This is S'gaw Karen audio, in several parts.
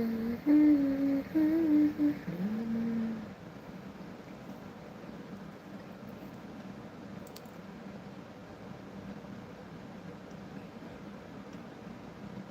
ဂီၤနံၤ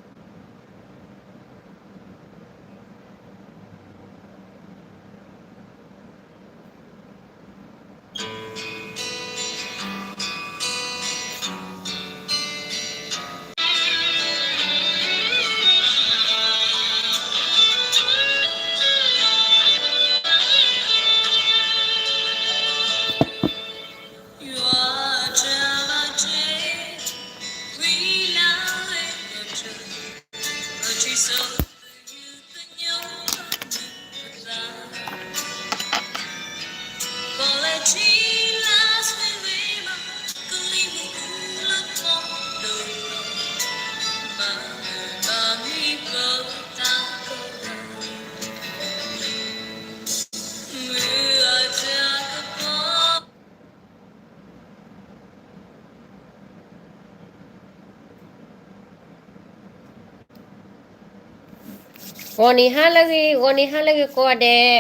ဟါလၢအဂ့ၤ, ဂီၤနံၤဟါလၢအဂ့ၤကိးဂၤဒဲး.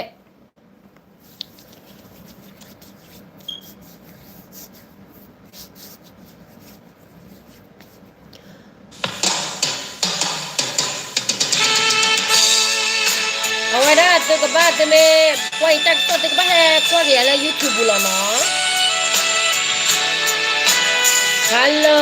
အဝဲဒၣ်သုကဘၣ်သ့မ့ၢ်ကွၢ်အံၤတၢ်ကစီၣ် သုကဘၣ်ဟဲကွၢ်က့ၤယၤလၢ YouTube ပူၤလီၤနီၤ. Hello.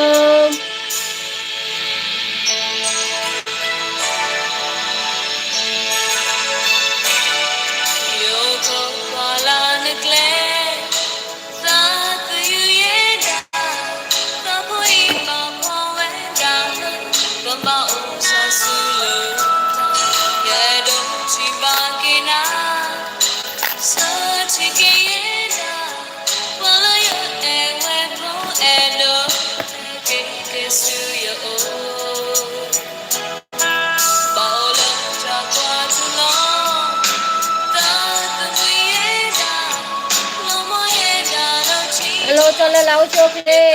ဟဲလိၤ ကၠီလၢလၢအိၣ်ဆူၣ်အိၣ်ချ့.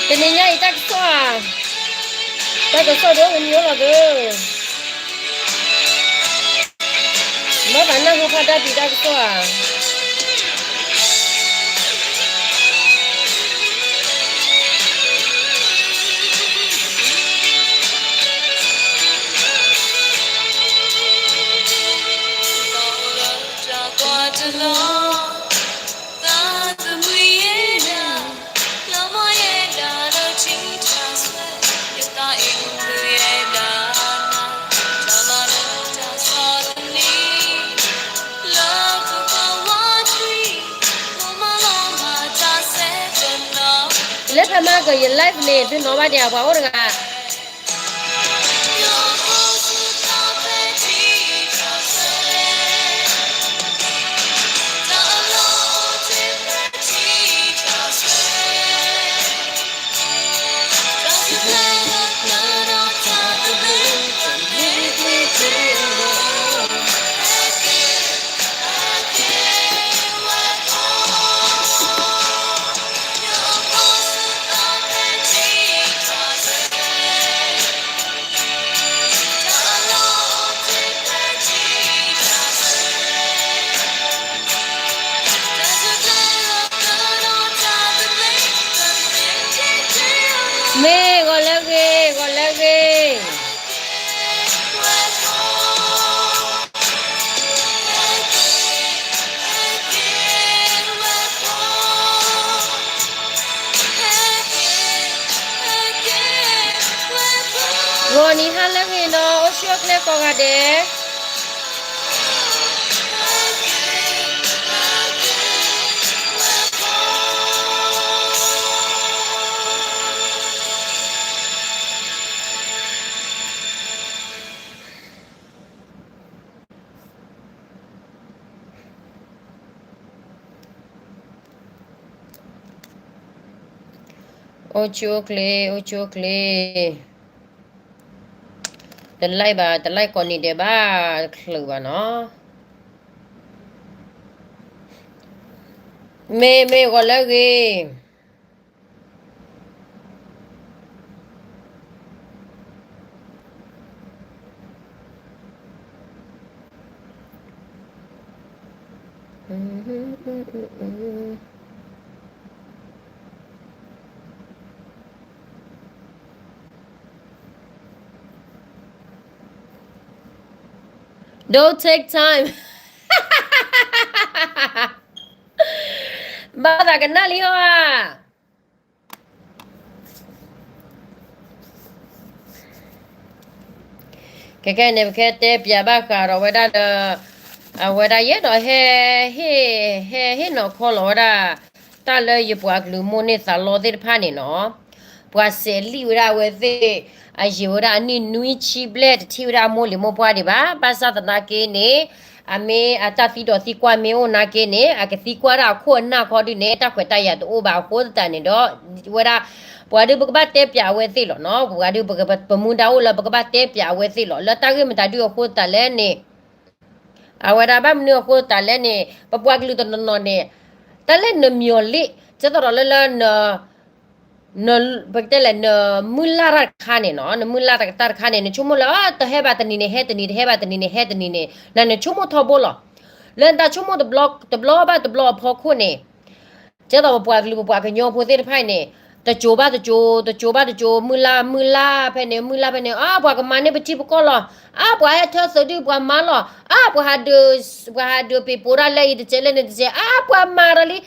တနံၤညါအံၤတၢ်ကစီၣ်ဧါ, တၢ်ကစီၣ်ဒ်အိၣ်မံၤအိၣ်လီၤသၢ, မ့ၢ်ပနၢ်ဟူဖးတၢ်တံၤတၢ်ကစီၣ်ဧါ. လၢဖဲမၤကယ live န့ၣ် သုနီၣ်ဘၣ်ဒံးဧါ ပှၤအိၣ်တဂၤ. မ့ၢ်ဂီၤလၢအဂ့ၤ, ဂီၤလၢအဂ့ၤ. ဂီၤနံၤဟါလၢအဂ့ၤနီၤ, အိၣ်ဆူၣ်အိၣ်ချ့ကိးဂၤဒဲး. အိၣ်ဆူၣ်အိၣ်ချ့ အိၣ်ဆူၣ်အိၣ်ချ့, တlikeဘၣ် တlikeကိးနံၤဒဲးဘၣ် တချုးဘၣ်နီၤ, မ့ၢ်မ့ၢ်ဂီၤလၢအဂ့ၤ Don't take time ဘၣ်သးကနၣ်လံဟီဧါ ခဲကဲန့ၣ် ပကတဲပၠးဘၣ်ဃးဒီးဝဲဒၣ်လၢ အဝဲဒၣ်ယအဲၣ်ဒိးဟဲ ဟ့ၣ် ဟဲဟ့ၣ်နီၤခီလီၤဝဲဒၣ် တၢ်လၢယပှၤကလုာ်မိၢ်န့ၢ်သးလီသ့ၣ်တဖၣ်န့ၣ်နီၤ, ပှၤစဲးလံာ်ဝဲဒၣ်အဝဲသ့ၣ် အယံာ်ဝဲဒၣ်အနံၣ်နွံဆံဘျဲၣ် တထံၣ်ဝဲဒၣ်အမိၢ်လံၤမိၢ်ပှၢ်ဒံးဘၣ်. ဘၣ်ဆၣ်သနာ်က့န့ၣ် အမ့ၢ်အတၢ်သံဒီးသံကွၢ်မ့ၢ်အိၣ်နာ်က့န့ၣ် အကသံကွၢ်ဒၣ်အခိၣ်အနၢ်ခီဒုန့ၣ် တၢ်ခွဲးတၢ်ယာ်တအိၣ်ဘၣ်အဃိသတးန့ၣ်ဒီး ဝဲဒၣ် ပှၤဒုးပကဘၣ်တဲပၠးအဝဲသ့ၣ်လီၤနီၤ. ပှၤဒုးပက ပမူဒါအိၣ်လၢပကဘၣ်တဲပၠးအဝဲသ့ၣ်လီၤ. လၢတၢ်ဂ့ၢ်မတၤဒုအဃိသတးလဲၣ်န့ၣ် အဝဲဒၣ်ဘၣ်မနုၤအဃိသတးလဲၣ်န့ၣ် ပပှၤကလုာ်တနီၤနီၤန့ၣ် တၢ်လၢနမျှော်လင့် ကဲသိးဒီးလၢလၢ ပကတဲလဲၣ် နမုၢ်လၢ်တၢ်တခါန့ၣ်နီၤ, နမုၢ်လၢ်တၢ်တခါန့ၣ် နဆိကမိၣ်လၢ တဟဲဘၣ်တနံၤန့ၣ် ဟဲတနံၤ တဟဲဘၣ်တနံၤန့ၣ် ဟဲတနံၤန့ၣ် နနဆိကမိၣ်ထီဘိလီၤ. လၢနတၢ်ဆိကမိၣ်တဘျီဘၣ်တဘျီအဖီခိၣ်န့ၣ် ကဲသိးပပှၤကလုာ်ပပှၤကညီဖိသ့ၣ်တဖၣ်အံၤန့ၣ် တစိၤဘၣ်တစိၤ တစိၤဘၣ်တစိၤ မုၢ်လၢ်မုၢ်လၢ်ဖဲန့ၣ် မုၢ်လၢ်ဖဲန့ၣ် အါ ပှၤကမၤန့ၢ်ပထံပကီၢ်လီၤ. အါ ပှၤဟဲထၢသုးဒုးပှၤမၤလီၤ. အါ ပှၤဟးဒုး ပှၤဟးဒုးပ့ၤပိာ်ဒၣ်လၢအံၤတစဲးလၢန့ၣ်တစဲး အါ ပှၤမၤဒီးလံ.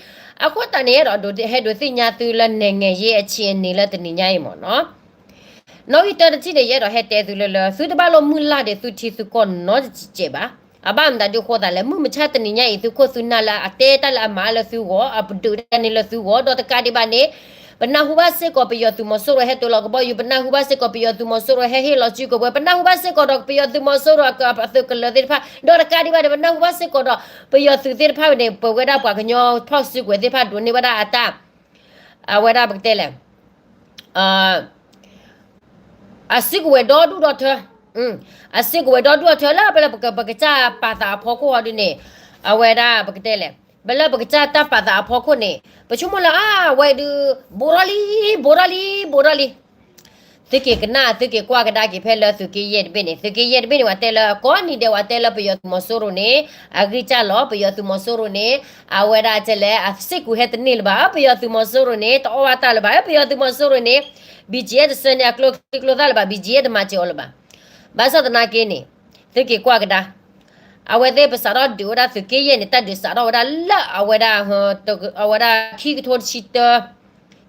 အဃိသတးန့ၣ် အဲၣ်ဒိး ဟဲဒိးသ့ၣ်ညါသုလၢ နိုင်ငံရေးအခြေအနေ လၢတနံၤညါအံၤမ့ၢ်နီၤ နီၣ်ဂံၢ်တၢတထံၣ်န့ၣ် ယအဲၣ်ဒိးဟဲတဲသုလၢလၢ သုတဘၣ်လိၣ်မုၢ်လၢ်ဒီးသုထံသုကီၢ်နီတစဲးဘၣ်. အဘၣ်မတၤဒုအဃိသးလဲၣ် မုၢ်မဆါတနံၤညါအံၤ သုခိၣ်သုနၢ်လၢအတဲတၢ်လၢအမၤလၢသုဂီၢ် အပဒုးတၢ်န့ၣ်လၢသုဂီၢ် ဒီးတကးဒံးဘၣ်န့ၣ် ပနၢ်ဟူဘၣ်စ့ၢ်ကီးပယီၤသုးမီၤစိရိၤဟဲတိၤလီၤကဘီယူၤ ပနၢ်ဟူဘၣ်စ့ၢ်ကီးပယီၤသုးမီၤစိရိၤဟဲဟ့ၣ်လီၤစုကဝဲၤ ပနၢ်ဟူဘၣ်စ့ၢ်ကီးဒီးပယီၤသုးမီၤစိရိၤအသုးကလၢၤသ့ၣ်တဖၣ် ဒီးတကးဒံးဘၣ်န့ၣ် ပနၢ်ဟူဘၣ်စ့ၢ်ကီးဒီး ပယီၤသုးသ့ၣ်တဖၣ်န့ၣ် ပဝဲဒၣ်ပှၤကညီဖီၣ်စုကဝဲၤသ့ၣ်တဖၣ်ဒိးန့ၢ်ဝဲဒၣ်အတၢ် အဝဲဒၣ်ပကတဲလဲၣ် အစုကဝဲၤဒီဒူၣ်ဒီထၢ, အစုကဝဲၤဒီဒူၣ်ဒီထၢလၢပလၢပကစၢ်ပာ်သးအဖီခိၣ်ဟီဒုန့ၣ် အဝဲဒၣ်ပကတဲလဲၣ် ပလၢပကစၢ်တၢ်ပာ်သးအဖီခိၣ်န့ၣ် ပဆိကမိၣ်လၢအဝဲဒုး ဘူးထီၣ်လံ ဘူးထီၣ်လံ ဘူးထီၣ်လံ သုက့ၤကနၣ် သုက့ၤကွၢ်ကဒါက့ၤဖဲလၢသုးက့ယဲၢ်တဘ့ၣ်န့ၣ် သုးက့ယဲၢ်တဘ့ၣ်န့ၣ် ပှၤတဲလၢကိးနံၤဒဲး ပှၤတဲလၢပယီၤသုးမီၤစိရိၤန့ၣ် အဂံၢ်စၢ်လီၤ ပယီၤသုးမီၤစိရိၤန့ၣ် အဝဲဒၣ်ကဲလဲၣ် အစ့ၢ်ကီးဟဲတန့ၢ်လၢၤဘၣ် ပယီၤသုးမီၤစိရိၤန့ၣ် တအီၣ်ဘၣ်တၢ်လၢၤဘၣ် ပယီၤသုးမီၤစိရိၤန့ၣ် ဘံၣ်ကၠံအဲၣ်တဆၢန့ၣ် အကျိချံကျိသၣ်လၢၤဘၣ် ဘံၣ်ကၠံအဲၣ်တမၤစၢၤအီၤလၢၤဘၣ်. ဘၣ်ဆၣ်သနာ်က့န့ၣ် သုက့ၤကွၢ်ကဒါ အဝဲသ့ၣ်ပစးထီၣ်ဒုးဝဲဒၣ်သုးက့ယဲၢ်န့ၣ် တၢ်ဒုးစးထီၣ်ဝဲဒၣ်လၢအဝဲဒၣ် အဝဲဒၣ်ခံကထိတဆံတၢ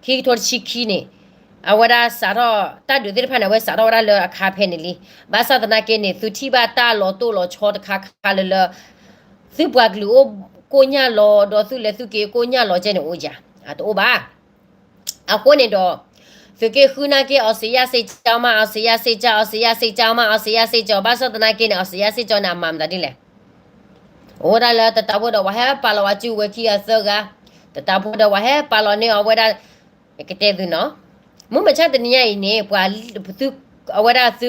ခံကထိတဆံခံန့ၣ် အဝဲဒၣ်စးထီၣ် တၢ်ဒုးသ့ၣ်တဖၣ်န့ၣ် အဝဲစးထီၣ်ဝဲဒၣ်လၢအခါဖဲန့ၣ်လံ. ဘၣ်ဆၣ်သနာ်က့န့ၣ် သုထံၣ်ဘၣ်တၢ်လီၤတိၢ်လီၤဆီတခါခါလၢလၢ သုပှၤကလုာ်အိၣ်ကိၣ်ညၣ်လီၤ ဒီးသုလဲၤသုက့ၤကိၣ်ညၣ်လီၤကဲန့ၣ်အိၣ်ဧါ. အတအိၣ်ဘၣ်. အဃိန့ၣ်ဒီး သုးက့ဃုနာ်က့ အောင်ဇေယျစစ်ကြောင်းမး အောင်ဇေယျစစ်ကြောင်း အောင်ဇေယျစစ်ကြောင်းမး အောင်ဇေယျစစ်ကြောင်း ဘၣ်ဆၣ်သနာ်က့န့ၣ် အောင်ဇေယျစစ်ကြောင်းန့ၣ် အမၤမတၤဒ်လဲၣ်. အိၣ်ဝဲဒၣ်လၢတတးဖိဒီးပှၤဟဲပာ်လီၤဝဲစုကဝဲၤခံဂၤသၢဂၤ, တတးဖိဒီးပှၤဟဲပာ်လီၤန့ၢ်အီၤဝဲဒၣ် ကတဲသုနီၤ, မုၢ်မဆါတနံၤညါအံၤန့ၣ် ပှၤ အဝဲဒၣ်သု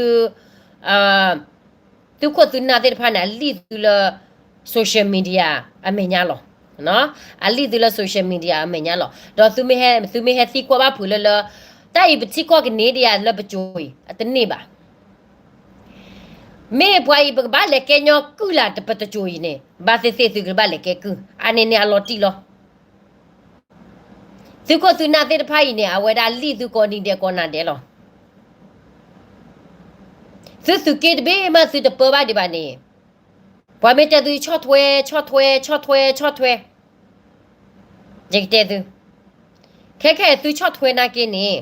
သုးခိၣ်သုးနၢ်သ့ၣ်တဖၣ်န့ၣ် အလံၣ်သုလၢ social media အမဲာ်ညါလီၤ. အလံၣ်သုလၢ social media အမဲာ်ညါလီၤ. ဒီးသုမ့ၢ်ဟဲသံကွၢ်ဘၣ်ဖုးလၢလၢ တၢ်အံၤပထံကီၢ်ကန့ၢ်ဒံးယၤလၢပစိၤအံၤ အတန့ၢ်ဘၣ်. မ့ၢ်ပှၤအံၤပကဘၣ်လဲၤကဲညီကုၢ်လၢ်ပတစိၤအံၤန့ၣ် ဘၣ်သ့ၣ်သ့ၣ်သုကဘၣ်လဲၤကဲကုၢ် အန့ၣ်န့ၣ်အလီၤတံၢ်လီၤ. သုးခိၣ်သုးနၢ်သ့ၣ်တဖၣ်အံၤန့ၣ် အဝဲဒၣ်လံၣ်သုကိးနံၤဒဲးကိးနၤဒဲးလီၤ. သုသုးက့တဘ့ၣ်မးသုတပၢဘၣ်ဒံးဘၣ်န့ၣ် ပှၤမ့ၢ်တဲသုဆီၣ်ထွဲ ဆီၣ်ထွဲ ဆီၣ်ထွဲ ဆီၣ်ထွဲ ယကတဲသု ခဲခဲအံၤသုဆီၣ်ထွဲနာ်က့န့ၣ်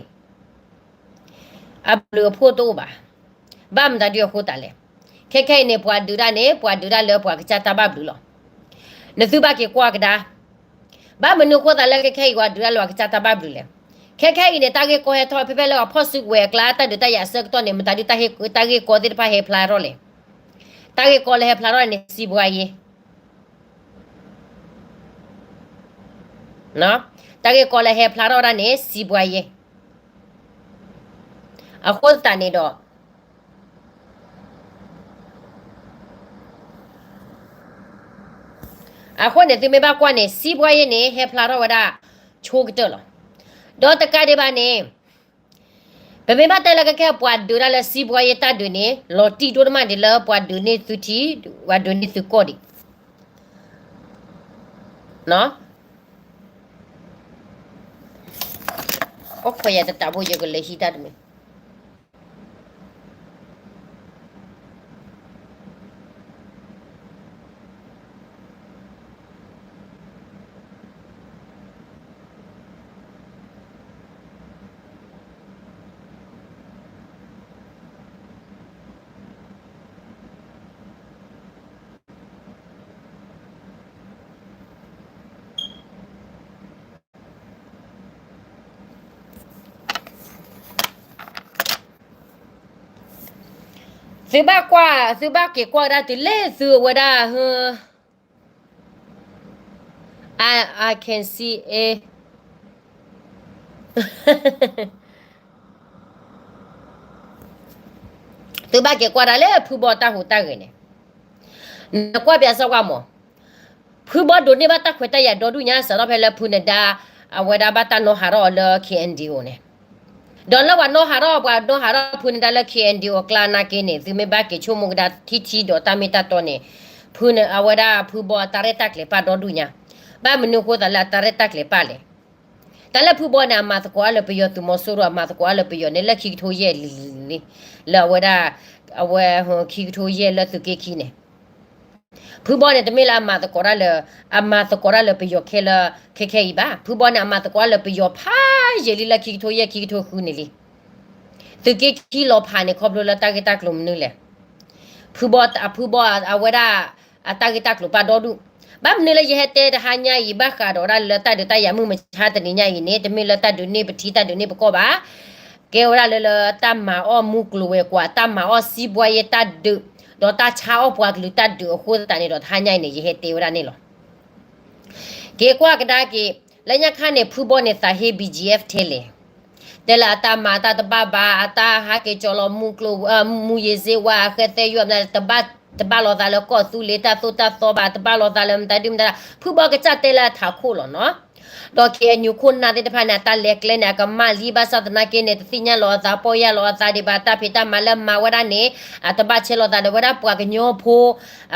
အဘျုးအဖှိၣ်တအိၣ်ဘၣ်. ဘၣ်မတၤဒုအဃိသတးလဲၣ်. ခဲခဲအံၤန့ၣ် ပှၤဒုးဒၣ်န့ၣ် ပှၤဒုးဒၣ်လၢပှၤကစၢ်တၢ်ဘၣ်ဘျုးလီၤ. နသုဘၣ်က့ၤကွၢ်ကဒါ ဘၣ်မနုၤအဃိသတးလၢခဲခဲအံၤပှၤဒုးဒၣ်လၢပှၤကစၢ်တၢ်ဘၣ်ဘျုးလဲၣ်. ခဲခဲအံၤန့ၣ် တၢ်ဂ့ၢ်ကီဟဲထီၣ်ဖဲဖဲလၢပှၤဖီၣ်စုကဝဲၤအကျါ တၢ်ဒုးတၢ်ယၤအဆၢကတီၢ်န့ၣ် မတၤဒု တၢ်ဂ့ၢ်ကီသ့ၣ်တဖၣ်ဟဲဖျါထီၣ်လဲၣ်. တၢ်ဂ့ၢ်ကီလၢဟဲဖျါထီၣ်န့ၣ် စံးပှၤယဲ တၢ်ဂ့ၢ်ကီလၢဟဲဖျါထီၣ်ဝဲဒၣ်န့ၣ် စံးပှၤယဲ အဃိသတးန့ၣ်ဒီး အဃိန့ၣ် သုမ့ၢ်ဘၣ်ကွၢ်န့ၣ် စံးဘှါယဲန့ၣ် ဟဲဖျါထီၣ်ဝဲဒၣ် ဆိကတၢၢ်လီၤ. ဒီးတကးဒံးဘၣ်န့ၣ် ပမ့ၢ်ဘၣ်တဲလၢကခဲ ပှၤဒုးတၢ်လၢစံးဘှါယဲတၢ်ဒုးန့ၣ် လီၤတံၢ်ဒိၣ်တမံၤဒံးလၢပှၤဒုးန့ၢ်သုထံ ပှၤဒုးန့ၢ်သုကီၢ်ဒံး အိၣ်ခိးယၤတတးဘိ ယကလဲၤဟံးတၢ်တမံၤ သုဘၣ်ကွၢ် သုဘၣ်က့ၤကွၢ်ဒၣ်တုၤလၢသုအဝဲဒၣ် I, I can see it. သုဘၣ်က့ၤကွၢ်ဒၣ်လၢဖုဘီတၢ်ဟူးတၢ်ဂဲၤန့ၣ်, နကွၢ်ပၠးစီကွၢ်မး, ဖုဘီဒိးန့ၢ်ဘၣ်တၢ်ခွဲးတၢ်ယာ်ဒီဒူၣ်ညါ စးထီၣ်ဖဲလၢဖုနဒါ အဝဲဒၣ်ဘၣ်တၢ်နီၣ်ဟးထီၣ်အီၤလၢ K N D O န့ၣ်, ဒီးလၢပှၤနီၣ်ဟးထီၣ် ပှၤနီၣ်ဟးထီၣ်ဖုနဒါလၢ K N D O အကျါနာ်က့န့ၣ် သုမ့ၢ်ဘၣ်က့ၤဆိကမိၣ်ကဒါထံထံဒီးတၢ်မ့ၢ်တၢ်တီန့ၣ်, ဖု အဝဲဒၣ်ဖုဘီအတၢ်ရဲၣ်တၢ်ကျဲၤပာ်ဒီဒူၣ်ညါ, ဘၣ်မနုၤအဃိသးလၢအတၢ်ရဲၣ်တၢ်ကျဲၤပာ်လဲၣ်. တၢ်လၢဖုဘီန့ၣ် အမၤသကိးအါလၢပယီၤသုးမီၤစိရိၤ အမၤသကိးအါလၢပယီၤန့ၣ် လၢခံကထိယဲၢ်လံလံလံ, လၢအဝဲဒၣ်, အဝဲ, ခံကထိယဲၢ်လၢသုးက့ခံန့ၣ်, ဖုဘီန့ၣ် တမ့ၢ်လၢအမၤသကိးတၢ်လၢ, အမၤသကိးတၢ်လၢပယီၤခဲလၢာ်ခဲခဲအံၤဘၣ်. ဖုဘီန့ၣ် အမၤသကိးတၢ်လၢပယီၤဖးယံာ်လံလၢခံကထိယဲၢ်ခံကထိဃုန့ၣ်လံ. သုးက့ခံလီၤဖးန့ၣ် ခီဖျိလၢတၢ်ဂ့ၢ်တၢ်ကျိၤမနုၤလဲၣ်. ဖုဘီ, ဖုဘီအဝဲဒၣ်အတၢ်ဂ့ၢ်တၢ်ကျိၤပာ်ဒီဒူၣ်, ဘၣ်မနုၤလၢယဟဲတဲတဟါညါအံၤ ဘၣ်ဃးဒီးဒၣ်လၢတၢ်ဒုးတၢ်ယၤမုၢ်မဆါတနံၤညါအံၤန့ၣ် တမ့ၢ်လၢတၢ်ဒုးန့ၢ်ပထံ တၢ်ဒုးန့ၢ်ပကီၢ်ဘၣ်. ကဲဝဲဒၣ်လၢလၢတၢ်မၤအီၣ်မူကျိၤဝဲၤကွာ် တၢ်မၤအီၣ်စံးဘှါယဲတၢ်ဒုး, ဒီးတၢ်ဆါအီၣ်ပှၤကလုာ်တၢ်ဒုးအဃိသတးန့ၣ်ဒီး တဟါညါအံၤန့ၣ် ယဟဲတဲဝဲဒၣ်န့ၣ်လီၤ. က့ၤကွၢ်ကဒါက့ၤ, လၢညါခါန့ၣ် ဖုဘီန့ၣ်သးဟ့ B G F ထဲလဲၣ်. တဲလၢအတၢ်မၤတၢ်တဘၣ်ဘၣ်, အတၢ်ဟးက့ၤကၠီလီၤမူကျိၤ, မူယ့ၤစ့ဝါ အဃဲသဲယွၤ, တဘၣ်လီၤသးလၢကီၢ်သူလ့ၤတၢ်သိၣ်တၢ်သီဘၣ်, တဘၣ်လီၤသးလၢမတၤဒုမတၤဒၣ်, ဖုဘီကစၢ်တဲလၢအထးခိၣ်လီၤနီၤ. ဒီး K N U ခိၣ်နၢ်သ့ၣ်တဖၣ်န့ၣ် အတၢ်လဲၤကျဲန့ၣ် အကမၣ်လံ ဘၣ်ဆၣ်သနာ်က့န့ၣ် တသ့ၣ်ညါလီၤအသး ပီၢ်ယၢ်လီၤအသးဒံးဘၣ် တၢ်ဖံးတၢ်မၤလၢမၤဝဲဒၣ်န့ၣ် အတဘၣ်ဆဲးလီၤသးဒီးဝဲဒၣ်ပှၤကညီဖိ,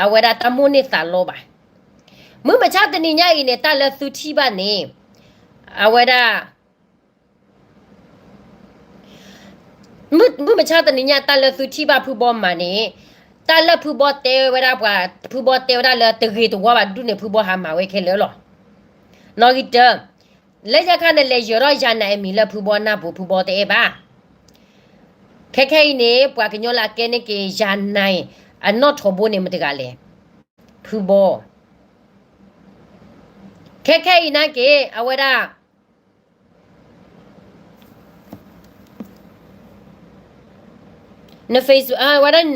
အဝဲဒၣ်တၢ်မိၣ်န့ၢ်သးလီဘၣ်. မုၢ်မဆါတနံၤညါအံၤန့ၣ် တၢ်လၢသုထံၣ်ဘၣ်န့ၣ်, အဝဲဒၣ် မုၢ်မဆါတနံၤညါ တၢ်လၢသုထံၣ်ဘၣ်ဖုဘီမၤန့ၣ်, တၢ်လၢဖုဘီတဲဝဲဒၣ်ပှၤ, ဖုဘီတဲဝဲဒၣ်လၢတဂ့ၤတဝါဘၣ်ဒူၣ်န့ၣ် ဖုဘီဟးမၤဝဲခဲလၢာ်လီၤ. နီၣ်ဂံၢ်တၢ, လၢညါခါန့ၣ် လဲၤယၢၤထီၣ်ယၤနၤအမံၤလၢဖုဘီနၢ်ပူၤ ဖုဘီတအဲၣ်ဘၣ်. ခဲခဲအံၤန့ၣ် ပှၤကညီလၢအကဲန့ၢ်က့ၤယၤနၤ အနီၣ်ထိးဘိန့ၣ်မတၤတဂၤလဲၣ်. ဖုဘီ. ခဲခဲအံၤနာ်က့ အဝဲဒၣ် န Face, ဝဲဒၣ်,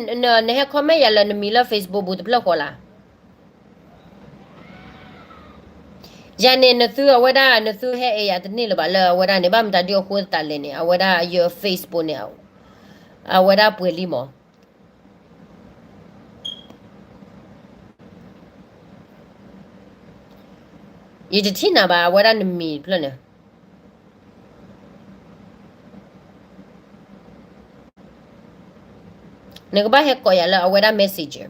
နဟဲ comment ယၤလၢနမံၤလၢ Facebook ပူၤတဖျၢၣ်ဃီလၢ်. ယၤန့ၣ် နသုအဝဲဒၣ် နသုဟဲအဲၣ်ယၤတန့ၢ်လၢၤဘၣ်လၢအဝဲဒၣ်န့ၣ် ဘၣ်မတၤဒုအဃိသတးလဲၣ်န့ၣ် အဝဲဒၣ်ယ Facebook န့ၣ် အဝဲဒၣ်ပှဲၤလံမး. ယတထံၣ်နၤဘၣ် အဝဲဒၣ်နမံၤတဖျၢၣ်န့ၣ် နကဘၣ်ဟဲကိးယၤလၢအဝဲဒၣ် messenger.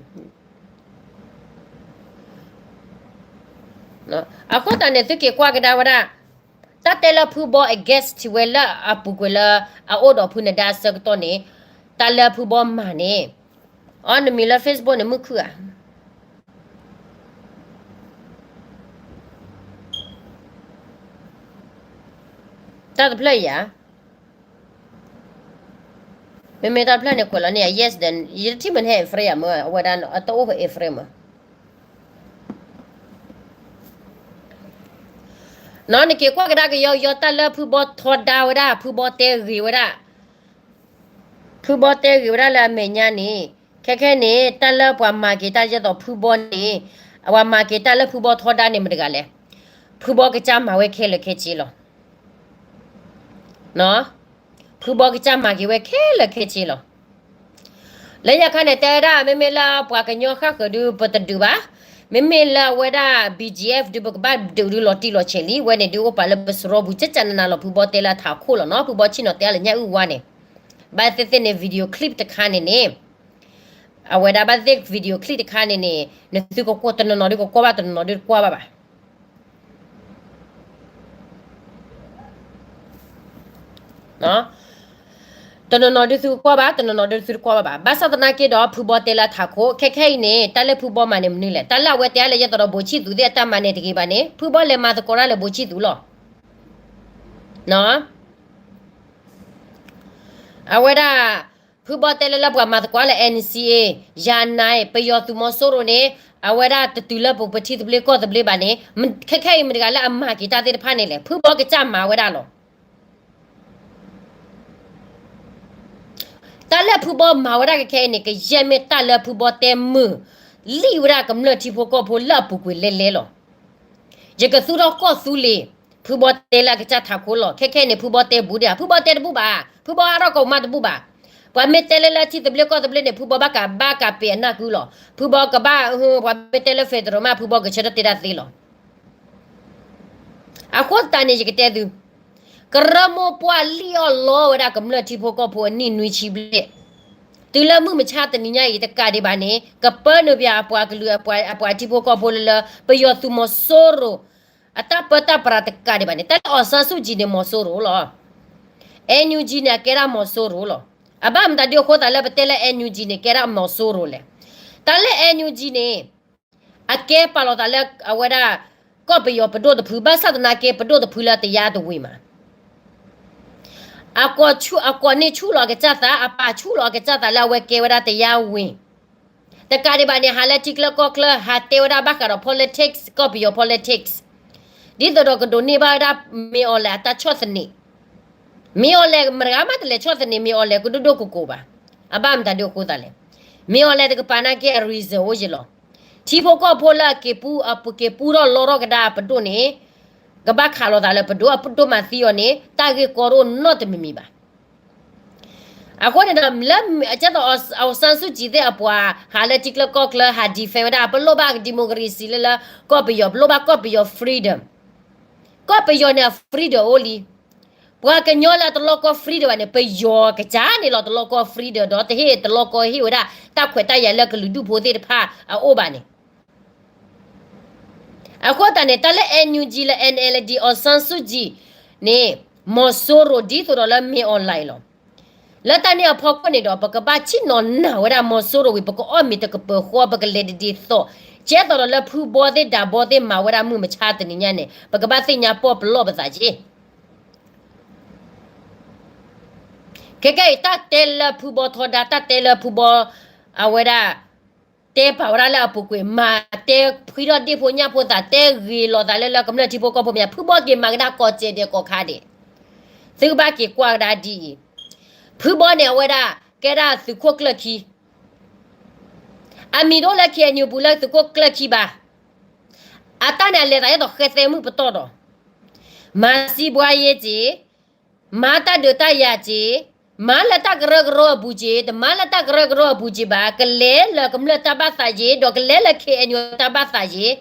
အဃိသတးန့ၣ် သုက့ၤကွၢ်ကဒါဝဲဒၣ် တၢ်တဲလၢဖုဘီ against ထံဝဲလၢအပူၤကွံာ်လၢအအိၣ်ဒီးဖုနဒါအဆၢကတီၢ်န့ၣ်, တၢ်လၢဖုဘီမၤန့ၣ်, အီ နမံၤလၢ Facebook န့ၣ် မုၢ်ခုၣ်ဧါ. တၢ်တဖျၢၣ်အံၤဧါ. မ့မ့ၢ်တၢ်တဖျၢၣ်န့ၣ် ကွဲးလီၤန့ၣ် yes then ယတထံၣ်မ့ၢ်ဟဲ Ephraim မ့ၢ် အဝဲဒၣ်အတအိၣ်ဖဲ Ephraim မ့ၢ်. နီၢ် နက့ၤကွၢ်ကဒါကယီကယီ တၢ်လၢဖုဘီထီဒါဝဲဒၣ် ဖုဘီတဲဂ့ၤဝဲဒၣ်, ဖုဘီတဲဂ့ၤဝဲဒၣ်လၢအမဲာ်ညါန့ၣ်, ခဲခဲန့ၣ် တၢ်လၢပှၤမၤက့ၤတၢ်ယဲသိးဖုဘီန့ၣ်, ပှၤမၤက့ၤတၢ်လၢဖုဘီထီဒါန့ၣ်မတၤတဂၤလဲၣ်. ဖုဘီကစၢ်မၤဝဲခဲလၢာ်ခဲဆ့လီၤ. နီၢ် ဖုဘီကစၢ်မၤက့ၤဝဲခဲလၢာ်ခဲဆ့လီၤ. လၢညါခါန့ၣ် တဲဝဲဒၣ် မ့မ့ၢ်လၢပှၤကညီဃၣ်ဃၢၤဒုး ပတဒုးဘၣ်, မ့မ့ၢ်လၢအဝဲဒၣ် ဘီၣ်ကၠံၣ်အ့ၣ်ဖ် ဒုးပကဘၣ်ဒုးဒုးလီၤတံၢ်လီၤဆဲးလံ, ဝဲန့ၣ်ဒုးအိၣ်ပာ်လၢပစရီပူၤ ကကနနၤလီၤ ဖုဘီတဲလၢအထးခိၣ်လီၤနီၤ, ဖုဘီဆ့ၣ်နီၤတဲအါလၢညၣ်အုၣ်ဝါန့ၣ်, ဘၣ်သ့ၣ်သ့ၣ်န့ၣ် video clip တခါန့ၣ်န့ၣ်, အဝဲဒၣ်ဘၣ်သ့ၣ်သ့ၣ် video clip တခါန့ၣ်န့ၣ် နသုကကွၢ်တနီၤနီၤဒုးကကွၢ်ဘၣ် တနီၤနီၤဒုးတကွၢ်ဘၣ်ဘၣ် တနီၤနီၤဒုးသုကကွၢ်ဘၣ် တနီၤနီၤဒုးသုတကွၢ်ဘၣ်ဘၣ်. ဘၣ်ဆၣ်သနာ်က့ဒီး ဖုဘီတဲလၢအထးခိၣ် ခဲခဲအံၤန့ၣ် တၢ်လၢဖုဘီမၤန့ၣ်မနုၤလဲၣ်. တၢ်လၢအဝဲတဲအါလၢယဲသိးဒီး ဘိၣ်ဆံၣ်သူးသ့ၣ်အတၢ်မၤန့ၣ်တဂ့ၤဘၣ်န့ၣ် ဖုဘီလဲၤမၤသကိးတၢ်လၢဘိၣ်ဆံၣ်သူးလီၤ. အဝဲဒၣ် ဖုဘီတဲလၢလၢပှၤမၤသကိးလၢ NCA ယၤနၤ ပယီၤသုးမီၤစိရိၤန့ၣ် အဝဲဒၣ်တတုၤလၢပပထံသဘျ့ကီၢ်သဘျ့ဘၣ်န့ၣ် ခဲခဲအံၤမတၤတဂၤလၢအမၤက့ၤတၢ်သ့ၣ်တဖၣ်န့ၣ်လဲၣ်. ဖုဘီကစၢ်မၤဝဲဒၣ်လီၤ. တၢ်လၢဖုဘီမၤဝဲဒၣ်ခဲခဲအံၤန့ၣ် ကယဲၢ်မ့ၢ်တၢ်လၢဖုဘီတဲမုာ်လံဝဲဒၣ်ကမျၢၢ်ထံဖိကီၢ်ဖိလၢအပူၤကွံာ်လဲလဲလီၤ. ယကသူၣ်ထီၣ်ကီၢ်သူလ့ၤ, ဖုဘီတဲလၢအကစၢ်ထးခိၣ်လီၤ. ခဲခဲအံၤန့ၣ် ဖုဘီတဲဘူးဒံးဧါ, ဖုဘီတဲတဘူးဘၣ်, ဖုဘီအါထီၣ်ကီးမးတဘူးဘၣ်. ပှၤမ့ၢ်တဲလၢလၢထံသဘျ့ကီၢ်သဘျ့န့ၣ် ဖုဘီဘၣ်ကးဘၣ်ကးပ့ၤအနၢ်ကုလီၤ. ဖုဘီကဘၣ်, ပှၤမ့ၢ်တဲလၢ federal မး ဖုဘီကဆၢထၢၣ်တဲတၢ်သ့လီၤ. အဃိသတးန့ၣ် ယကတဲသု, ကရၢမိၢ်ပှၢ်လံၣ်အီၣ်လီဝဲဒၣ်ကမျၢၢ်ထံဖိကီၢ်ဖိအနံၣ်နွံဆံဘျဲၣ်, တုၤလၢမုၢ်မဆါတနံၤညါအံၤတကးဒံးဘၣ်န့ၣ် ကပၢနုာ်ပှၤအပှၤကလုာ်အပှၤထံဖိကီၢ်ဖိလၢလၢ ပယီၤသုးမီၤစိရိၤ အတၢ်ပၢတၢ်ပြးတကးဒံးဘၣ်န့ၣ် တၢ်လၢ အောင်ဆန်းစုကြည် န့ၣ် မီၤစိရိၤလီၤ. NUG န့ၣ် အကဲဒၣ်မီၤစိရိၤလီၤ. အဘၣ်မတၤဒုးအဃိသးလၢပတဲလၢ NUG န့ၣ် ကဲဒၣ်မီၤစိရိၤလဲၣ်. တၢ်လၢ NUG န့ၣ် အကဲပာ်လီၤသးလၢအဝဲဒၣ် ကီၢ်ပယီၤပဒိၣ်တဖု ဘၣ်ဆၣ်သနာ်က့ ပဒိၣ်တဖုလၢတယါတဝ့ၤမး အကိးန့ၢ်ဆူၣ်လီၤအကစၢ်သး အပာ်ဆူၣ်လီၤအကစၢ်သးလၢအဝဲကဲဝဲဒၣ်တယါဝ့ၤ, တကးဒံးဘၣ်န့ၣ် ဟးလၢထံချၢကီၢ်ချၢ ဟးတဲဝဲဒၣ်ဘၣ်ဃးဒီး politics ကီၢ်ပယီၤ politics, ဒ်သိးဒီးကဒိးန့ၢ်ဘၣ်ဝဲဒၣ် မ့ၢ်အီၤလဲၣ်အတၢ်ဆီၣ်သနံး, မ့ၢ်အီၤလဲၣ် မတဂၤမးတလဲၤဆီၣ်သနံး မ့ၢ်အီၤလဲၣ် ကဒိၣ်ဒိၣ်ကိးကိးဘၣ်. အဘၣ်မတၤဒုးအဃိသးလဲၣ်. မ့ၢ်အီၤလဲၣ်တကပၤနာ်က့ အ reason အိၣ်ယဲလီၤ. ထံဖိကီၢ်ဖိလၢအက့ၤပူ အက့ၤပူထီၣ်လီထီၣ်ကဒါအပဒိၣ်န့ၣ် ကဘၣ်ခးလိာ်သးလၢပဒိၣ် အပဒိၣ်မၤသံအီၤန့ၣ် တၢ်ဂ့ၢ်ကီတအိၣ်နီတမံၤမံၤဘၣ်. အဃိန့ၣ်ဒီး လၢကဲသိး အောင်ဆန်းစုကြည် သ့ၣ်အပှၤ ဟးလၢထံချၢကီၢ်ချၢ ဟး defend ဝဲဒၣ် ပလိၣ်ဘၣ် democracy လၢလၢကီၢ်ပယီၤ ပလိၣ်ဘၣ်ကီၢ်ပယီၤ freedom, ကီၢ်ပယီၤန့ၣ် အ freedom အိၣ်လံ. ပှၤကညီလၢအတလီၢ်ကီၢ် freedom ဘၣ်န့ၣ် ပယီၤကစၢ်န့ၣ်လီၤ တလီၢ်ကီၢ် freedom ဒီးတဟ့ၣ်တလီၢ်ကီၢ်ဟ့ၣ်ဝဲဒၣ် တၢ်ခွဲးတၢ်ယာ်လၢကလုာ်ဒူၣ်ဖိသ့ၣ်တဖၣ်အအိၣ်ဘၣ်န့ၣ် အဃိသတးန့ၣ် တၢ်လၢ NUG လၢ NLD အောင်ဆန်းစုကြည် န့ၣ် မီၤစိရိၤ ဒ်သိးဒီးလၢမ့ၢ်အီၤလဲၣ်လီၤ. လၢတၢ်န့ၣ်အဖီခိၣ်န့ၣ်ဒီး ပကဘၣ်ဆ့ၣ်နီၤနၢ်ဝဲဒၣ်မီၤစိရိၤဝံၤ ပကအီၣ်မ့ၤတကပၢၤဃီ ပကလဲၤတဒ်သိး ကဲသိးဒီးလၢဖုဘီသ့ၣ်ဒၣ်ဘီသ့ၣ်မၤဝဲဒၣ်မုၢ်မဆါတနံၤညါန့ၣ် ပကဘၣ်သ့ၣ်ညါပီၣ်ပလီၢ်ပသးက့ ခဲကဲအံၤ တၢ်တဲလၢဖုဘီထီဒါ တၢ်တဲလၢဖုဘီ အဝဲဒၣ် တဲပာ်ဝဲဒၣ်လၢအပူၤကွံာ် မၤတဲဖှံထီၣ်ဒ့ၣ်ဖိညၣ်ဖိသး တဲဂ့ၤလိာ်သးလၢလၢကမျၢၢ်ထံဖိကီၢ်ဖိမ့ၢ် ဖုဘီက့ၤမၤကဒါကိးစဲးဒဲးကိးခါဒဲး သုကဘၣ်က့ၤကွၢ်ကဒါဒ်အံၤ, ဖုဘီန့ၣ်အဝဲဒၣ် ကဲဒၣ်သုးခိၣ်ကျၢၢ်ခံ အမံၤတအိၣ်လၢ KNU ပူၤလၢသုးခိၣ်ကျၢၢ်ခံဘၣ်. အတၢ်န့ၣ်အလဲၤသးဒ်သိးဃဲသဲမုၣ်ပတီၢ်ဒီး မၤစံးဘှါယ့က့ၤ, မၤတၢ်ဒုးတၢ်ယၤက့ၤ, မၤလၢတၢ်ကရၢကရိအပူၤက့ၤ, တမၤလၢတၢ်ကရၢကရိအပူၤက့ၤဘၣ်, ကလဲၤလၢကမျၢၢ်တၢ်ဘၣ်သးက့ၤ, ဒီးကလဲၤလၢ KNU တၢ်ဘၣ်သးက့ၤ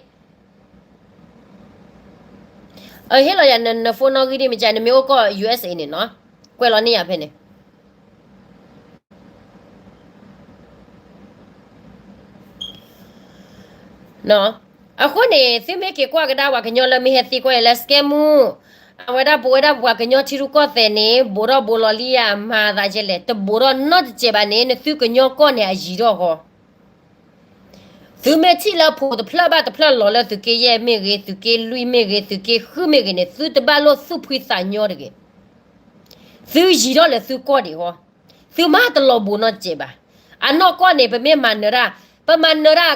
အဟ့ၣ်လီၤယၤ န phone နီၣ်ဂံၢ်ဒ်မ့ၢ်က နမ့ၢ်အိၣ်ကီၢ် USA န့ၣ်နီၤ, ကွဲးလီၤန့ၢ်ယၤဖဲန့ၣ်. အဃိန့ၣ် သုမ့ၢ်က့ၤကွၢ်ကဒါ ပှၤကညီလၢမ့ၢ်ဟဲသံကွၢ်ယၤလၢ စကဲမူ အဝဲဒၣ်ပဝဲဒၣ်ပှၤကညီထံရူၢ်ကီၢ်သဲးန့ၣ် ဘူးထီၣ်ဘူးလီၤလံဧါ မၤသးဒ်လဲၣ်, တဘူးထီၣ်နီတစဲးဘၣ်န့ၣ် နသုကညီကီၢ်န့ၣ် အယံၤထီၣ်ဃီ သုမ့ၢ်ထံၣ်လၢဖိတဖျၢၣ်ဘၣ်တဖျၢၣ်လီၤလၢသုးက့ယဲၢ်မ့ၢ်ဂ့ၤ, သုးက့လွံၢ်မ့ၢ်ဂ့ၤ, သုးက့ဃုမ့ၢ်ဂ့ၤန့ၣ် သုတဘၣ်လိၣ်သူၣ်ဖှံသးညီတဂ့ၤ. သုယံၤထီၣ်လၢသုကီၢ်ဒံးဃီ, သုမၤတလီၤဘူးနီတစဲးဘၣ်. အနီၢ်ကီၢ်န့ၣ် ပမ့ၢ်မၤနၢၤတၢ်, ပမၤနၢၤတၢ်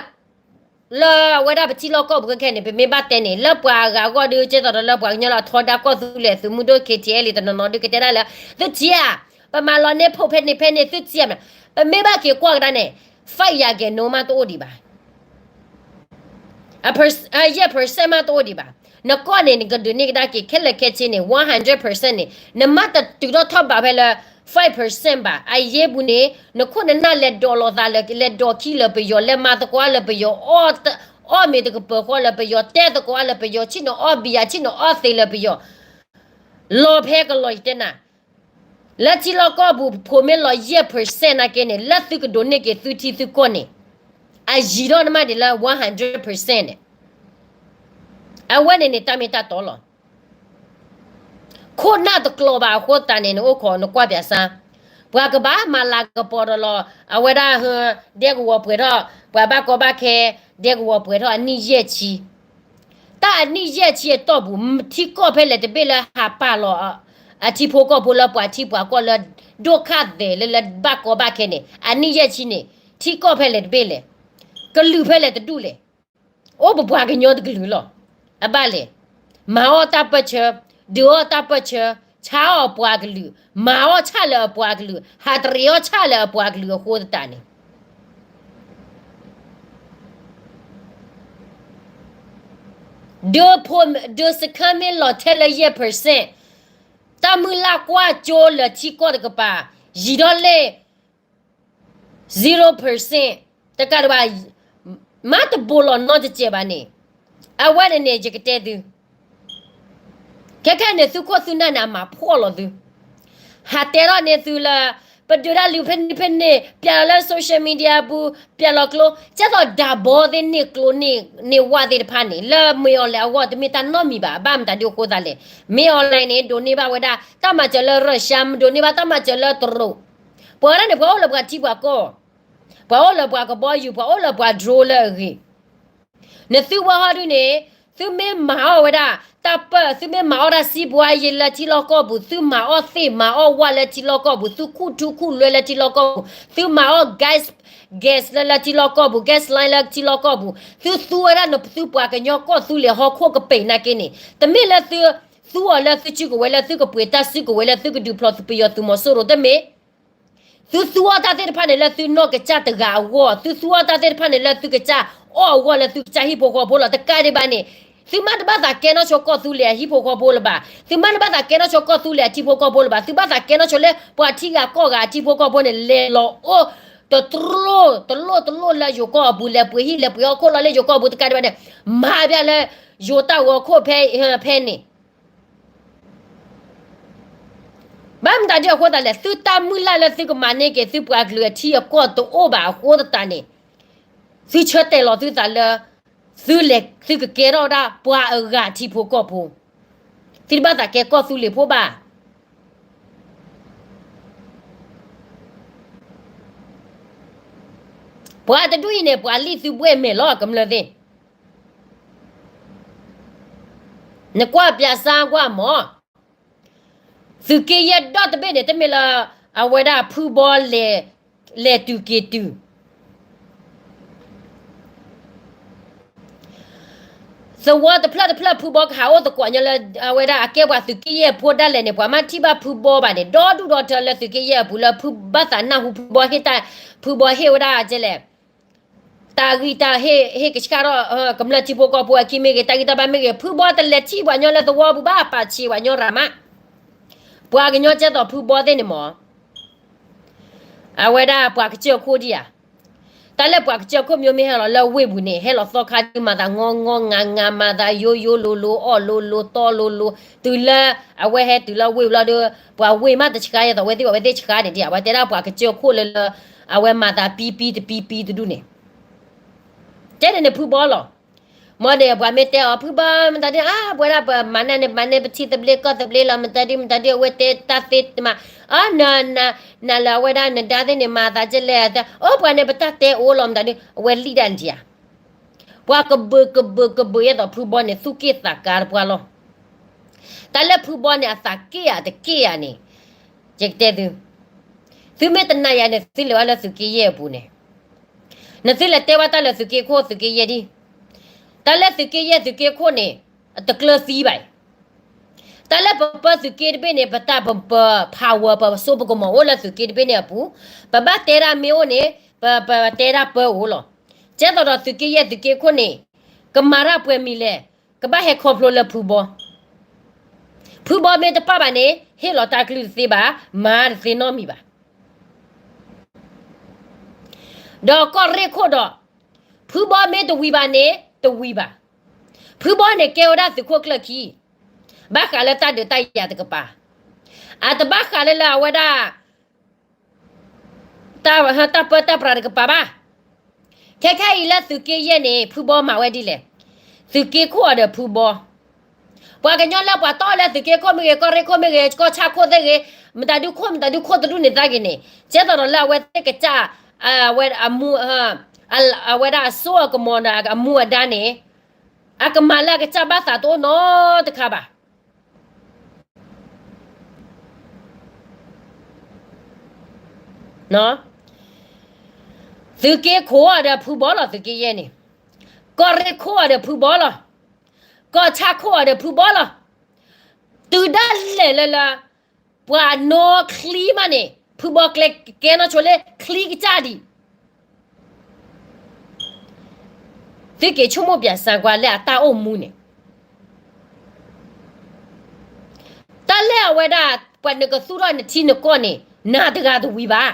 လၢအဝဲဒၣ်ပထံလီၢ်ကီၢ်ပူၤခဲခဲန့ၣ် ပမ့ၢ်ဘၣ်တဲန့ၣ် လၢပှၤဂၤအဂီၢ်ဒုး ကဲသိးဒီးလၢပှၤကညီလၢအထီဒါကီၢ်သူလ့ၤသုးမုၢ်ဒိၣ် KTLA တနီၤနီၤဒုးကတဲဒၣ်လၢ သုထံၣ်ဧါ, ပမၤလီၤန့ၢ်ဖိးဖဲန့ၣ်ဖဲန့ၣ် သုထံၣ်ဧါမး, ပမ့ၢ်ဘၣ်က့ၤကွၢ်ကဒါန့ၣ် fight ယၤကဲၤနိမးတအိၣ်ဒံးဘၣ်. ယဲၢ် percent မးတအိၣ်ဒံးဘၣ်. နကီၢ်န့ၣ် နကဒုးန့ၢ်ကဒါက့ၤခဲလၢာ်ခဲဆ့န့ၣ် one hundred percent န့ၣ် နမ့ၢ်တတုၤထီၣ်ထီၣ်ဘးဖဲလၢ five percent ဘၣ်. အယ့ပူၤန့ၣ် နခိၣ်နနၢ်လဲၤဒိးလိာ်သးလၢ လဲၤဒိးခံလၢပယီၤ, လဲၤမၤသကိးလၢပယီၤ, အီၣ်မ့ၤတကပၤဃီလီၤလၢပယီၤ, တဲသကိးလၢပယီၤ, ဆ့ၣ်နီၤအီၣ်ဘံယၤ, ဆ့ၣ်နီၤအီၣ်သ့လၢပယီၤ, လီၤဖဲကလီၤယတဲနၤ, လၢထံလီၢ်ကီၢ်ပူၤ ဖိးမ့ၢ်လီၤယဲၢ် percent နာ်က့န့ၣ် လၢသုကဒိးန့ၢ်က့ၤသုထံသုကီၢ်န့ၣ် အယံၤထီၣ်နမးဒံးလၢ one hundred percent န့ၣ်, အဝဲန့ၣ်န့ၣ် တၢ်မ့ၢ်တၢ်တီလီၤ. ခိၣ်နၢ်တကျိၤဘၣ်အဃိသတးန့ၣ် နအိၣ်ခိးနကွၢ်ပြးစါ, ပှၤကဘၣ်မၤလၤကပီၤဒီးလီၤ အဝဲဒၣ် ဒဲကဝီၤပှဲၤထီၣ်, ပှၤဘၣ်ကီဘၣ်ခဲ ဒဲကဝီၤပှဲၤထီၣ်အနံၣ်ယဲၢ်ဆံ, တၢ်အနံၣ်ယဲၢ်ဆံအတီၢ်ပူၤ ထံကီၢ်ဖဲလဲၣ်တဘ့ၣ်လၢဟးပာ်လီၤ အထံဖိကီၢ်ဖိလၢပှၤထံပှၤကီၢ်လၢ ဒိၣ်ခၣ်သဲးလၢလၢဘၣ်ကီဘၣ်ခဲန့ၣ် အနံၣ်ယဲၢ်ဆံန့ၣ် ထံကီၢ်ဖဲလဲၣ်တဘ့ၣ်လဲၣ်, ကလုာ်ဖဲလဲၣ်တဒူၣ်လဲၣ်, အိၣ်ပပှၤကညီတကလုာ်လီၤ. အဘၣ်လဲၣ်, မၤအီၣ်တၢ်ပၢၢ်ဆၢ, ဒုးအီၣ်တၢ်ပၢၢ်ဆၢ, ဆါအီၣ်အပှၤကလုာ်, မၤအီၣ်ဆၣ်လၢအပှၤကလုာ်, ဟးတရံးအီၣ်ဆၣ်လၢအပှၤကလုာ်အဃိသတးန့ၣ် ဒုးစခါမ့ၢ်လီၤထဲလၢယဲၢ် percent, တၢ်မုၢ်လၢ်ကွၢ်ကၠိလၢထံကီၢ်တကပၤ ယံၤထီၣ်လၢ zero percent တကးဒံးဘၣ် မ့ၢ်တဘိးလီၤနီတစဲးဘၣ်န့ၣ်, အဝဲန့ၣ်န့ၣ် ယကတဲသု, ခဲခဲန့ၣ် သုခိၣ်သုနၢ်န့ၣ် အမၤဖှီၣ်လီၤသု ဟးတဲထီၣ်န့ၢ်သုလၢ ပဒုးတၢ်လံဖဲန့ၣ်ဖဲန့ၣ် ပျဲလီၤလၢ social media ပူၤ ပျဲလီၤကျိ ကဲသိးဒၢဘီသ့ၣ်န့ၣ်ကျိန့ၣ်ဝၣ်သ့ၣ်တဖၣ်န့ၣ် လၢမ့ၢ်အီၤလဲၣ်အဂီၢ် တမ့ၢ်တၢ်နီတမံၤဘၣ်. ဘၣ်မတၤဒ်အဃိသတးလဲၣ်, မ့ၢ်အီၤလဲၣ်န့ၣ် ဒိးန့ၢ်ဘၣ်ဝဲဒၣ် တၢ်မၤစၢၤလၢ Russia, ဒိးန့ၢ်ဘၣ်တၢ်မၤစၢၤလၢတရူး, ပှၤဝဲဒၣ်န့ၣ် ပှၤအိၣ်လၢပှၤထံပှၤကီၢ်, ပှၤအိၣ်လၢပှၤကဘီယူၤ, ပှၤအိၣ်လၢပှၤ drone လၢအဂ့ၤ နသုဝဲဟီဒုန့ၣ်, သုမ့ၢ်မၤအီၣ်ဝဲဒၣ် တၢ်ပၢၢ် သုမ့ၢ်မၤအီၣ်တၢ်စံးပှၤယံၤလၢထံလီၢ်ကီၢ်ပူၤ, သုမၤအီၣ်သ့ၣ်မၤအီၣ်ဝၣ်လၢထံလီၢ်ကီၢ်ပူၤ, သုခူၣ်ထူခူၣ်လွဲလၢထံလီၢ်ကီၢ်ပူၤ, သုမၤအီၣ် gas, gas လၢလၢထံလီၢ်ကီၢ်ပူၤ, gas line လၢထံလီၢ်ကီၢ်ပူၤ, သုသူဝဲဒၣ်နသုပှၤကညီကီၢ်သူလ့ၤဟီၣ်ခိၣ်ကပ့ၤနာ်က့န့ၣ်, တမ့ၢ်လၢသုသူအီၤလၢသုစုကဝဲၤ လၢသုကပှ့ၤတၢ်စုကဝဲၤ လၢသုကဒုးဖျိသုပယီၤသုးမီၤစိရိၤတမ့ၢ် သုသူအီၣ်တၢ်သ့ၣ်တဖၣ်န့ၣ်လၢသုနီၢ်ကစၢ်တဂၤအဂီၢ်, သုသူအီၣ်တၢ်သ့ၣ်တဖၣ်န့ၣ်လၢသုကစၢ်အီၣ်အဂီၢ်လၢသုကစၢ်ဟံၣ်ဖိဃီဖိလီၤ. တကးဒံးဘၣ်န့ၣ်, သုမ့ၢ်တဘၣ်သးကဲနီၢ်ဆိကီၢ်သူလ့ၤအဟံၣ်ဖိဃီဖိလၢၤဘၣ်, သုမ့ၢ်တဘၣ်သးကဲနီၢ်ဆိကီၢ်သူလ့ၤအထံဖိကီၢ်ဖိလၢၤဘၣ်, သုဘၣ်သးကဲနီၢ်ဆိလၢပှၤထံဂၤကီၢ်ဂၤအထံဖိကီၢ်ဖိန့ၣ် လဲၤလီၤအိၣ်တတြိၣ်တလိၣ်တလိၣ်လၢယိၤကီၢ်အပူၤ, လဲၤပှ့ၤဟံၣ်လဲၤပှ့ၤဟီၣ်ခိၣ်လီၤလၢယိၤကီၢ်အပူၤတကးဒံးဘၣ်န့ၣ်, မၤဘၣ်လၢယိၤတၢ်ဂီၤခိၣ်ဖဲန့ၣ် ဘၣ်မတၤဒ်အဃိသတးလဲၣ်, သုတၢ်မုၢ်လၢ်လၢသုကမၤန့ၢ်က့ၤသုပှၤကလုာ်အထံအကီၢ်တအိၣ်ဘၣ်အဃိသတးန့ၣ်, သုဆၢတဲာ်လီၤသုသးလၢ သုလဲၤသုကကဲထီၣ်ဝဲဒၣ်ပှၤအဂၤထံဖိကီၢ်ဖိ, သုတဘၣ်သးကဲကီၢ်သူလ့ၤဖိဘၣ်. ပှၤတဒူၣ်အံၤန့ၣ် ပှၤလံၣ်သုဘှဲၣ်မဲာ်လီၤ ကမျၢၢ်သ့ၣ် နကွၢ်ပၠးစါကွၢ်မး, သုးက့ယဲၢ်ဒီတဘ့ၣ်န့ၣ် တမ့ၢ်လၢ အဝဲဒၣ်ဖုဘီလဲၤ လဲၤတုၤက့ၤတုၤ သဝီတဖျၢၣ်တဖျၢၣ်ဖုဘီကဟးအိၣ်သကိးညီလၢ အဝဲဒၣ်အကဲပှၤသုးက့ယဲၢ်ဖိဒၣ်လဲာ်န့ၣ် ပှၤမ့ၢ်ထံၣ်ဘၣ်ဖုဘီဘၣ်န့ၣ် ဒီဒူၣ်ဒီထၢလၢသုးက့ယဲၢ်အပူၤလၢဖုဘၣ်သးနၢ်ဟူဖုဘီဟ့ၣ်တၢ် ဖုဘီဟ့ၣ်ဝဲဒၣ်ကဲလဲၣ် တၢ်ဂံၢ်တၢ်ဟ့ၣ် ဟ့ၣ်ကဆှၣ်ထီၣ် ကမျၢၢ်ထံဖိကီၢ်ဖိအခံမ့ၢ်ဂ့ၤ တၢ်ဂံၢ်တၢ်ဘါမ့ၢ်ဂ့ၤ ဖုဘီတလဲၤထံၣ်ပှၤညီလၢသဝီပူၤဘၣ် ပာ်ဆံးပှၤညီရၤမး ပှၤကညီကဲသိးဖုဘီသ့ၣ်န့ၣ်မး အဝဲဒၣ်ပှၤကစၢၢ်ခိၣ်ဒံးဧါ. တၢ်လၢပှၤကစၢၢ်ခိၣ်မ့ၢ်ဟဲလီၤလၢဝ့ၢ်ပူၤန့ၣ် ဟဲလီၤသီခါဒုးမၤသးငီငီငါငါ မၤသးယိယိလိၤလိၤ အီၣ်လိၤလိၤ တီလိၤလိၤ တုၤလၢအဝဲဟဲတုၤလၢဝ့ၢ်ပူၤလီၤဒီး ပှၤဝ့ၢ်မးတဆှါယဲသိးဝဲသ့ၣ် အဝဲသ့ၣ်ဆှါန့ၣ်ဒံး အဝဲတဲဒၣ်ပှၤကစၢၢ်ခိၣ်လၢလၢ အဝဲမၤသးပံပံတပံပံတဒူၣ်န့ၣ် တဲန့ၣ်န့ၣ်ဖုဘီလီၤ. မ်န့ၣ် ပှၤမ့ၢ်တဲအီၤ ဖုဘီ မတၤဒု အါ ပဝဲဒၣ်ပမၤန့ၢ်န့ၣ် မၤန့ၢ်ပထံသဘျ့ကီၢ်သဘျ့လီၤ မတၤဒု မတၤဒု အဝဲတဲတၢ်သ့တမး အါ နၤလၢအဝဲဒၣ်နဒါသ့ၣ်န့ၣ် မၤသးကဲလဲၣ် အိၣ်ပှၤန့ၣ် ပတၢ်တဲအိၣ်လီၤ မတၤဒု အဝဲလံၣ်ဒၣ်န့ၣ်ဧါ. ပှၤကဘုးကဘုးကဘုးယဲသိးဖုဘီန့ၣ် သူၣ်က့ၣ်သးကါတပှၢ်လီၤ. တၢ်လၢဖုဘီန့ၣ် အသးက့ၣ်ဧါတက့ၣ်ဧါန့ၣ် ယကတဲသု သုမ့ၢ်တနာ်ယၤန့ၣ် သုလဲၤဝဲလၢသုးက့ယဲၢ်အပူၤန့ၣ် နသုလဲၤတဲဝဲတၢ်လၢသုးက့ခိၣ်သုးက့ယဲၢ်ဒံး တၢ်လၢသုးက့ယဲၢ်သုးက့ခိၣ်န့ၣ် အတကျၢၤသံဘၣ်အံၤ တၢ်လၢပပၢသုးက့တဘ့ၣ်န့ၣ် ပတၢ်ပပ power ပစိပကမီၤအိၣ်လၢသုးက့တဘ့ၣ်န့ၣ်အပူၤ ပဘၣ်တဲဒၣ်မ့ၢ်အိၣ်န့ၣ် ပပတဲဒၣ်ပၢအိၣ်လီၤ. ကဲသိးဒီးသုးက့ယဲၢ်သုးက့ခိၣ်န့ၣ် ကမၤတၢ်ပှဲၤမံၤလဲၣ် ကဘၣ်ဟဲခီဖျိလၢဖုဘီ ဖုဘီမ့ၢ်တပာ်ဘၣ်န့ၣ် ဟ့ၣ်လီၤတၢ်ကလုၢ်တသ့ဘၣ်, မၤတသ့နီတမံၤဘၣ်. ဒီးကီၢ်ရ့ၣ်ခိၣ်ဒီး ဖုဘီမ့ၢ်တဝံၤဘၣ်န့ၣ် တဝံၤဘၣ်. ဖုဘီန့ၣ်ကဲဝဲဒၣ်သုးခိၣ်ကျၢၢ်ခံ, ဘၣ်ဃးလၢတၢ်ဒုးတၢ်ယၤတကပၤ, အတဘၣ်ဃးလၢလၢအဝဲဒၣ် တၢ်ပၢတၢ်ပြးတကပၤဘၣ်. ခဲခဲအံၤလၢသုးက့ယဲၢ်န့ၣ် ဖုဘီမၤဝဲဒ်လဲၣ်. သုးက့ခိၣ်အီၤဒီးဖုဘီ, ပှၤကညီလၢပှၤတီၢ်လၢသုးက့ခိၣ်မ့ၢ်ဂ့ၤ, ကီၢ်ရ့ၣ်ခိၣ်မ့ၢ်ဂ့ၤ, ကီၢ်ဆၣ်ခိၣ်သ့ၣ်ဂ့ၤ, မတၤဒုခိၣ်မတၤဒုခိၣ်တဒူၣ်န့ၣ်သးဂ့ၤန့ၣ်, ကဲသိးဒီးလၢအဝဲသ့ၣ်ကစၢ်, အဝဲအမူ, အဝဲဒၣ်အစိအကမီၤဒီးအမူအဒါန့ၣ်, အကမၤလၢအကစၢ်ဘၣ်သးတအိၣ်နီတခါဘၣ်. သုးက့ခိၣ်အီၤဒီးဖုဘီလီၤ သုးက့ယဲၢ်န့ၣ်, ကီၢ်ရ့ၣ်ခိၣ်အီၤဒီးဖုဘီလီၤ, ကီၢ်ဆၣ်ခိၣ်အီၤဒီးဖုဘီလီၤ. တုၤဒၣ်လဲာ်လၢလၢ ပှၤနီၢ်ချံမးန့ၣ် ဖုဘီကျဲကဲနီၢ်ဆိလၢချံကစၢ်ဒံး. သုက့ၤဆိကမိၣ်ပၠးစၢၤကွၢ်လၢအတၢ်အိၣ်မူန့ၣ်, တၢ်လၢအဝဲဒၣ် ပှၤနကသူၣ်ထီၣ်နထံနကီၢ်န့ၣ် နၤတဂၤတဝံၤဘၣ်.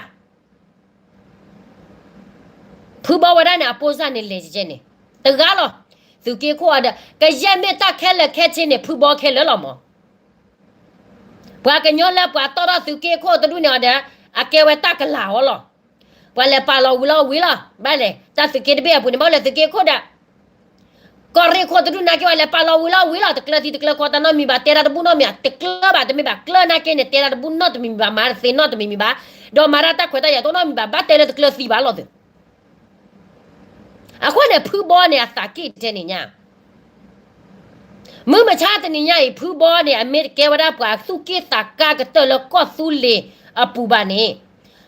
ဖုဘီဝဲဒၣ်န့ၣ် အပိၢ်စၢ်န့ၣ်လဲၤကဲန့ၣ်, တဂၤလီၤ. သုးက့ခိၣ်အီၤဒီး ကယဲၢ်မ့ၢ်တၢ်ခဲလၢာ်ခဲဆ့န့ၣ် ဖုဘီခဲလၢာ်လီၤမး. ပှၤကညီလၢပှၤတီၢ်ထီၣ်သုးက့ခိၣ်တဒူၣ်န့ၣ်အီၤဒီး အကဲဝဲတၢ်ကလၤအီၤလီၤ. ပှၤလဲၤပာ်လီၤဝံၤလီၤဝံၤလီၤ. ဘၣ်လဲၣ် တၢ်သုးက့တဘ့ၣ်အပူၤန့ၣ် ဘၣ်လဲၣ်သုးက့ခိၣ်ဒီး ကီၢ်ရ့ၣ်ခိၣ်တဒူၣ်နာ်က့ ပှၤလဲၤပာ်လီၤဝံၤလီၤဝံၤလီၤ. တကျၢၤသံတကျၢၤကီတၢ်နီတမံၤဘၣ်, တဲတၢ်တဘူၣ်နီတမံၤ, တကျၢၤဘၣ်တမ့ၢ်ဘၣ်, ကျၢၤနာ်က့န့ၣ် တဲတၢ်တဘူၣ်နီတမံၤဘၣ်, မၤတသ့နီတမံၤဘၣ်, ဒီးမၤတၢ်တၢ်ခွဲးတၢ်ယာ်တအိၣ်နီတမံၤဘၣ်, ဘၣ်တဲလၢတကျၢၤသံဘၣ်လီၤသုး. အဃိန့ၣ် ဖုဘီန့ၣ် အသးက့ၣ်ထဲန့ၣ်ညါ မုၢ်မဆါတနံၤညါအံၤ ဖုဘီန့ၣ် အမ့ၢ်တကဲဝဲဒၣ်ပှၤသူၣ်က့ၣ်သးကါကတၢၢ်လၢကီၢ်သူလ့ၤအပူၤဘၣ်န့ၣ်,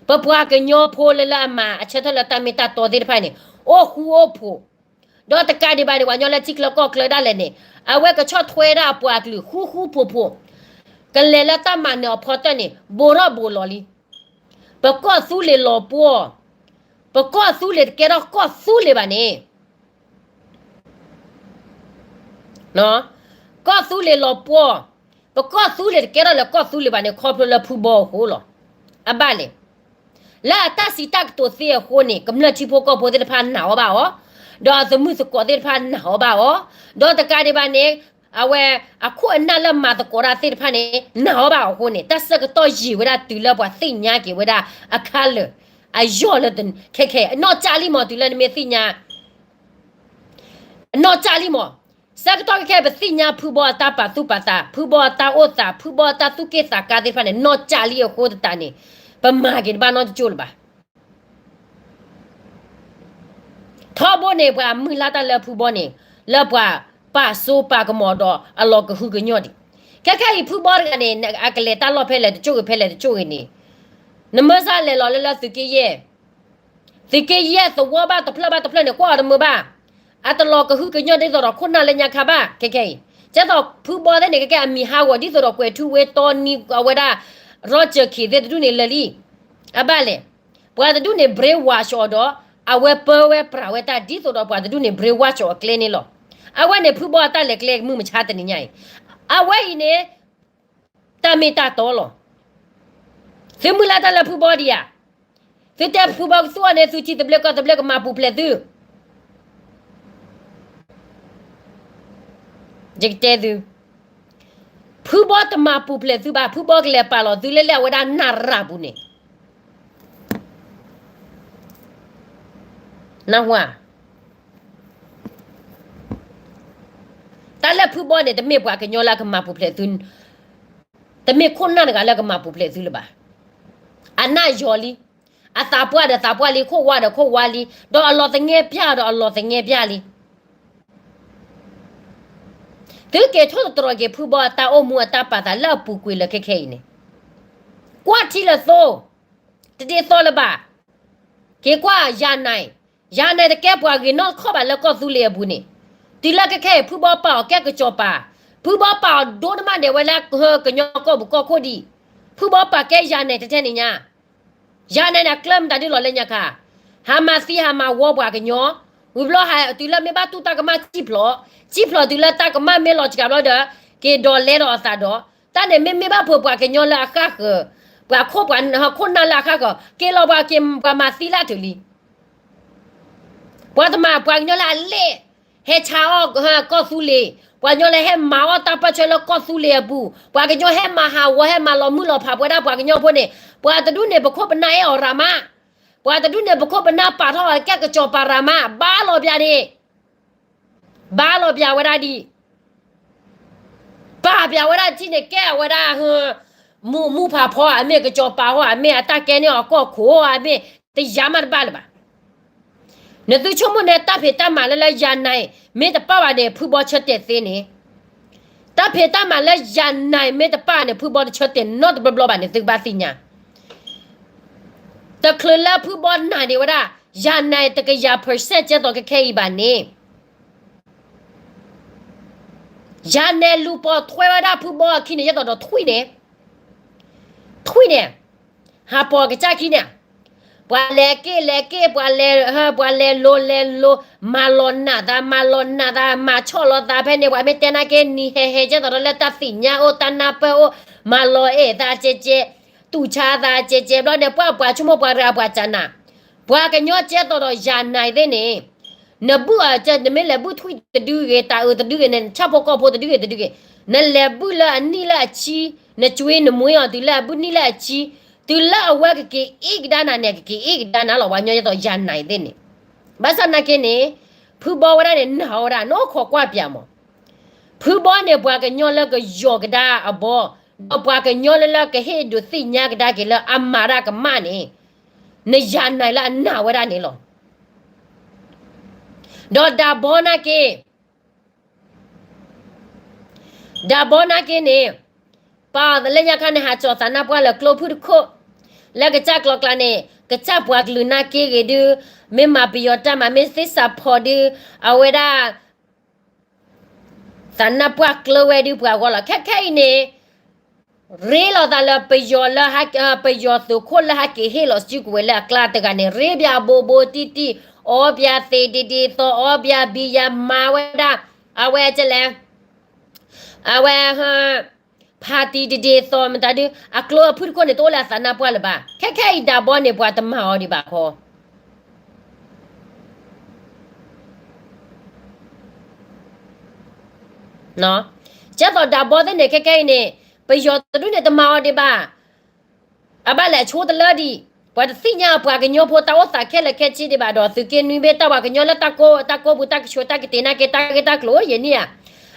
ပပှၤကညီဖိလၢလၢအမၤအဆၢထၢၣ်လၢတၢ်မ့ၢ်တၢ်တီသ့ၣ်တဖၣ်န့ၣ် အိၣ်ဃူအိၣ်ဖိး, ဒီးတကးဒံးဘၣ်န့ၣ် ပှၤကညီလၢထံချၢကီၢ်ချၢဒၣ်လဲာ်န့ၣ် အဝဲကဆီၣ်ထွဲဒၣ်အပှၤကလုာ်ဃူဃူဖိးဖိး, ကလဲၤလၢတၢ်မၤနၢၤအဖီတၢၢ်န့ၣ် ဘူးထီၣ်ဘူးလီၤလံ. ပကီၢ်သူလ့ၤလီၤပှီၢ်, ပကီၢ်သူလ့ၤတကဲထီၣ်ကီၢ်သူလ့ၤဘၣ်န့ၣ် ကီၢ်သူလ့ၤလီၤပှီၢ်, ပကီၢ်သူလ့ၤတကဲထီၣ်လၢကီၢ်သူလ့ၤဘၣ်န့ၣ် ခီဖျိလၢဖုဘီအဃိလီၤ. အဘၣ်လဲၣ်, လၢအတၢ်စံးတၢ်ကတိၤသ့အဃိန့ၣ် ကမျၢၢ်ထံဖိကီၢ်ဖိသ့ၣ်တဖၣ်နာ်အီၤဘၣ်အီၤ, ဒီးအသမုာ်သကိးသ့ၣ်တဖၣ်နာ်အီၤဘၣ်အီၤ, ဒီးတကးဒံးဘၣ်န့ၣ် အဝဲအခိၣ်အနၢ်လၢမၤသကိးတၢ်သ့ၣ်တဖၣ်န့ၣ် နာ်အီၤဘၣ်အီၤအဃိန့ၣ် တၢ်ဆၢကတီၢ်ယံာ်ဝဲဒၣ်တုၤလၢပှၤသ့ၣ်ညါက့ၤဝဲဒၣ်အခါလၢာ်, အယီၢ်လၢခဲခဲအံၤ အနီၢ်ကၠၢ်လံမး တုၤလၢနမ့ၢ်သ့ၣ်ညါ အနီၢ်ကၠၢ်လံမး. ဆၢကတီၢ်ခဲခဲအံၤ ပသ့ၣ်ညါဖုဘီအတၢ်ပာ်သူၣ်ပာ်သး, ဖုဘီအတၢ်အိၣ်သး, ဖုဘီအတၢ်သူၣ်က့ၣ်သးကါသ့ၣ်တဖၣ်န့ၣ် နီၢ်ကၠၢ်လံအဃိသတးန့ၣ် ပမၤက့ၤတဘၣ်နီတကၠိၢ်လၢၤဘၣ်. ထီဘိန့ၣ် ပှၤမုၢ်လၢ်တၢ်လၢဖုဘီန့ၣ် လၢပှၤပာ်စိပာ်ကမီၤဒီးအလီၤကဟုကညီၢ်ဒံး. ခဲခဲအံၤ ဖုဘီတဂၤန့ၣ် အကလဲၤတၢ်လီၢ်ဖဲလဲၣ်တကၠိၢ်ဂ့ၤ ဖဲလဲၣ်တကၠိၢ်ဂ့ၤန့ၣ်, နမ့ၢ်စ့ၢ်လဲၤလီၤလၢလၢသုးက့ယဲၢ် သုးက့ယဲၢ်သဝီဘၣ်တဖျၢၣ်ဘၣ်တဖျၢၣ်န့ၣ် ကွၢ်အီၤတမုာ်ဘၣ်. အတလီၤကဟုကညီၢ်ဒ်သိးဒီးခိၣ်နၢ်လၢညါခါဘၣ် ခဲခဲအံၤ. ကဲသိးဖုဘီသ့ၣ်န့ၣ် ခဲခဲအံၤအမံၤဟးဂီၤဒ်သိးဒီးကွဲးထူဝ့တီနံၤအဝဲဒၣ် ရီကၢၢ်ခ့ၣ်သ့ၣ်တဒူၣ်န့ၣ်လၢာ်လံ. အဘၣ်လဲၣ်, ပှၤတဒူၣ်န့ၣ် brainwash အီၤဒီး အဝဲပၢဝဲပြးဝဲတၢ်ဒ်သိးဒီးပှၤတဒူၣ်န့ၣ် brainwash အီၤအကျဲန့ၣ်လီၤ. အဝဲန့ၣ်ဖုဘီအတၢ်လဲၤကျဲမုၢ်မဆါတနံၤညါအံၤ, အဝဲအံၤန့ၣ် တၢ်မ့ၢ်တၢ်တီလီၤ. သုမုၢ်လၢ်တၢ်လၢဖုဘီဒံးဧါ. သုတဲဖုဘီကသူအီၤန့ၣ် သုထံသဘျ့ကီၢ်သဘျ့ကမၤပူၤဖျဲးသု. ယကတဲသု, ဖုဘီတမၤပူၤဖျဲးသုဘၣ်, ဖုဘီကလဲၤပာ်လီၤသုလၢလၢအဝဲဒၣ်နရၢၢ်ပူၤန့ၣ် နၢ်ဟူဧါ. တၢ်လၢဖုဘီန့ၣ် တမ့ၢ်ပှၤကညီလၢအကမၤပူၤဖျဲးသု, တမ့ၢ်ခိၣ်နၢ်တဂၤလၢအကမၤပူၤဖျဲးသုလၢၤဘၣ်. အနၢ်ယီၤလံ, အသးပှၢ်ဒီးသးပှၢ်လံ, ခိၣ်ဝါဒီးခိၣ်ဝါလံ, ဒီးအလီၤသငဲပၠၣ်ဒီးအလီၤသငဲပၠၣ်လံ. သုက့ၤထိၣ်သတြီၤက့ၤဖုဘီအတၢ်အိၣ်မူအတၢ်ပာ်သးလၢအပူၤကွံာ်လၢခဲခဲအံၤန့ၣ်, ကွၢ်ထံလၢသိ, တဒ်သိးလၢၤဘၣ်. က့ၤကွၢ်ယၤနဲၣ်, ယၤနဲၣ်တကဲပှၤဂ့ၤနီၢ်တခီၣ်ဘၣ်လၢကီၢ်သူလ့ၤအပူၤန့ၣ်, တုၤလၢခဲခဲအံၤ ဖုဘီပာ်အီၤကဲကစီၤပၤ, ဖုဘီပာ်အီၤဒိၣ်တမးဒဲးဝဲလၢကညီကီၢ်ပူၤကီၢ်ခိၣ်ဒံး, ဖုဘီပာ်ကဲယၤနဲၣ်တထဲန့ၣ်ညါ ယၤနဲၣ်န့ၣ် အကျၢၤမတၤဒ်လီၤလၢညါခါ, ဟးမၤသံဟးမၤဝီပှၤကညီ, ဝံၤဘျီဟးတုၤလၢမ့ၢ်ဘၣ်တူၢ်တၢ်ကမၣ်စံၣ်ဖျိး, စံၣ်ဖျိးတုၤလၢတၢ်ကမၣ်မ့ၢ်လီၤစှၤဘျီဒီး, က့ၤဒိးလဲဒီးအသးဒီး, တၢ်န့ၣ်မ့မ့ၢ်ဘၣ်ဖုးပှၤကညီလၢအဃၣ်ဃၢၤ, ပှၤခိၣ်ပှၤခိၣ်နၢ်လၢအဃၣ်ဃၢၤ, က့ၤလီၤပှၤက့ၤပှၤမၤသံလၢအထုးလံ. ပှၤတမၤပှၤကညီလၢအလဲၣ်, ဟဲဆါအီၣ်ကီၢ်သူလ့ၤ, ပှၤကညီလၢဟဲမၤအီၣ်တၢ်ပၢၢ်ဆၢလၢကီၢ်သူလ့ၤအပူၤ, ပှၤကညီဟဲမၤဟးဂီၤ ဟဲမၤလီၤမုၢ်လီၤဖးပဝဲဒၣ်ပှၤကညီဖိန့ၣ်, ပှၤတဒူၣ်န့ၣ် ပခိၣ်ပနၢ်အဲၣ်အီၤရၤမး, ပှၤတဒူၣ်န့ၣ် ပခိၣ်ပနၢ်ပာ်ထီၣ်အီၤကဲကစီၤပၤရၤမး, ဘၣ်လီၤပျၢၤန့ၣ် ဘၣ်လီၤပျၢၤဝဲဒၣ်ဒ် ပာ်ပျၢၤဝဲဒၣ်ထံၣ်န့ၣ် ကဲအဝဲဒၣ် မူမူဖးဖီဧါမ့ၢ် ကစီၤပၤဧါမ့ၢ် အတၢ်ကဲန့ၢ်အီၤကီၢ်ခိၣ်ဧါမ့ၢ် တယၤမးတဘၣ်လၢၤဘၣ်. နသုဆိကမိၣ်န့ၣ် တၢ်ဖံးတၢ်မၤလၢလၢယၤနၤမ့ၢ်တပၣ်ဘၣ်န့ၣ် ဖုဘီဆၢတဲာ်သ့န့ၣ်, တၢ်ဖံးတၢ်မၤလၢယၤနၤမ့ၢ်တပၣ်န့ၣ် ဖုဘီတဆၢတဲာ်နီတဘျီဘျီဘၣ်န့ၣ် သုကဘၣ်သ့ၣ်ညါ တချုးလၢဖုဘီနာ်န့ၢ်ဝဲဒၣ် ယၤနၤတကယၤ percent ကဲသိးကခဲအံၤဘၣ်န့ၣ် ယၤနဲလူၤပိာ်ထွဲဝဲဒၣ်ဖုဘီအခံန့ၣ် ယဲသိးဒီးထွံၣ်န့ၣ်, ထွံၣ်န့ၣ်, ဟးပိာ်ကစၢ်ခံန့ၣ်, ပှၤလဲၤက့ၤလဲၤက့ၤ ပှၤလဲၤ, ပှၤလဲၤလိၤလဲၤလိၤ, မၤလီၤနာ်သး မၤလီၤနာ်သး မၤဆီၣ်လီၤသးဖဲန့ၣ် ပှၤမ့ၢ်တဲနာ်က့ၤနံၤဟဲဟဲ ယဲသိးဒီးလၢတၢ်သ့ၣ်ညါအိၣ် တၢ်နၢ်ပၢၢ်အိၣ်, မၤလီၤအဲၣ်သးကဲကဲ, တူၢ်ဆါသးကဲကဲ ဘျီန့ၣ် ပှၤပှၤဆိကမိၣ်ပှၤရၤပှၤကနၢ်, ပှၤကညီကဲသိးဒီးယၤနၤသ့ၣ်န့ၣ် နဘုၣ်အီၤ နမ့ၢ်လဲၤဘုၣ်ထွံၣ်တဒုဂ့ၤ တၤအုးတဒုဂ့ၤန့ၣ် နဆၣ်ဖိကီၢ်ဖိတဒုဂ့ၤတဒုဂ့ၤ, နလဲၤဘုၣ်လၢအနံၣ်လၢအဆံ, နကွ့နမှ့အီၤ တုၤလၢအဘုၣ်နံၣ်လၢအဆံ, တုၤလၢအဝဲကက့ၤအ့ၣ်ကဒါနၤန့ၣ် ကက့ၤအ့ၣ်ကဒါနၤလီၤ ပှၤကညီကဲသိးယၤနၤသ့ၣ်န့ၣ်, ဘၣ်ဆၣ်နာ်က့ၤန့ၣ်, ဖုဘီဝဲဒၣ်န့ၣ် နာ်ဝဲဒၣ် နအိၣ်ခိးကွၢ်ပၠးမး, ဖုဘီန့ၣ် ပှၤကညီလၢကယီၤကဒါအဘီ, ဒီးပှၤကညီလၢလၢကဟ့ၣ်ဒုးသ့ၣ်ညါကဒါက့ၤလၢအမၤတၢ်ကမၣ်န့ၣ်, နယၤနၤလၢအနာ်ဝဲဒၣ်န့ၣ်လီၤ. ဒီးဒၣ်ဘီနာ်က့ၤ, ဒၣ်ဘီနာ်က့ၤန့ၣ်, ပာ်အီၤလၢညါခါန့ၣ် ဟးကၠီၤသးနါပှၢ်လၢကျိဖုၣ်တခိၣ်, လၢကစၢ်ကျီကျါန့ၣ် ကစၢ်ပှၤကလုာ်နာ်က့ၤဂ့ၤဒုး, မ့ၢ်မၤပယီၤတၢ်မၤ မ့ၢ်သ့ၣ်စးဖီဒုး, အဝဲဒၣ် သးနါပှၢ်ကျၢဝဲဒုးပှၤဂီၢ်လီၤ. ခဲခဲအံၤန့ၣ် ရ့လိာ်သးလၢပယီၤလၢ ပယီၤသုးခိၣ်လၢဟဲက့ၤဟ့ၣ်လီၤစုကဝဲၤလၢအကျါတဂၤန့ၣ် ရ့ပၠးဘိဘိတံၢ်တံၢ်, အီပၠးသ့ဒ်ဒ်သိး အီပၠးဘံယၤ မၤဝဲဒၣ်, အဝဲကလဲၣ်, အဝဲ ဖးတံၢ်ဒ်ဒ်သိးမတၤဒုး အကျိအဖုၣ်တခိၣ်န့ၣ် တအိၣ်လၢအသးနါပှၢ်လၢၤဘၣ်. ခဲခဲအံၤဒၣ်ဘီန့ၣ် ပှၤတမၤအီၤဒံးဘၣ်ခီ ကဲသိးဒၣ်ဘီသ့ၣ်န့ၣ် ခဲခဲအံၤန့ၣ် ပယီၤတဒူၣ်န့ၣ် တမၤအီၤဒံးဘၣ်. အဘၣ်လဲၤဆိတလၢဒံး, ပှၤတသ့ၣ်ညါပှၤကညီဖိတၢ်အိၣ်သးခဲလၢာ်ခဲဆ့ဒံးဘၣ်ဒီး သုးက့နွံဘ့ၣ်တၢ်ပှၤကညီလၢတၢ်ကိးပူၤတၢ်ကဆှီတၢ်ကတ့ၤနာ်က့ၤ တၢ်ဂ့ၢ်တၢ်ကျိၤယဲၢ်နံၣ်ဧါ.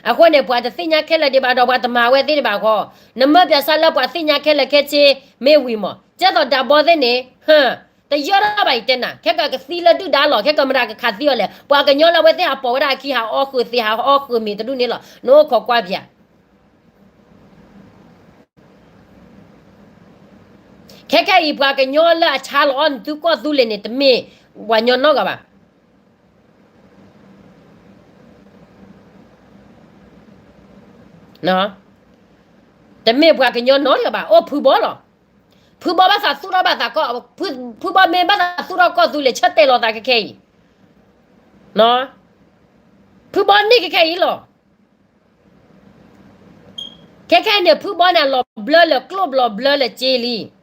အဃိန့ၣ် ပှၤတသ့ၣ်ညါခဲလၢာ်ဒံးဘၣ်ဒီး ပှၤတမၤဝဲသ့ၣ်ဒံးဘၣ်ဃီ, နမၢပၠးစၢ်လၢပှၤသ့ၣ်ညါခဲလၢာ်ခဲဆ့မ့ၢ်ဝံၤမး ကဲသိးဒၣ်ဘီသ့ၣ်န့ၣ် တယၢၢ်ထီၣ်ဘၣ်အံၤတဲနၤ ခဲကကသံလၢဒုၣ်ဒါလီၤ ခဲကမတၤကခးသံအီၤလဲၣ် ပှၤကညီလၢအဝဲသ့ၣ်ဟးပိာ်ဝဲဒၣ်အခံ ဟးအီၣ်ဃုာ်သ့ ဟးအီၣ်ဃုာ်မ့ၤတဒူၣ်န့ၣ်လီၤ နအိၣ်ခိးကွၢ်ပၠး ခဲခဲအံၤပှၤကညီလၢအဆါလီၤအီၣ်နသုကီၢ်သူလ့ၤန့ၣ် တမ့ၢ်ပှၤကညီနီတဂၤဘၣ်. တမ့ၢ်ပှၤကညီနီတဂၤဘၣ် အိၣ်ဖုဘီလီၤ. ဖုဘီဘၣ်သးသူၣ်ထီၣ်ဘၣ်သးကီၢ်, ဖုဘီမ့ၢ်ဘၣ်သးသူၣ်ထီၣ်ကီၢ်သူလ့ၤ ဆၢတဲာ်လီၤသးခဲခဲအံၤ, ဖုဘီန့ၢ်ခဲခဲအံၤလီၤ. ခဲခဲအံၤန့ၣ် ဖုဘီန့ၣ် အလီၤဘျၢလၢၤကျိၣ်ဘျီဘျၢလၢၤစ့လံ.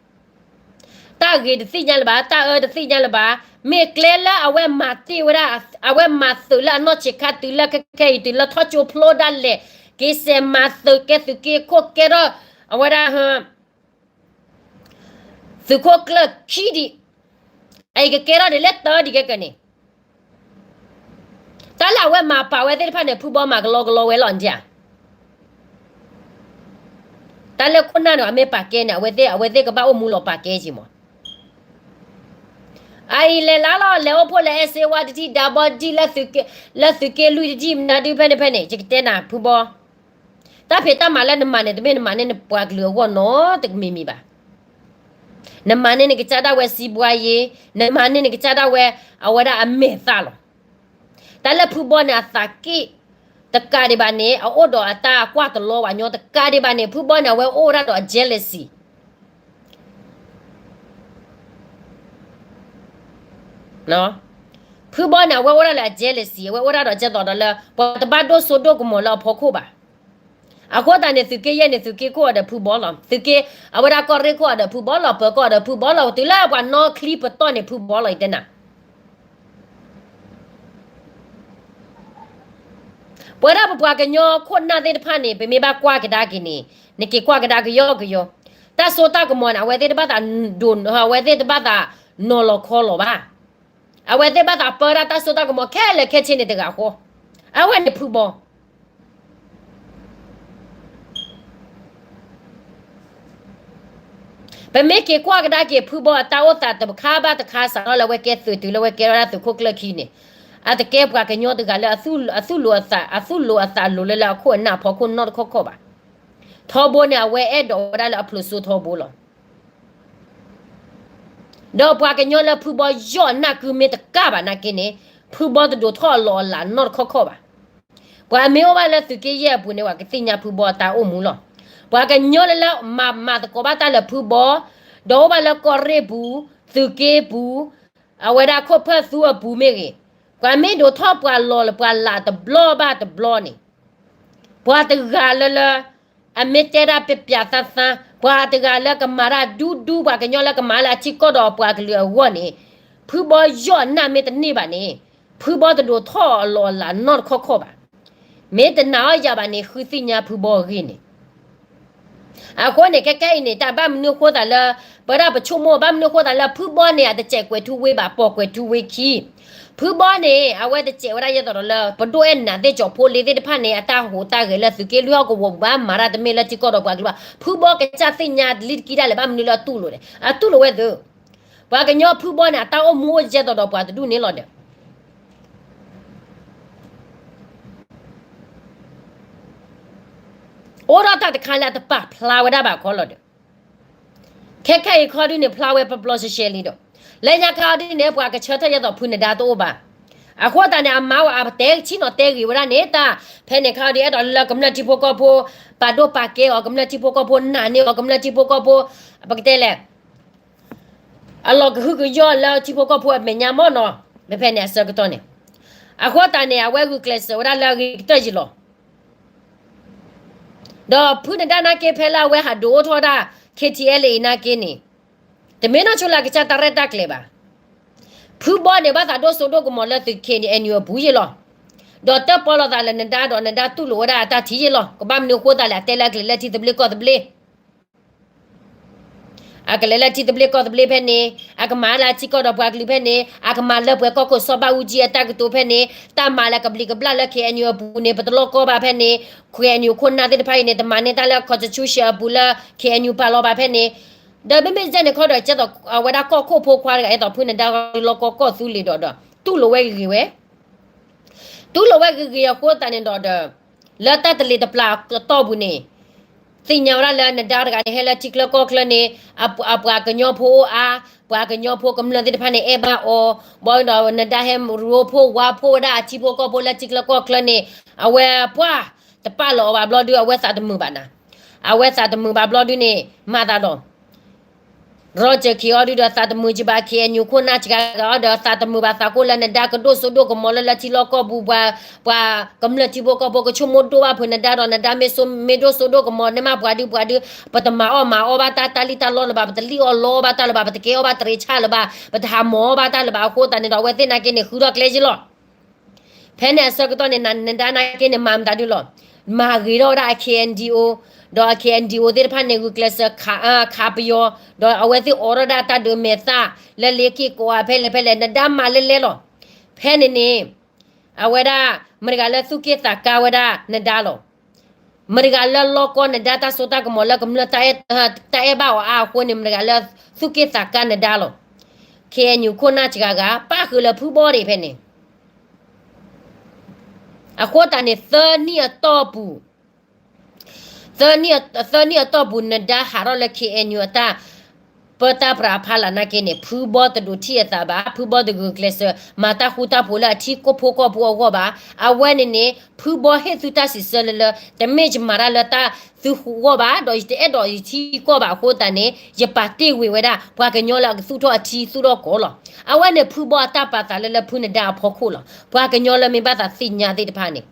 တၢ်ဂ့ၤတသ့ၣ်ညါလၢၤဘၣ်, တၢ်အၢတသ့ၣ်ညါလၢၤဘၣ်, မ့ၢ်ကျဲလၢအဝဲမၤတ့ၢ်ဝဲဒၣ်, အဝဲမၤသုးလၢအနီၢ်ဆံးခါတုၤလၢခဲခဲအံၤ တုၤလၢထီၣ်ကၠိဖျိဒၣ်လဲာ်, က့ၤစဲးမၤသုးကဲသုးက့ခိၣ်ကဲထီၣ်, အဝဲဒၣ် သုးခိၣ်ကျၢၢ်ခံဒံး, အအံၤကကဲထီၣ်ဒံးလၢတၢ်ဒံးကဲကဲန့ၣ် တၢ်လၢအဝဲမၤပာ်ဝဲသ့ၣ်တဖၣ်န့ၣ် ဖုဘီမၤကလီကလီဝဲလီၤဒၣ်ဧါ. တၢ်လၢခိၣ်နၢ်န့ၣ် အမ့ၢ်ပာ်ကဲန့ၣ် အဝဲသ့ၣ် အဝဲသ့ၣ်ကဘၣ်အိၣ်မူလီၤပာ်ကဲက့ၤမး. အအံၤလဲၤလၢလီၤ လဲၤအိၣ်ဖှိၣ်လၢအဲစ့ဝါတထံၣ် ဒၢဘီတထံၣ် လၢသုးက့လွံၢ်တထံၣ် မနုၤဒုးဖဲန့ၣ်ဖဲန့ၣ် ယကတဲနၤ ဖုဘီ တၢ်ဖံးတၢ်မၤလၢနမၤန့ၣ် တမ့ၢ်နမၤန့ၢ်နပှၤကလုာ်အဂီၢ်နီတမံၤမံၤဘၣ်. နမၤန့ၢ်နကစၢ်ဒၣ်ဝဲစံးဘှါယ့, နမၤန့ၢ်နကစၢ်ဒၣ်ဝဲ အဝဲဒၣ်အမဲာ်သၣ်လီၤ. တၢ်လၢဖုဘီန့ၣ်အသးက့ၣ် တကးဒံးဘၣ်န့ၣ် အအိၣ်ဒီးအတၢ်ကွၢ်တလီဝဲညီ တကးဒံးဘၣ်န့ၣ် ဖုဘီန့ၣ် အဝဲအိၣ်ဝဲဒၣ်ဒီးအ jealousy ဖုဘီန့ၣ် အဝဲအိၣ်ဒၣ်လၢအ jealousy အဝဲအိၣ်ဒၣ်ဒီးကဲသိးဒီးလၢ ပှၤတဘၣ်ဒိၣ်စိဒိၣ်ကမီၤလၢအဖီခိၣ်ဘၣ်. အဃိသတးန့ၣ် သုးက့ယဲၢ်န့ၣ် သုးက့ခိၣ်အီၤဒီးဖုဘီလီၤ. သုးက့ အဝဲဒၣ်ကီၢ်ရ့ၣ်ခိၣ်အီၤဒီးဖုဘီလီၤ. ပၢၤကီၢ်အီၤဒီးဖုဘီလီၤ. တုၤလၢပှၤနီၣ်ချံပတီၢ်န့ၣ် ဖုဘီလီၤ ယတဲနၤ. ပဝဲဒၣ်ပပှၤကညီခိၣ်နၢ်သ့ၣ်တဖၣ်န့ၣ် ပမ့ၢ်ဘၣ်ကွၢ်ကဒါက့ၤန့ၣ် နက့ၤကွၢ်ကဒါကယီကယီ, တၢ်စိတၢ်ကမီၤန့ၣ် အဝဲသ့ၣ်တဘၣ်သးဒိၣ်, အဝဲသ့ၣ်တဘၣ်သးနီၤလီၤခီလီၤဘၣ်. အဝဲသ့ၣ်ဘၣ်သးပၢတၢ်စိတၢ်ကမီၤခဲလၢာ်ခဲဆ့န့ၣ်တဂၤဃီ, အဝဲန့ၣ်ဖုဘီ ပမ့ၢ်က့ၤကွၢ်ကဒါက့ၤ ဖုဘီအတၢ်အိၣ်သးတခါဘၣ်တခါ စးထီၣ်လၢအဝဲကဲသုးတုၤလၢအဝဲကဲထီၣ်ဒၣ်သုးခိၣ်ကျၢၢ်ခံန့ၣ်, အတကဲပှၤကညီတဂၤလၢအသူၣ်လိာ်အသး, အသူၣ်လိာ်အသးလိၤလၢလၢအခိၣ်အနၢ်အဖီခိၣ်နီတခီၣ်ခီၣ်ဘၣ်. ထီဘိန့ၣ် အဝဲအဲၣ်ဒိးဝဲဒၣ်လၢအဖျိးစိထီဘိလီၤ. ဒီးပှၤကညီလၢဖုဘီယီၢ်နၢ်ကုမ့ၢ်တကၢ်ဘၣ်နာ်က့န့ၣ်, ဖုဘီတဒိးထီၣ်အလီၢ်အလၤနီတခီၣ်ခီၣ်ဘၣ်. ပှၤမ့ၢ်အိၣ်ဘၣ်လၢသုးက့ယဲၢ်အပူၤန့ၣ် ပှၤကသ့ၣ်ညါဖုဘီအတၢ်အိၣ်မူလီၤ. ပှၤကညီလၢလၢမၤမၤသကိးဘၣ်တၢ်လၢဖုဘီ, ဒီးအိၣ်ဘၣ်လၢကီၢ်ရ့ၣ်ပူၤ, သုးက့ပူၤ, အဝဲဒၣ်ခိၣ်ဖၢၣ်သူအပူၤမ့ၢ်ဂ့ၤ, ပှၤမ့ၢ်ဒိးထီၣ်ပှၤလီၢ်လၢပှၤလၤတဘျီဘၣ်တဘျီန့ၣ်, ပှၤတဂၤလၢလၢ အမ့ၢ်တဲဒၣ်ပျးပျးသါသါ, ပှၤတဂၤလၢကမၤတၢ်ဒူဒူ, ပှၤကညီလၢကမၤလၢအထံကီၢ်ဒီးပှၤကလုာ်အဂီၢ်န့ၣ်, ဖုဘီယီၢ်နၢ်မ့ၢ်တန့ၢ်ဘၣ်န့ၣ်, ဖုဘီတဒိးထီၣ်အလီၢ်အလၤနီတခီၣ်ခီၣ်ဘၣ်. မ့ၢ်တနာ်အီၤယၤဘၣ်န့ၣ် ဃုသ့ၣ်ညါဖုဘီအဂ့ၢ်န့ၣ် အဃိန့ၣ် ခဲခဲအံၤန့ၣ် တၢ်ဘၣ်မနုၤအဃိသတးလၢ ပဝဲဒၣ်ပဆိကမိၣ်ဘၣ်မနုၤအဃိသတးလၢ ဖုဘီန့ၣ် အတစဲးကွဲးထူဝ့ဘၣ် ပိာ်ကွဲးထူဝ့ခံ, ဖုဘီန့ၣ် အဝဲတစဲးဝဲဒၣ်ယဲသိးဒီးလၢ ပဒိၣ်အဲၣ်နၤသ့ၣ် ကၠီၤဖိလ့သ့ၣ်တဖၣ်န့ၣ် အတၢ်ဟူးတၢ်ဂဲၤလၢသုးက့လွံၢ်ဟီၣ်ကဝီၤပူၤဘၣ် မၤတၢ်တမ့ၢ်လၢထံကီၢ်ဒီးပှၤကလုာ်ဘၣ်. ဖုဘီကစၢ်သ့ၣ်ညါတလံတကံတၢ်လဲၣ် ဘၣ်မနုၤလၢအတူၢ်လိာ်န့ၣ် အတူၢ်လိာ်ဝဲသု ပှၤကညီဖုဘီန့ၣ် အတၢ်အိၣ်မူအိၣ်ယဲသိးဒီးပှၤတဒူၣ်န့ၣ်လီၤဒီး အိၣ်ထီၣ်တၢ်တခါလၢအတပာ်ဖျါဝဲဒၣ်ဘၣ်ခီလီၤဒီး ခဲခဲအံၤခီဒုန့ၣ် ဖျါဝဲပျီပျီရှဲရှဲလံဒီး လၢညါခါဒုန့ၣ် ပှၤကဆၢထၢၣ်ယဲသိးဖုနဒါတအိၣ်ဘၣ်. အဃိသတးန့ၣ် အမါဝဲအပတဲဆံၣ်နီၤတဲဂ့ၤဝဲဒၣ်န့ၣ် တၢ်ဖဲန့ၣ်ခါဒု အဲၣ်ဒိးလၢကမျၢၢ်ထံဖိကီၢ်ဖိ ပာ်ဒိၣ်ပာ်ကဲအီၤ ကမျၢၢ်ထံဖိကီၢ်ဖိနာ်န့ၢ်အီၤ ကမျၢၢ်ထံဖိကီၢ်ဖိ ပကတဲလဲၣ် အလီၤကဟုကယာ်လၢထံဖိကီၢ်ဖိအမဲာ်ညါမ့ၢ်နီၤ မ့ၢ်ဖဲန့ၣ်အဆၢကတီၢ်န့ၣ် အဃိသတးန့ၣ် အဝဲဂုာ်ကျဲးစၢးဝဲဒၣ်လၢအဂ့ၤကတၢၢ်ယံၤလီၤ. ဒီးဖုနဒါနာ်က့ဖဲလၢအဝဲဟးဒိးအိၣ်ထီၣ်ဒၣ် ခ့ထံအဲလ်အံၤ နာ်က့န့ၣ် တမ့ၢ်နီၢ်ဆိလၢအကစၢ်တၢ်ရဲၣ်တၢ်ကျဲၤဘၣ်. ဖုဘီန့ၣ် ဘၣ်သးဒိၣ်စိဒိၣ်ကမီၤလၢသုး ခ့ၣ်အ့ၣ်ယူၣ် အပူၤယံၤလီၤ. ဒီးတၢ်ပီလိာ်သးလၢနဒါဒီးနဒါတူၢ်လိာ်ဝဲဒၣ်အတၢ်ထံၣ်ယံၤလီၤ. ကဘၣ်မနုၤအဃိသတးလဲၣ် အတဲလၢအကလဲၤလၢထံသဘျ့ကီၢ်သဘျ့ အကလဲၤလၢထံသဘျ့ကီၢ်သဘျ့ဖဲန့ၣ် အကမၤလၢအထံကီၢ်ဒီးပှၤကလုာ်ဖဲန့ၣ် အကမၤလၢပှဲၤကီၢ်ခိၣ်စီၤဘၣ်အူကၠံအတၢ်ကတိၤဖဲန့ၣ် တၢ်မၤလၢကဘျံးကဘျၣ်လၢ ခ့ၣ်အ့ၣ်ယူၣ် အပူၤန့ၣ် ပတလီၢ်ကီဘၣ်ဖဲန့ၣ် ခ့ၣ်အ့ၣ်ယူၣ် ခိၣ်နၢ်သ့ၣ်တဖၣ်အံၤန့ၣ် တမၤန့ၢ်တၢ်လၢ constitution အပူၤလၢ ခ့ၣ်အ့ၣ်ယူၣ် ပာ်လီၤဘၣ်ဖဲန့ၣ် ဒီးမ့မ့ၢ်ဒ်န့ၣ်ခီဒီး ကဲသိးအဝဲဒၣ်ကီၢ်ခိၣ်ဖိခွါတဂၤ အဲၣ်သိးဖုနဒါဂီၤလီၤကီကီၢ်သူလ့ၤဒီးဒီး တူၢ်လိာ်ဝဲဂ့ၤဂ့ၤဝဲ တူၢ်လိာ်ဝဲဂ့ၤဂ့ၤအဃိသတးန့ၣ်ဒီးဒီး လၢတၢ်တလ့ၤတပျၢ်အတီၢ်ပူၤန့ၣ် သ့ၣ်ညါဝဲဒၣ်လၢနဒါတဂၤန့ၣ် ဟဲလၢထံချၢကီၢ်ချၢန့ၣ် အပှၤကညီဖိအိၣ်အါ, ပှၤကညီဖိကမျၢၢ်သ့ၣ်တဖၣ်န့ၣ် အဲၣ်ဘၣ်အီၤ, ဘၣ်ဒီးနဒါဟဲရူဖိဝါဖိဝဲဒၣ်အထံဖိကီၢ်ဖိလၢထံချၢကီၢ်ချၢန့ၣ် အဝဲပှၢ်တပာ်လီၤအီၤဘၣ်ဘျီဒု အဝဲသးတမုာ်ဘၣ်နၤ, အဝဲသးတမုာ်ဘၣ်ဘျီဒုန့ၣ် မၤသးဒီး ရီကၢၢ်ခံအီၤဒုဒီးသးတမုာ်ကံဘၣ် ခ့ၣ်အ့ၣ်ယူၣ် ခိၣ်နၢ်စှၤဂၤအီၤဒီး သးတမုာ်ဘၣ်သးကိးလၢနဒါကဒိၣ်စိဒိၣ်ကမီၤလၢလၢထံလီၢ်ကီၢ်ပူၤ ပှၤ ပှၤကမျၢၢ်ထံဖိကီၢ်ဖိကဆိကမိၣ်ဒိၣ်ဘၣ်ဖုးနဒါဒီး နဒါမ့ၢ်စိမ့ၢ်ဒိၣ်စိဒိၣ်ကမီၤ နမ့ၢ်ပှၤဒုပှၤဒု ပတမၤအီၣ်မၤအီဘၣ်တၢ် တၢ်လံၣ်တၢ်လီလၢၤဘၣ် ပတလံၣ်အီၣ်လီအီဘၣ်တၢ်လၢၤဘၣ် ပတကဲအီၣ်ဘၣ်တရံးဆၣ်လၢၤဘၣ် ပတဟးမီၤအီၣ်ဘၣ်တၢ်လၢၤဘၣ် အဃိသတးန့ၣ်ဒီး အဝဲသ့ၣ်နာ်က့န့ၣ် ဃုထီၣ်ကျဲယ့လီၤ. ဖဲန့ၣ်အဆၢကတီၢ်န့ၣ် နဒါနာ်က့န့ၣ် မၤမတၤဒုလီၤ. မၤဂ့ၤထီၣ်ဝဲဒၣ်အ ခ့ၣ်အ့ၣ်ယူၣ် ဒီးအ ခ့ၣ်အ့ၣ်ယူၣ် သ့ၣ်တဖၣ်န့ၣ် ဂုာ်ကျဲးစၢးခး ခးပယီၤ ဒီးအဝဲသ့ၣ်အိးထီၣ်ဒၣ်တၢ်ဒုးမဲာ်သၣ် လၢလ့က့ၢ်ကိးအါဖဲလဲၣ်ဖဲလဲၣ် နဒါမၤလဲလဲလီၤ. ဖဲန့ၣ်န့ၣ် အဝဲဒၣ် မတၤတဂၤလၢသူၣ်က့ၣ်သးကါဝဲဒၣ်နဒါလီၤ. မတၤတဂၤလၢလီၢ်ကီနဒါတၢ်စိတၢ်ကမီၤလၢကမျၢၢ် တၢ်အဲၣ်ဘၣ်အီၤအါအဃိန့ၣ် မတၤတဂၤလၢသူၣ်က့ၣ်သးကါနဒါလီၤ. ခ့ၣ်အ့ၣ်ယူၣ် ခိၣ်နၢ်စှၤဂၤ ပၣ်ဃုာ်လၢဖုဘီဒံးဖဲန့ၣ် အဃိသတးန့ၣ် သၢနံၣ်အတီၢ်ပူၤ သၢနံၣ် သၢနံၣ်အတီၢ်ပူၤ နဒါဟးထီၣ်လၢ ခ့ၣ်အ့ၣ်ယူၣ် အတၢ်ပၢတၢ်ပြးအဖီလာ်နာ်က့န့ၣ် ဖုဘီတဒိးထံၣ်အသးဘၣ်, ဖုဘီတဂုာ်ကျဲးစၢး မၤတၢ်ဃူတၢ်ဖိးလၢအထံကီၢ်ဖိကီၢ်ဖိအဂီၢ်ဘၣ်. အဝဲန့ၣ်န့ၣ် ဖုဘီဟ့ၣ်သုတၢ်စံးဆၢလၢလၢ တမ့ၢ်ယမၤတၢ်လၢတၢ်သုဃူအဂီၢ်ဘၣ်, ဒီးယတအဲၣ်ဒိးယထံကီၢ်ဘၣ်အဃိသတးန့ၣ် ယပာ်တ့ၢ်ဝံၤဝဲဒၣ် ပှၤကညီလၢအကသူၣ်ထီၣ်အထံသူၣ်ထီၣ်ကီၢ်လီၤ. အဝဲန့ၣ်ဖုဘီအတၢ်ပာ်သးလၢလၢဖုနဒါအဖီခိၣ်လီၤ. ပှၤကညီလၢမ့ၢ်ဘၣ်သးသ့ၣ်ညါသ့ၣ်တဖၣ်န့ၣ်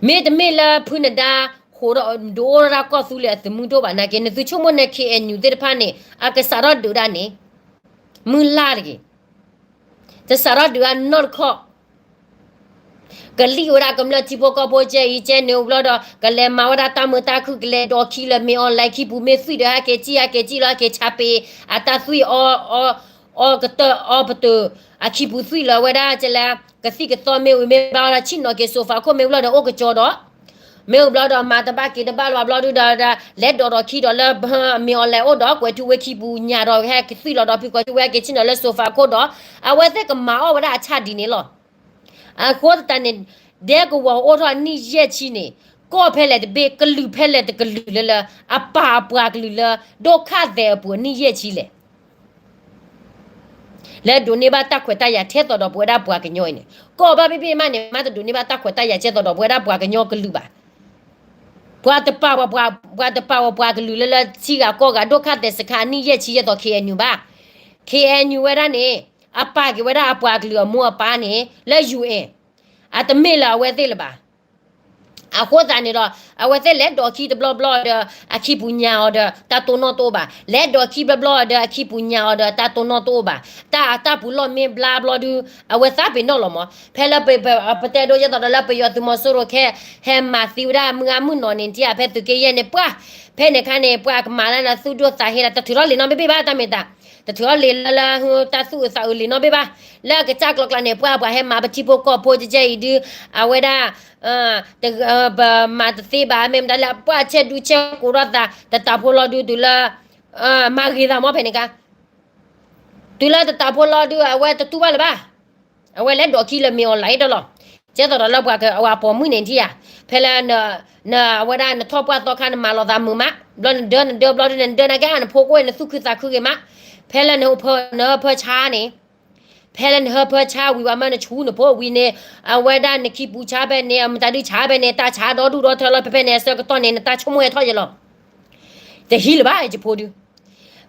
မ့တမ့ၢ်လၢဖုနဒါ ဟိးဒီးဒုးအိၣ်ထီၣ်ဒၣ်ကီၢ်သူလ့ၤအသုးမုၢ်ဒိၣ်ဘၣ်နာ်က့ နသုဆိကမိၣ်န ခ့ၣ်အဲၣ်ယူၣ်သ့ၣ်တဖၣ်န့ၣ် အကစးထီၣ်ဒုးဒၣ်န့ၣ် မုၢ်လၢ်တဂ့ၤ. တစးထီၣ်ဒုးဒၣ်နီတခီၣ် ကလံၣ်ဝဲဒၣ်ကမျၢၢ်ထံဖိကီၢ်ဖိကဲအံၤကဲန့ၣ်အိၣ်ဘျီဒီး ကလဲၤမၤဝဲဒၣ်တၢ်မုာ်တၢ်ခုၣ် ကလဲၤဒိးခံလၢမ့ၢ် online ခံပူၤမ့ၢ်သွံၣ်ဒီး ဟဲက့ၤစံၣ် ဟဲက့ၤစံၣ်လီၤ ဟဲက့ၤဆါပ့ၤ အတၢ်သွံၣ်အီ အီကတၢၢ်အီပတၢၢ် အခံပူၤသွံၣ်လီၤဝဲဒၣ်ကလဲၤ ကသံၣ်ကသီမ့ၢ်ဝံၤမ့ၢ်ဘၣ်ဝဲဒၣ် ဆ့ၣ်နီၤက့ၤ sofa ခိၣ်မ့ၢ်ဘျီဒီးအိၣ်ကကၠီဒီး မ့ၢ်အိၣ်ဘျီဒီးမၤတဘၣ်က့ၤတဘၣ်လၢၤဘၣ်ဘျီဒုဒီး လဲၤဒိးဒီးခံဒီးလၢ မ့ၢ် online အိၣ်ဒီး ကွဲၤထူဝ့ခံပူၤညၣ်ဒီး ဟဲကသွံၣ်လီၤဒီးဖုကွဲၤထူဝ့ဟဲက့ၤဆ့ၣ်နီၤလၢ sofa ခိၣ်ဒီး အဝဲသ့ၣ်ကမၤအီၣ်ဝဲဒၣ်အဆၣ်ဒ်န့ၣ်လီၤ. အဃိသတးန့ၣ် ဒဲကဝီၤအိၣ်ထီၣ်နံၣ်ယဲၢ်ဆံန့ၣ် ကီၢ်ဖဲလဲၣ်တဘ့ၣ် ကလုာ်ဖဲလဲၣ်တကလုာ်လၢလၢ အပာ်အပှၤကလုာ်လၢ ဒိၣ်ခၣ်သဲးအပူၤနံၣ်ယဲၢ်ဆံလဲၣ် လၢဒိးန့ၢ်ဘၣ်တၢ်ခွဲးတၢ်ယာ်ထဲသိးဒီးပဝဲဒၣ်ပှၤကညီအံၤန့ၣ် ကီၢ်ဘၣ်ဘ့ၣ်ဘ့ၣ်မးန့ၣ် မ့တဒိးန့ၢ်ဘၣ်တၢ်ခွဲးတၢ်ယာ်ထဲသိးဒီးပဝဲဒၣ်ပှၤကညီကလုာ်ဘၣ်. ပှၤတပာ်ဝဲပှၤ ပှၤတပာ်ဝဲပှၤကလုာ်လၢလၢထံဂၤကီၢ်ဂၤ ဒိၣ်ခၣ်သဲးစခါအနံၣ်ယဲၢ်ဆံယဲၢ်သိး ခ့ၣ်အဲၣ်ယူၣ်ဘၣ်. ခ့ၣ်အဲၣ်ယူၣ်ဝဲဒၣ်န့ၣ် အပာ်က့ၤဝဲဒၣ်အပှၤကလုာ်အမိၢ်အပၢ်န့ၣ် လၢ ယူၣ်အ့ၣ် အတမ့ၢ်လၢအဝဲသ့ၣ်လၢၤဘၣ်. အဃိသတးန့ၣ်ဒီး အဝဲသ့ၣ်လဲၤဒိးခံတဘျီဘျီဒီး အခံပူၤညၣ်အီၤဒီး တၢ်တိၢ်နီၣ်တအိၣ်ဘၣ်. လဲၤဒိးခံဘျီဘျီဒီး အခံပူၤညၣ်အီၤဒီး တၢ်တိၢ်နီၣ်တအိၣ်ဘၣ်. တၢ်အတၢ်ပူၤလီၢ်မ့ၢ်ဘျါဘျီဒု အဝဲသးပ့ၤနီၣ်လီၤမး. ဖဲလၢပ ပ ပတဲဒိယဲၢ်သိးဒီးလၢပယီၤသုးမီၤစိရိၤ ခဲ ဟဲမၤသံဝဲဒၣ်မုၢ်ဂၤမုၢ်နီၤန့ၣ် ထံၣ်ဧါ ဖဲသုးက့ယဲၢ်န့ၣ် ပှၤ ဖဲန့ၣ်အခါန့ၣ် ပှၤကမၤလၢနသူၣ်ဒိၣ်သးဟ့ဒီး တထုးထီၣ်လံာ်နီတဘ့ၣ်ဘၣ် တၢ်မ့ၢ်တၢ် တထုးထီၣ်လံာ်လၢလၢ တၢ်သူၣ်အုးသးအုးလံာ်နီတဘ့ၣ်ဘၣ်. လၢအကစၢ်ကျီကျါန့ၣ် ပှၤပှၤဟဲမၤပထံဖိကီၢ်ဖိကဲအံၤဒု အဝဲဒၣ် ပမၤတသ့ဘၣ် မ့ၢ်မတၤလဲၣ် ပှၤဆဲးဒူဆဲးကိးထီၣ်သး တတးဖိလီၤဒုတုၤလၢ မၤဂ့ၤသးမးဖဲန့ၣ်ခါ တုၤလၢတတးဖိလီၤဒု အဝဲတတူၢ်ဘၣ်လၢၤဘၣ်. အဝဲလဲၤဒိးခံလၢမ့ၢ် online တလီၤ. ကဲသိးဒီးလၢပှၤက အဝဲပိာ်မုၣ်န့ၣ်ထံၣ်ဧါ, ဖဲလၢ န အဝဲဒၣ်နထီၣ်ပှၢ်သီခါ နမၤလီၤသးမုာ်မး, ဘျီနဒၢနဒၢဘျီဒုန့ၣ် နဒၢနာ်က့ နဖိကအိၣ်နသူၣ်ခုသးခုဂ့ၤမး, ဖဲလၢန နဟၢဖၢဆါန့ၣ်, ဖဲလၢနဟၢဖၢဆါဝံၤ ပှၤမၢနဆူနဖိဝံၤန့ၣ်, အဝဲဒၣ်နခံပူၤဆါဖဲန့ၣ် အမတၤဒုဆါဖဲန့ၣ် တၢ်ဆါဒီဒူၣ်ဒီထၢလီၤ ဖဲဖဲန့ၣ် အဆၢကတီၢ်န့ၣ် နတၢ်ဆိကမိၣ်ဟဲထီၣ်ယဲလီၤ. တဟံးလၢၤဘၣ် ယဖိဒု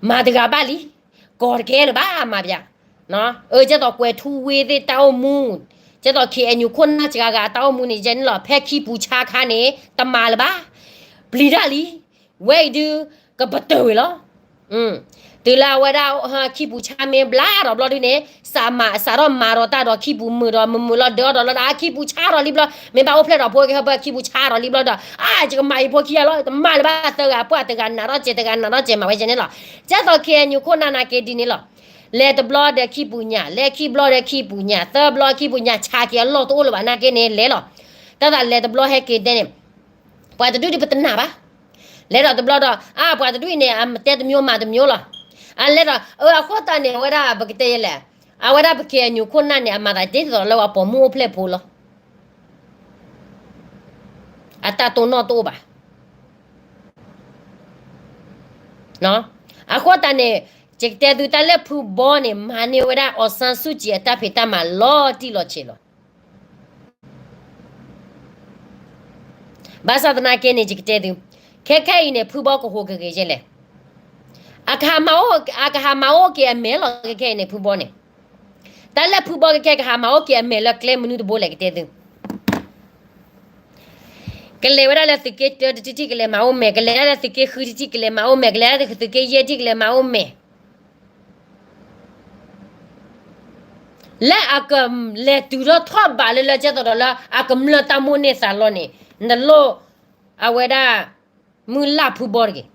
မၤတဂၤဘၣ်လံ, ကီၢ်တကဲလၢၤဘၣ် မၤပျၢ်, အၢ ကဲသိးကွဲၤထူဝ့သ့ၣ်တၢ်အိၣ်မူ, ကဲသိး ခ့ၣ်အဲၣ်ယူၣ် ခိၣ်နၢ်စှၤဂၤအတၢ်အိၣ်မူန့ၣ် ယဲန့ၣ်လီၤ ဖဲခံပူၤဆါခါန့ၣ် တမၤလၢၤဘၣ်, ပျံၤတၢ်လံ, ဝဲအံၤဒု ကပတၢၢ်ဝံၤလီၤ. တုၤလၢအဝဲဒၣ် ခံပူၤဆါမ့ၢ်ဘျါဒီးဘျီဒုန့ၣ် စးမၤ စးထီၣ်မၤဒီးတၢ်ဒီးခံပူၤမုာ်ဒီးမုာ်မုာ်လီၤဒၢဒီးလီၤဒီး အခံပူၤဆါထီၣ်လံဘျီ မ့ၢ်ဘၣ်အိၣ်ဖျဲၣ်ဒီးဖိကဟၢဖၢခံပူၤဆါထီၣ်လံဘျီဒီး အါ ယကမၤယဖိခံဂၤလီၤ တမၤလၢၤဘၣ် သၢဂၤပှၢ်တဂၤနးထီၣ်စဲး တဂၤနးထီၣ်စဲး မၤဝဲယဲန့ၣ်လီၤ. ကဲသိး ခ့ၣ်အဲၣ်ယူၣ် ခိၣ်နၢ်နာ်က့ဒ်န့ၣ်လီၤ. လဲၤတဘျီဒီးခံပူၤညၣ် လဲၤခံဘျီဒီးခံပူၤညၣ် သၢဘျီခံပူၤညၣ် ဆါက့ၤအလီၢ်တအိၣ်လၢၤဘၣ်နာ်က့န့ၣ် လဲၤလီၤ. တၢ်သးလဲၤတဘျီဟဲက့ၤတဲန့ၣ် ပှၤတဒူၣ်ဒ်ပတနာ်ဘၣ်. လဲၤဒီးတဘျီဒီး အါ ပှၤတဒူၣ်အံၤန့ၣ် အမတဲတမျိုးမၤတမျိုးလီၤ. အလဲၤဒီး အၢ အဃိသတးန့ၣ် အဝဲဒၣ်ပကတဲယဲလဲၣ်, အဝဲဒၣ်ပ ခ့ၣ်အဲၣ်ယူၣ် ခိၣ်နၢ်န့ၣ် အမၤသးဒ်သိးလၢပှၤပိာ်မုၣ်အိၣ်ဖျဲၣ်ဖိလီၤ. အတၢ်တိၢ်နီၣ်တအိၣ်ဘၣ်. အဃိသတးန့ၣ် ယကတဲသုတၢ်လၢဖုဘီန့ၣ် မၤန့ၢ်ဝဲဒၣ် အောင်ဆန်းစုကြည် အတၢ်ဖံးတၢ်မၤလီၤတံၢ်လီၤဆဲးလီၤ. ဘၣ်ဆၣ်သနာ်က့န့ၣ် ယကတဲသု, ခဲခဲအံၤန့ၣ် ဖုဘီကဟူးကဂ့ၤယဲလဲၣ်. အကဟးမၤအိၣ် အကဟးမၤအိၣ်က့ၤအမဲာ်လီၤ ခဲခဲအံၤန့ၣ် ဖုဘီန့ၣ်. တၢ်လၢဖုဘီခဲခဲကဟးမၤအိၣ်က့ၤအမဲာ်လၢကျဲမနုၤတဘိလဲၣ် ကတဲသု. ကလဲၤဝဲဒၣ်လၢသုးက့တၢတထံၣ်ထံၣ် ကလဲၤမၤအိၣ်မဲာ်, ကလဲၤဒၣ်လၢသုးက့ဃုထံၣ်ထံၣ် ကလဲၤမၤအိၣ်မဲာ်, ကလဲၤဒၣ်လၢသုးက့ယဲၢ်ထံၣ် ကလဲၤမၤအိၣ်မဲာ်. လၢအကလဲၤတုၤထီၣ်ထီၣ်ဘးလၢလၢကဲသိးဒီးလၢ အကမျၢၢ်တၢ်မိၣ်န့ၢ်သးလီန့ၣ် နလိၣ် အဝဲဒၣ် မုၢ်လၢ်ဖုဘီတဂ့ၤ.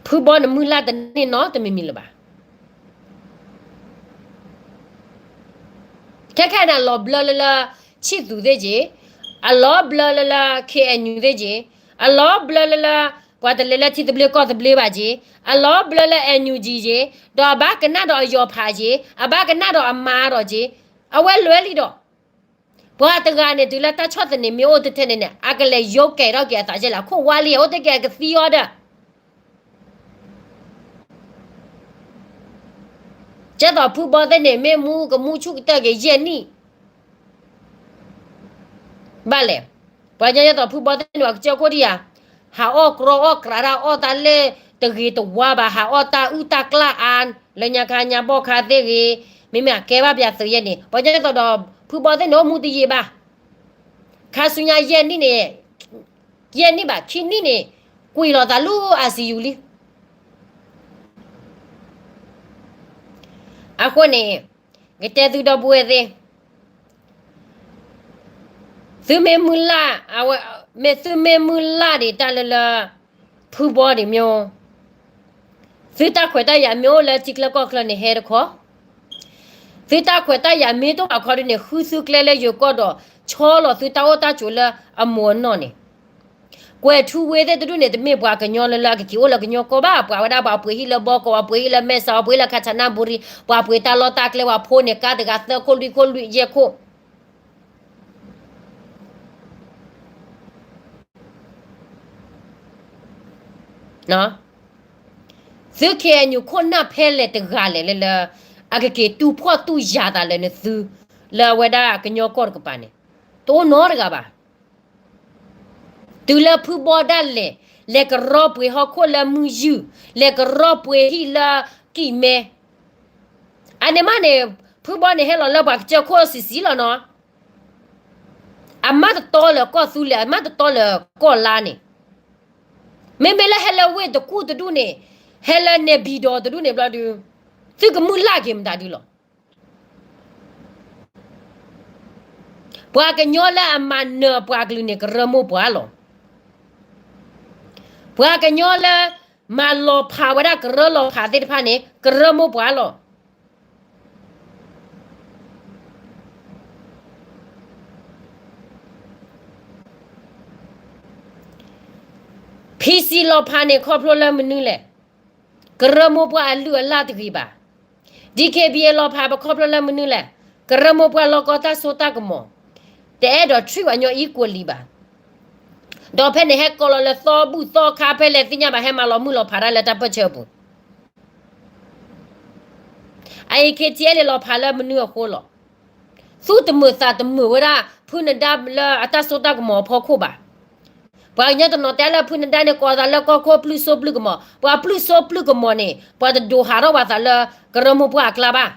ဖုဘီန့ၣ်မုၢ်လၢ်တန့ၢ်နီတမံၤမံၤလၢၤဘၣ်. ခဲခဲန့ၣ် အလီၤဘျၢလၢလၢ ချစ်သူ သ့ၣ်က့ၤ, အလီၤဘျၢလၢလၢ ခ့ၣ်အဲၣ်ယူၣ် သ့ၣ်က့ၤ, အလီၤဘျၢလၢလၢ ပှၤတလဲၤလၢထံသဘျ့ကီၢ်သဘျ့ဘၣ်က့ၤ, အလီၤဘျၢလၢ NUG က့ၤ, ဒီးအဘၣ်ကနၣ်ဒီးအယီၤဖးက့ၤ, အဘၣ်ကနၣ်ဒီးအမါဒီးက့ၤ, အဝဲလဲၤလံဒီး ပှၤတဂၤန့ၣ် တုၤလၢတၢ်ဆီၣ်သနံးမ့ၢ်အိၣ်တထဲန့ၣ်န့ၣ် အကလဲၤယိကဲထီၣ်က့ၤအသးကဲလဲၣ်, အခိၣ်ဝါလံ အအိၣ်တ့ၢ်က့ၤအကသံအီၤဒီး ကဲသိးဖုဘီသ့ၣ်န့ၣ် မ့ၢ်မူကမူဆူၣ်ကတၢၢ်က့ၤယဲၢ်နံၣ် ဘၣ်လဲၣ်. ပှၤကညီကဲသိးဖုဘီသ့ၣ်န့ၣ် ပှၤကစၢၢ်ခိၣ်ဒံးဧါ, ဟးအီၣ်ကြီအီၣ်ကြီတၢ် အီၣ်တၢ်လၢတဂ့ၤတဝါဘၣ်, ဟးအီၣ်တၢ်အုၣ်တၢ်ကျၢ်အါ, လၢညါခါညါဘီၣ်ခါသ့ၣ်ဂ့ၤ, မ့မ့ၢ်အကဲဘၣ်ပှၤသုးယဲၢ်န့ၣ် ပှၤကညီကဲသိးဒီး ဖုဘီသ့ၣ်န့ၣ်အိၣ်မူတယံာ်ဘၣ်. ခါဆူညါယဲၢ်နံၣ်န့ၣ်, ယဲၢ်နံၣ်ဘၣ် ခံနံၣ်န့ၣ် ကွံာ်လီၤသးလၢ ICU လံ. အဃိန့ၣ် ကတဲသုဒီပုၢ်ဝဲၢ်သ့ၣ်, သုမ့ၢ်မုၢ်လၢ်, မ့ၢ်သုမ့ၢ်မုၢ်လၢ်ဒံးတၢ်လၢလၢ ဖုဘီဒံးမ့ၢ်, သုတၢ်ခွဲးတၢ်ယာ်မ့ၢ်အိၣ်လၢထံချၢကီၢ်ချၢန့ၣ် ဟဲတခီ, သုတၢ်ခွဲးတၢ်ယာ်မ့ၢ်တအိၣ်အခီဒုန့ၣ် ဃုသုကျဲလၢယိၤကီၢ်ဒီး ဆီလီၤသုတၢ်အိၣ်တၢ်ဆိးလၢအမိၢ်အနီၢ်န့ၣ်, ကွဲၤထူဝ့သ့ၣ်တဒူၣ်န့ၣ် တမ့ၢ်ပှၤကညီလၢလၢအကက့ၤအိၣ်လၢကညီကီၢ်ဘၣ်, ပှၤဝဲဒၣ်ပှၤပှ့ၤဟံၣ်လၢဘီကီး, ပှၤပှ့ၤဟံၣ်လၢမဲၢ်စး, ပှၤပှ့ၤဟံၣ်လၢကၣ်ဆၣ်နၢ်ဘူရံ, ပှၤပှ့ၤတၢ်လီၢ်တၢ်ကျဲ, ပှၤဖိန့ၣ် ကါတဂၤသၢခိၣ်လွံၢ်ခိၣ်လွံၢ်ယဲၢ်ခိၣ် သု KNU ခိၣ်နၢ်ဖဲလဲၣ်တဂၤလဲၣ်လၢလၢ အကက့ၤတူၢ်ဖှီၣ်တူၢ်ယာ်သးလၢနသု လၢအဝဲဒၣ်ကညီကီၢ်တကပၤန့ၣ် တအိၣ်နီတဂၤဘၣ်. တုၤလၢဖုဘီဒၣ်လဲာ် လဲၤကရီပှ့ၤဟီၣ်ခိၣ်လၢမုၢ်ယုၢ်, လဲၤကရီပှ့ၤဟံၣ်လၢကံၢ်မဲ, အန့ၣ်မးန့ၣ် ဖုဘီန့ၣ်ဟဲလီၤလၢပှၤကစၢၢ်ခိၣ်ဆံးဆံးလီၤနီၤ. အမးတတီလၢကီၢ်သူလ့ၤ, အမးတတီလၢကီၢ်လါန့ၣ်, မ့မ့ၢ်လၢဟဲလၢဝ့ၢ်တကူၣ်တဒူၣ်န့ၣ်, ဟဲလၢနဲၣ်ဘံၣ်ဒီးတဒူၣ်န့ၣ်ဘျီဒုး, သုကမုၢ်လၢ်က့ၤမတၤဒုလီၤ. ပှၤကညီလၢအမၤနၢၤပှၤကလုာ်န့ၣ် ကရၢမိၢ်ပှၢ်လီၤ. ပှၤကညီလၢ မၤလီၤဖးဝဲဒၣ်ကရၢလီၤဖးသ့ၣ်တဖၣ်န့ၣ် ကရၢမိၢ်ပှၢ်လီၤ. PC လီၤဖးန့ၣ် ခီဖျိလၢမနုၤလဲၣ်, ကရၢမိၢ်ပှၢ်အလုၢ်အလၢ်တဂ့ၤဘၣ်. DKBA လီၤဖးပခီဖျိလၢမနုၤလဲၣ်, ကရၢမိၢ်ပှၢ်လီၢ်ကီၢ်တၢ်စိတၢ်ကမီၤ, တအဲၣ်ဒိး treat ပှၤကညီ equally ဘၣ်. ဒီးဖဲန့ၣ်ဟဲကိးလီၤလၢသီဘူၣ်သီခါဖဲလဲၣ်သ့ၣ်ညါဘၣ် ဟဲမၤလီၤမုၢ်လီၤဖးတၢ်လၢတၢ်ပၢၢ်ဆၢအပူၤ အအံၤ KTLA လီၤဖးလၢမနုၤအဃိလီၤ. သူၣ်တမုာ်သးတမုာ်ဝဲဒၣ် ဖုနဒါလၢအတၢ်စိတၢ်ကမီၤအဖီခိၣ်ဘၣ်. ပှၤကညီတနီၤတဲလၢဖုနဒါန့ၣ် ကိးသးလၢကီၢ်ခိၣ်ပျုၢ်စိပျုၢ်ကမီၤ, ပှၤပျုၢ်စိပျုၢ်ကမီၤန့ၣ် ပှၤတဒိးဟးထီၣ်ဝဲသးလၢကရၢမိၢ်ပှၢ်အကျါဘၣ်.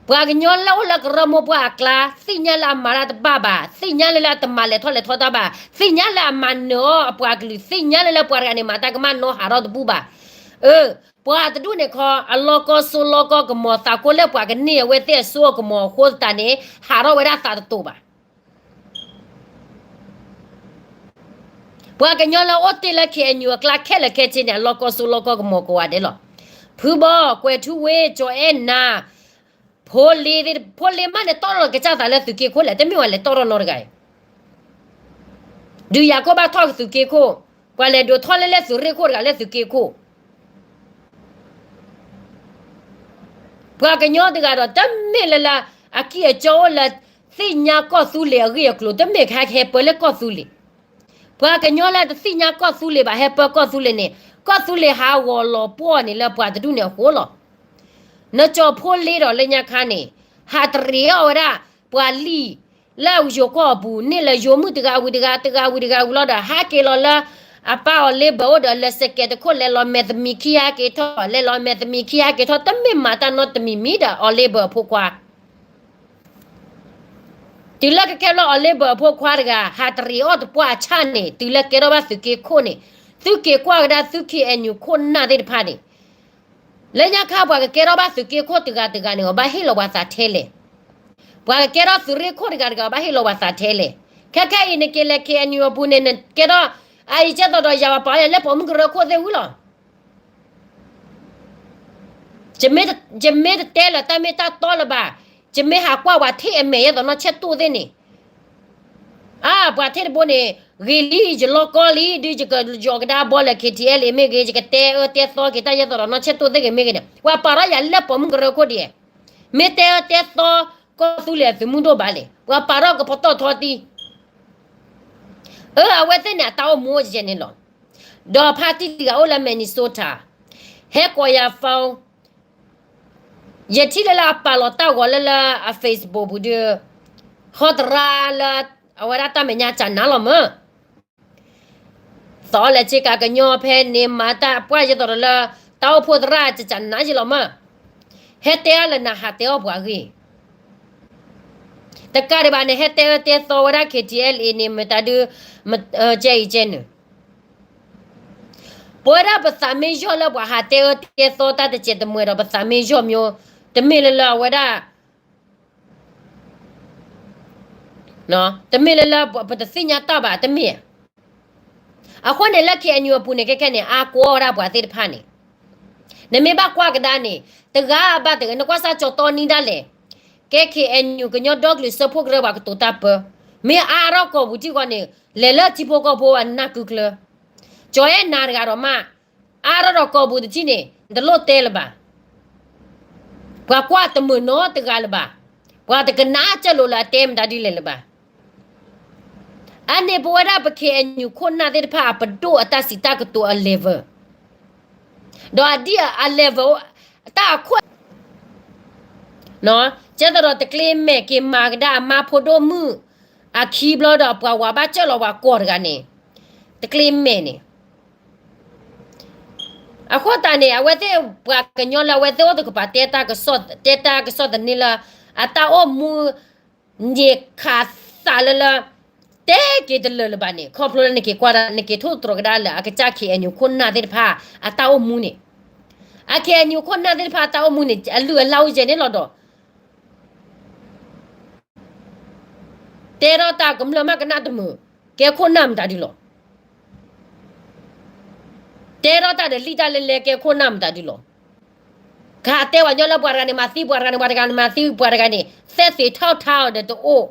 ပှၤကညီလၢအိၣ်လၢကရၢမိၢ်ပှၢ်အကျါ သ့ၣ်ညါလၢအမၤတၢ်တဘၣ်ဘၣ်, သ့ၣ်ညါလၢလၢအတမၤလဲၤထီၣ်လဲၤထီတၢ်ဘၣ်, သ့ၣ်ညါလၢအမၤနၢၤအီၤအပှၤကလုာ်, သ့ၣ်ညါလၢလၢပှၤတဂၤန့ၣ် မၤတၢ်ကမၣ်နီဟးထီၣ်တဘူၣ်ဘၣ်. အၢ, ပှၤတဒူၣ်န့ၣ်ခီ အလီၢ်ကီၢ်စိလီၢ်ကီၢ်ကမီၤ သးကိးလၢပှၤကန့ၢ်အဝဲသ့ၣ်အစိအကမီၤအဃိသတးန့ၣ် ဟးထီၣ်ဝဲဒၣ်သးတတိာ်ဘၣ်. ပှၤကညီလၢအိၣ်တ့ၢ်လၢ KNU အကျါခဲလၢာ်ခဲဆ့န့ၣ် အလီၢ်ကီၢ်စိလီၢ်ကီၢ်ကမီၤကိးဂၤဒဲးလီၤ. ဖုဘီ, ကွဲၤထူဝ့, ကၠီၤအဲၣ်နၤ, ဖိလ့, ဖိလ့မးန့ၣ် တီၢ်ထီၣ်ကစၢ်သးလၢသုးက့ခိၣ်လဲၣ်, တမ့ၢ်ဝဲလဲၤတီၢ်ထီၣ်နီတဂၤအံၤ. ဒုးယၤခိၣ်ဘၣ်ထီၣ်ကသုးက့ခိၣ်, ပှၤလဲၤဒိးထီၣ်လၢလၢသုးရ့ၣ်ခိၣ်တဂၤလၢသုးက့ခိၣ် ပှၤကညီတဂၤဒီး တမ့ၢ်လၢလၢ အကံၢ်အကီအိၣ်လၢ သ့ၣ်ညါကီၢ်သူလ့ၤအဂ့ၢ်အကျိၤ, တမ့ၢ်ကဟဲကဟဲပၢလၢကီၢ်သူလ့ၤ. ပှၤကညီလၢတသ့ၣ်ညါကီၢ်သူလ့ၤဘၣ် ဟဲပၢကီၢ်သူလ့ၤန့ၣ် ကီၢ်သူလ့ၤဟးဂီၤလီၤပှီၢ်န့ၣ်လၢပှၤတဒူၣ်န့ၣ်အဃိလီၤ. နကၠီၤဖိလ့ဒီးလၢညါခါန့ၣ် ဟးတရံးအီၣ်ဝဲဒၣ် ပှၤလံာ် လၢယိၤကီၢ်အပူၤ န့ၢ်လၢယိၤမုၣ်တဂၤဝံၤတဂၤ တဂၤဝံၤတဂၤဝံၤလီၤဒီး ဟးက့ၤလီၤလၢ အပၢ်အီၤလ့ဘၢၣ်အိၣ်ဒီး လဲၤစဲးကဲးတခိၣ် လဲၤလီၤမဲာ်သမံးခံဟးက့ၤထီၣ် လဲၤလီၤမဲာ်သမံးခံဟးက့ၤထီၣ် တမ့ၢ်မၤတၢ်နီတမံၤမံၤဒီးအီၤလ့ဘၢၣ်အဖိခွါ တုၤလၢကကဲလၢအီၤလ့ဘၢၣ်အဖိခွါတဂၤ ဟးတရံးအီၣ်တပှၢ်အဆၣ်န့ၣ် တုၤလၢကဲထီၣ်ဘၣ်သုးက့ခိၣ်န့ၣ် သုက့ၤကွၢ်ကဒါသု KNU ခိၣ်နၢ်သ့ၣ်တဖၣ်န့ၣ် လၢညါခါပှၤကကဲထီၣ်ဘၣ်သုးက့ခိၣ်တဂၤတဂၤန့ၣ် အဘၣ်ဟ့ၣ်လီၤပှၤသးထဲလဲၣ်. ပှၤကကဲထီၣ်သုးရ့ၣ်ခိၣ်တဂၤတဂၤ အဘၣ်ဟ့ၣ်လီၤပှၤသးထဲလဲၣ်. ခဲခဲအံၤနက့ၤလဲၤ KNU အပူၤန့ၣ် နကဲထီၣ် အအံၤကဲသိးဒီးယၤပာ်အီၤယၤလၢပိာ်မုၣ်ကရၢခိၣ်သ့ၣ်ဝံၤလီၤ. ယမ့ၢ်တတဲလၢၤတၢ်မ့ၢ်တၢ်တီလၢၤဘၣ်, ယမ့ၢ်ဟးကွၢ်ပှၤထံၣ်အမဲာ်ယဲသိးနီၢ်ဆဲးတိၢ်သ့ၣ်န့ၣ်, အါ ပှၤထံၣ်တဘိန့ၣ် ဂ့ၤလံ ယလီၢ်ကီလံ ဒုးယကယီၤကဒါဘီလၢ KTLA မ့ၢ်ဂ့ၤ ယကတဲအၢတဲသီက့ၤတၢ်ယဲသိးဒီးနီၢ်ဆဲးတိၢ်သ့ၣ်ဂ့ၤမ့ၢ်ဂ့ၤန့ၣ် ပှၤပာ်ထီၣ်ယၤလၢပိာ်မုၣ်ကရၢခိၣ်ဒံး, မ့ၢ်တဲအၢတဲသီကီၢ်သူလ့ၤအသုးမုၢ်ဒိၣ်ဘၣ်လဲၣ်, ပှၤပာ်ထီၣ်ကပတီၢ်ထီတံၢ် အၢ အဝဲသ့ၣ်န့ၣ် အတၢ်အိၣ်မူအိၣ်ကဲန့ၣ်လီၤ. ဒီးဖါတံၢ်တဂၤအိၣ်လၢ Minnesota ဟဲကိးယၤ phone, ယထံၣ်လၢလၢအပာ်လီၤတၢ်ဂီၤလၢလၢအ Facebook ပူၤဒီး ဟီတရါလၢ အဝဲဒၣ်တၢ်မဲာ်ညါကနၤလီၤမၢ် သီလဲၤဆ့ကၤကညီဖဲန့ၣ် မၤတၢ်ပှၢ်ယဲသိးဒီးလၢ တၢ်အိၣ်ဖှိၣ်သရၣ်ကကနၤယဲလီၤမၢ်, ဟဲတဲအါလၢနဟးတဲအီၣ်ပှၤအဂ့ၢ်, တကးဒံးဘၣ်န့ၣ် ဟဲတဲအၢတဲသီဝဲဒၣ် K T L A န့ၣ် မတၤဒု ကဲအံၤကဲနုာ် ပဝဲဒၣ်ပသးမ့ၢ်ယီၢ်လၢပှၤဟးတဲအၢတဲသီတၢ်တစဲးတမှဲၤဒီး ပသးမ့ၢ်ယီၢ်မ့ၢ် တမ့ၢ်လၢလၢအဝဲဒၣ် တမ့ၢ်လၢလၢပတသ့ၣ်ညါတၢ်ဘၣ် တမ့ၢ် အဃိန့ၣ်လၢ K N U အပူၤန့ၣ် ခဲခဲန့ၣ် အါကွီဝဲဒၣ်ပှၤသ့ၣ်တဖၣ်န့ၣ် နမ့ၢ်ဘၣ်ကွၢ်ကဒါန့ၣ် တဂၤဘၣ်တဂၤ နကွၢ်စၢ်ကၠီတီနံဒၣ်လဲာ် ကဲ K N U ကညီဒီကလုာ်စၢဖှိၣ်ကရၢပှၤကတိၤတၢ်ပၢ မ့ၢ်အါထီၣ်ကီၢ်ပူၤထံဃီန့ၣ် လဲၤလၢထံဖိကီၢ်ဖိအနၢ်ကုကျၢၤ ကၠီအဲၣ်နၤတဂၤဒီးမး အါထီၣ်ဒီးကီၢ်ပူၤတထံၣ်န့ၣ် နတလိၣ်တဲလၢၤဘၣ် ပှၤကွၢ်တမုာ်နီတဂၤလၢၤဘၣ်. ပှၤတကနၣ်စၢ်လိာ်လၢအတဲမတၤဒ်လဲၣ်လၢၤဘၣ်. အန့ၣ်ပဝဲဒၣ်ပ K N U ခိၣ်နၢ်သ့ၣ်တဖၣ်အပဒိၣ်အတၢ်စံးတၢ်ကတိၤအ level ဒီးအဒ်အ level တၢ်အခိၣ် ကဲသးဒီးတကျ့မဲာ်က့ၤမၤကဒါအမါဖိဒိၣ်မုၣ် အခံဘျီဒီးပှၤဝၤဘၣ်စၢ်လီၤပှၤကီၢ်တဂၤန့ၣ် တကျ့မဲာ်န့ၣ် အဃိသတးန့ၣ် အဝဲသ့ၣ်ပှၤကညီလၢအဝဲသ့ၣ်အိၣ်တကပၤ တဲတၢ်ကစီၣ်သန့လၢ အတၢ်အိၣ်မူ န့ၣ်ခးသးလၢလၢ တဲက့ၤတလၢာ်လၢၤဘၣ်န့ၣ် ခီဖျိလၢနက့ၤကွၢ်ဒၣ် နက့ၤထိၣ်သတြီၤကဒါလၢအကစၢ် K N U ခိၣ်နၢ်သ့ၣ်တဖၣ် အတၢ်အိၣ်မူန့ၣ် အ K N U ခိၣ်နၢ်သ့ၣ်တဖၣ်အတၢ်အိၣ်မူန့ၣ် အလုၢ်အလၢ်အိၣ်ယဲၢ်န့ၣ်လီၤဒီး တဲထီၣ်တၢ်ကမျၢၢ်မးကနၣ်တမုာ် ကဲခိၣ်နၢ်မတၤဒုလီၤ. တဲထီၣ်တၢ်ဒီးလံၣ်တၢ်လဲလဲ ကဲခိၣ်နၢ်မတၤဒုလီၤ. ကဟးတဲဝဲညီလၢပှၤတဂၤန့ၣ် မၤသံပှၤတဂၤန့ၣ် ပှၤတဂၤန့ၣ် မၤသံပှၤတဂၤန့ၣ် သဲသ့ၣ်ထီၣ်ထါအီၤဒီးတအိၣ်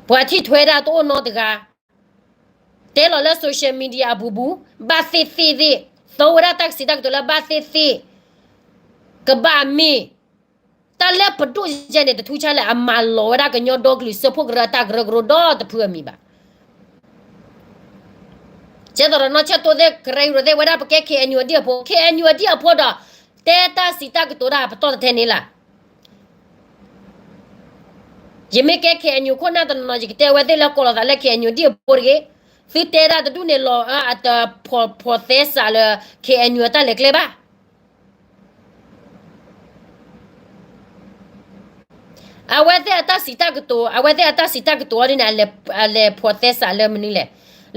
ပှၤထံၣ်ထွဲဒၣ်တအိၣ်နီတဂၤ တဲလီၤလၢ social media အပူၤပူၤ ဘၣ်သ့ၣ်သ့ၣ်သ့ၣ် သီဝဲဒၣ်တၢ်ကစံးတၢ်ကတိၤလၢဘၣ်သ့ၣ်သ့ၣ် ကဘၣ်မ့ၢ် တၢ်လၢပဒိၣ်ယဲၢ်န့ၣ် တထူးဆါလၢအမၤလီၤဝဲဒၣ်ကညီဒီကလုာ်စၢဖှိၣ်ကရၢအတၢ်ကရၢကရိဒီတဖုအမံၤဘၣ်. ကဲသးဒီးနီၢ်ဆၢၣ်တိၢ်သ့ၣ် ကရၢကရိသ့ၣ်ဝဲဒၣ်ပကဲ K N U အဒံၣ်အဖိ K N U အဒံၣ်အဖိဒီး တဲတၢ်စံးတၢ်ကတိၤတၢ်ပတီၢ်တထဲန့ၣ်လၢ ယမ့ၢ်ကဲ K N U ခိၣ်နၢ်တနီၤနီၤ ယကတဲဝဲသ့ၣ်လၢကိးလီၤသးလၢ K N U ဒံၣ်အဖိတဂ့ၤ, သုတဲဒၣ်တဒူၣ်န့ၣ်လီၤ အတဖီၣ်သဲစးလၢ K N U အတၢ်လဲၤကျဲဘၣ်. အဝဲသ့ၣ်အတၢ်စံးတၢ်ကတိၤ အဝဲသ့ၣ်အတၢ်စံးတၢ်ကတိၤအီၤဒ်န့ၣ် အလဲၤဖီၣ်သဲစးလၢမနုၤလဲၣ်,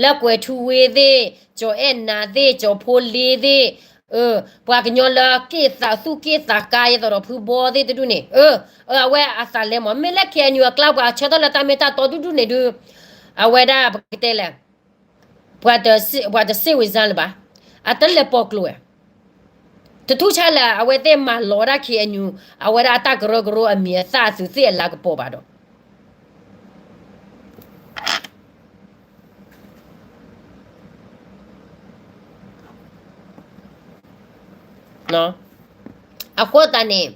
လၢကွဲၤထူဝ့သ့ၣ်, ကၠီၤအဲၣ်နၤသ့ၣ်, ကၠီၤဖိလ့သ့ၣ်, ပှၤကညီလၢက့ၣ်သးသူၣ်က့ၣ်သးကါ ယဲသိးဒီးဖုဘီသ့ၣ်တဒူၣ်န့ၣ်, အဝဲအသးလဲမး မ့ၢ်လၢ K N U အကျါ ပှၤဆၢထၢၣ်လၢတၢ်မ့ၢ်တၢ်တီဒူၣ်ဒူၣ်န့ၣ်ဒုး, အဝဲဒၣ်ပကတဲလဲၣ်, ပှၤတစ့ၣ်ဝံၤစါလၢၤဘၣ်, အတလဲၤပိာ်ကျိၤဝဲ, တထူးဆါလၢအဝဲသ့ၣ်မၤလီၤဝဲဒၣ် K N U အဝဲဒၣ်အတၢ်ကရၢကရိအမံၤအသၣ်အသုးသ့ၣ်အလၤကပီၤဘၣ်ဒီး အဃိသတးန့ၣ်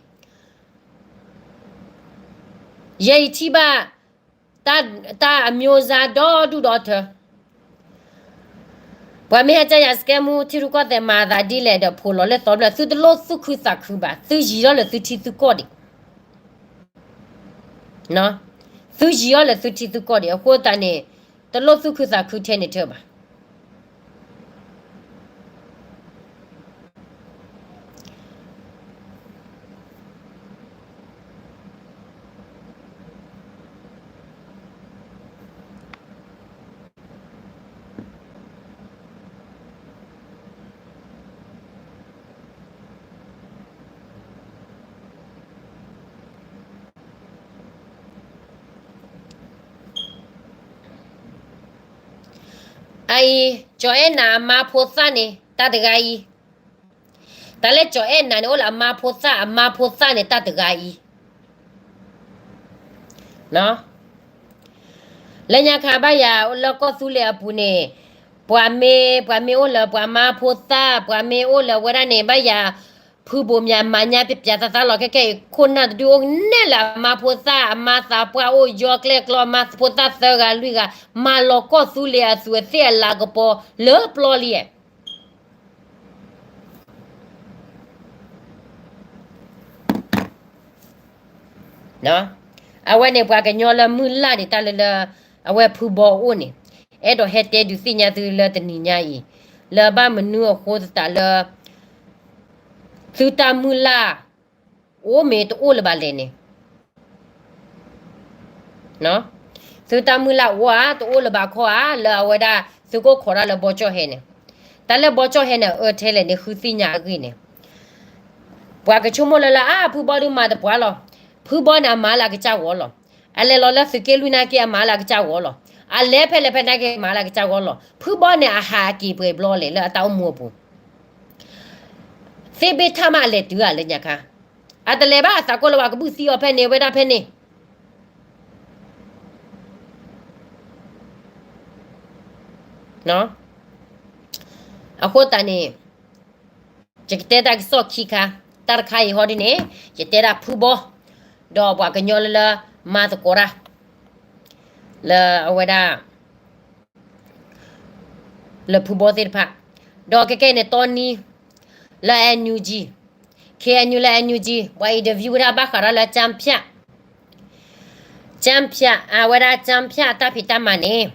ယဲယထံၣ်ဘၣ် တၢ်အမျိုးသား ဒီဒူၣ်ဒီထၢ ပှၤမ့ၢ်ဟဲကၢယၤစကဲမူ ထံရူၢ်ကီၢ်သဲးမၤသးဒ်လဲၣ်ဒီး ဖိးလီၤလၢသီတဖျၢၣ် သုတလိၣ်သူၣ်ခုသးခုဘၣ်, သုယံၤထီၣ်လၢသုထံသုကီၢ်ဒံး, သုယံၤထီၣ်လၢသုထံသုကီၢ်ဒံး အဃိသတးန့ၣ် တလိၣ်သူၣ်ခုသးခုထဲန့ၣ်ထၢဘၣ်. အအံၤ ကၠီၤအဲၣ်နၤအမါဖိသၣ်န့ၣ် တၢ်တဂၤအံၤ, တၢ်လၢကၠီၤအဲၣ်နၤန့ၣ် အိၣ်လၢအမါဖိသၣ်, အမါဖိသၣ်န့ၣ် တၢ်တဂၤအံၤ လၢညါခါဘၣ်ယၤလၢကီၢ်သူလ့ၤအပူၤန့ၣ်, ပှၤမ့ၢ်, ပှၤမ့ၢ်အိၣ်လၢပှၤမါဖိသၣ်, ပှၤမ့ၢ်အိၣ်လၢဝဲဒၣ်န့ၣ် ဘၣ်ယၤ ဖုဘိးမၠးမၤညါပျးပျးသးသးလီၤ. ခဲကဲအံၤ ခိၣ်နၢ်တဒုအိၣ်နဲၣ်လၢအမါဖိသၣ်, အမါသးပှၢ်အိၣ်ယီၤကျဲကျီ, အမါဖိသၣ်သၢဂၤလွံၢ်ဂၤ, မၤလီၤကီၢ်သူလ့ၤအသူးအသ့ၣ်အလၤကပီၤလၢပျီလံ. အဝဲန့ၣ်ပှၤကညီလၢမုၢ်လၢ်န့ၣ် တၢ်လၢလၢ အဝဲဖုဘီအိၣ်န့ၣ်, အဲၣ်ဒိးဟဲတဲဒုးသ့ၣ်ညါသုလၢတနံၤညါအံၤ, လၢဘၣ်မနုၤအဃိသတးလၢ သုတၢ်မုၢ်လၢ် အိၣ်မ့ၢ်တအိၣ်လၢၤဘၣ်လဲၣ်န့ၣ်, သုတၢ်မုၢ်လၢ်အိၣ်ဧါ တအိၣ်လၢၤဘၣ်ခီဧါ လၢအဝဲဒၣ်သုးခိၣ်ခိးတၢ်လၢဘီကၠီၣ်ဟဲန့ၣ်, တၢ်လၢဘီကၠီၣ်ဟဲန့ၣ် အၢထဲလဲၣ်န့ၣ် ဃုသ့ၣ်ညါအဂ့ၢ်န့ၣ်, ပှၤကဆိကမိၣ်လၢလၢအါ ဖုဘီဒုးမၤတပှၢ်လီၤ, ဖုဘီန့ၣ် အမၤလၢအကစၢ်ဂီၢ်လီၤ, အလဲၤလီၤလၢသုးက့လွံၢ်နာ်က့ အမၤလၢအကစၢ်ဂီၢ်လီၤ, အလဲၤဖဲလဲၣ်ဖဲနာ်က့ မၤလၢအကစၢ်ဂီၢ်လီၤ, ဖုဘီန့ၣ် အဟးက့ၤပှဲၤဘျီလဲၣ်လၢအတၢ်အိၣ်မူအပူၤ သ့ၣ်ဘ့ၣ်ထၣ်မးအလဲၤတုၤဧါလၢညါခါ, အတလဲၤဘၣ်အသးကိၣ်လၢပှၤကဘုၣ်သံအီၤဖဲန့ၣ် ဝဲဒၣ်ဖဲန့ၣ် အဃိသတးန့ၣ် ယကတဲတၢ်ကစီၣ်ခံခါ, တၢ်တခါအံၤဟီဒ်န့ၣ် ယတဲဒၣ်ဖုဘီ, ဒီးပှၤကညီလၢလၢမၤသကိးတၢ် လၢအဝဲဒၣ် လၢဖုဘီသ့ၣ်တဖၣ်, ဒီးကဲကဲန့ၣ် တီနံ လၢ NUG, KNU လၢ NUG ပှၤ interview ဝဲဒၣ်ဘၣ်ဃးဒီးလၢ ကၠၢဖၠၣ်, ကၠၢဖၠၣ် အဝဲဒၣ်ကၠၢဖၠၣ်အတၢ်ဖံးတၢ်မၤန့ၣ်